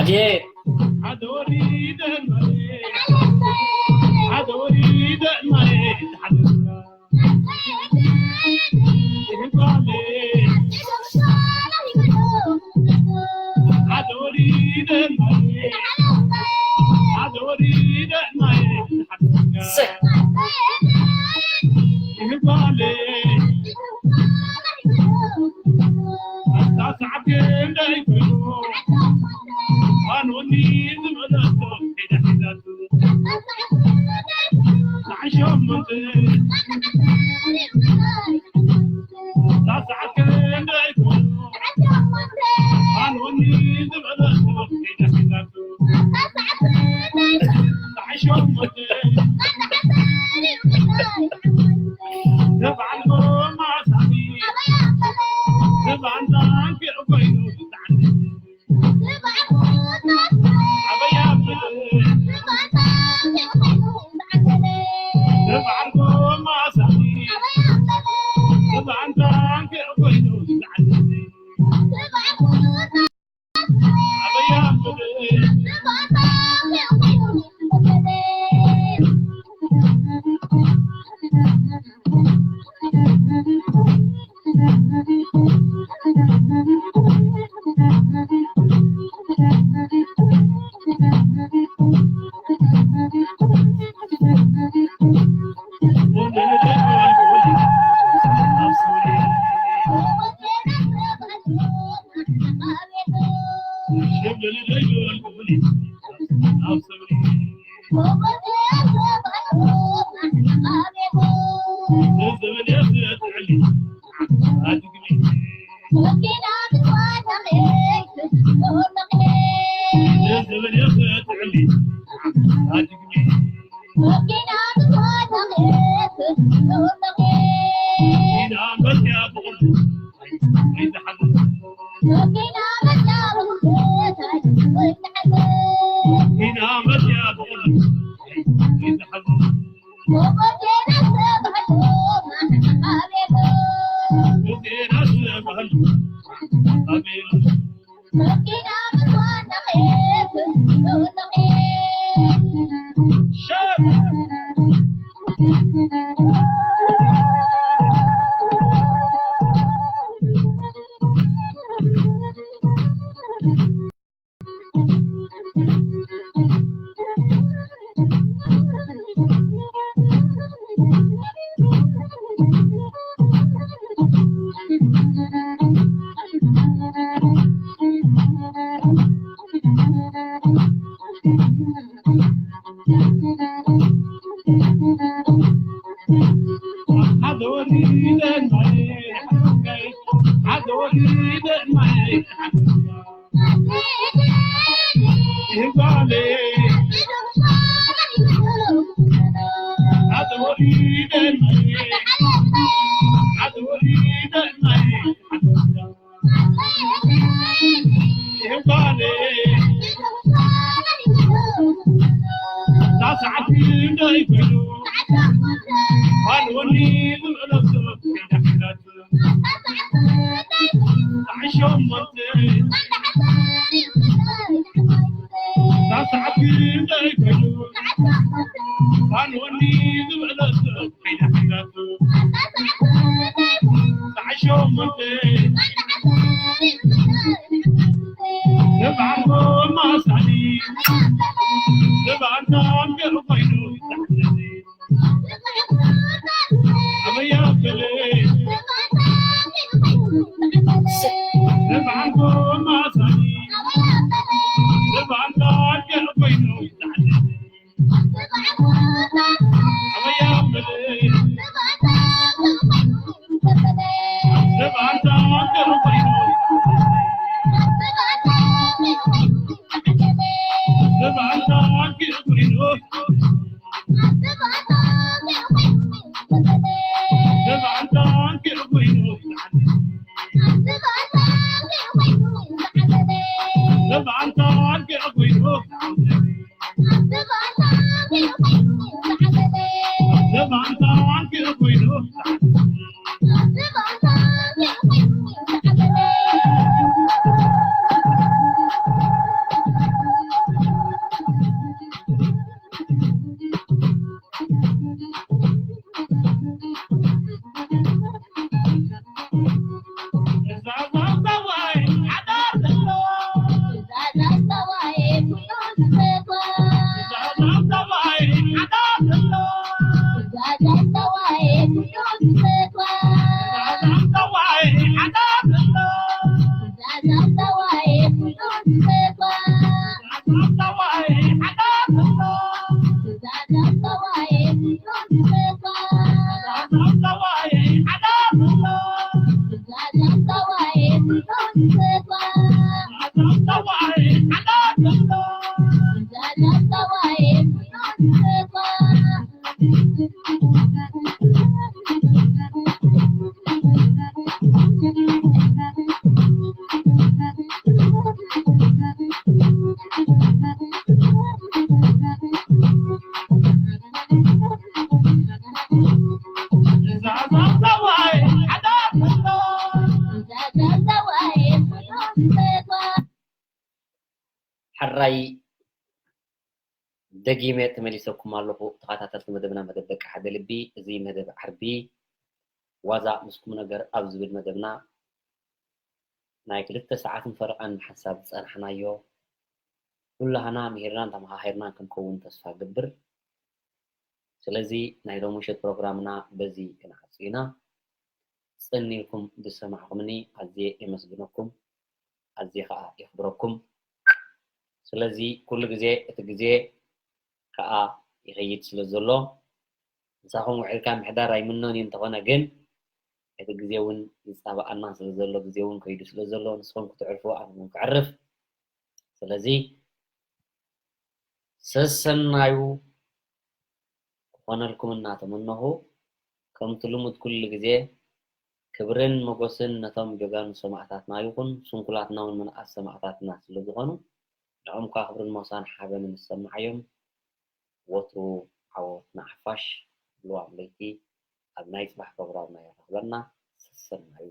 ጌር ሓደ ወሪደ ማየ፣ ሓደ ወሪደ ማየ፣ ሓደ ሕራይ ደጊመ ተመሊሰኩም ኣለኹ። ተኸታተልቲ መደብና መደብ ደቂ ሓደ ልቢ፣ እዚ መደብ ዓርቢ ዋዛ ምስ ቁም ነገር ኣብ ዝብል መደብና ናይ ክልተ ሰዓትን ፈረቓን ሓንሳብ ዝጸናሕናዮ ኩላህና ምሂርናን ተመሃሂርናን ክንከውን ተስፋ ገብር። ስለዚ ናይ ሎሚ ምሸት ፕሮግራምና በዚ ክንዓጹ ኢና። ጽን ኢልኩም ዝሰማዕኩምኒ ኣዝየ የመስግነኩም፣ ኣዝየ ከኣ የኽብረኩም። ስለዚ ኩሉ ግዜ እቲ ግዜ ከኣ ይኸይድ ስለ ዘሎ ምሳኹም ውዒልካ ምሕዳር ኣይምኖን እዩ። እንተኾነ ግን እቲ ግዜ እውን ይጻባኣና ስለ ዘሎ ግዜ እውን ከይዱ ስለ ዘሎ ንስኹም ክትዕርፉ ኣነ እውን ክዕርፍ። ስለዚ ሰሰናዩ ክኾነልኩም እናተመነኹ ከምቲ ልሙድ ኩሉ ግዜ ክብርን ሞጎስን ነቶም ጀጋኑ ሰማእታትና ይኹን ስንኩላትና እውን ምንኣስ ሰማእታትና ስለ ዝኾኑ ንዖም ከኣ ክብርን ሞሳን ሓበንን ዝሰማዓዮም። ወትሩ ዓወት ንሓፋሽ። ልዋም ለይቲ ኣብ ናይ ጽባሕ ፕሮግራምና የራኽበና። ሰሰናዩ።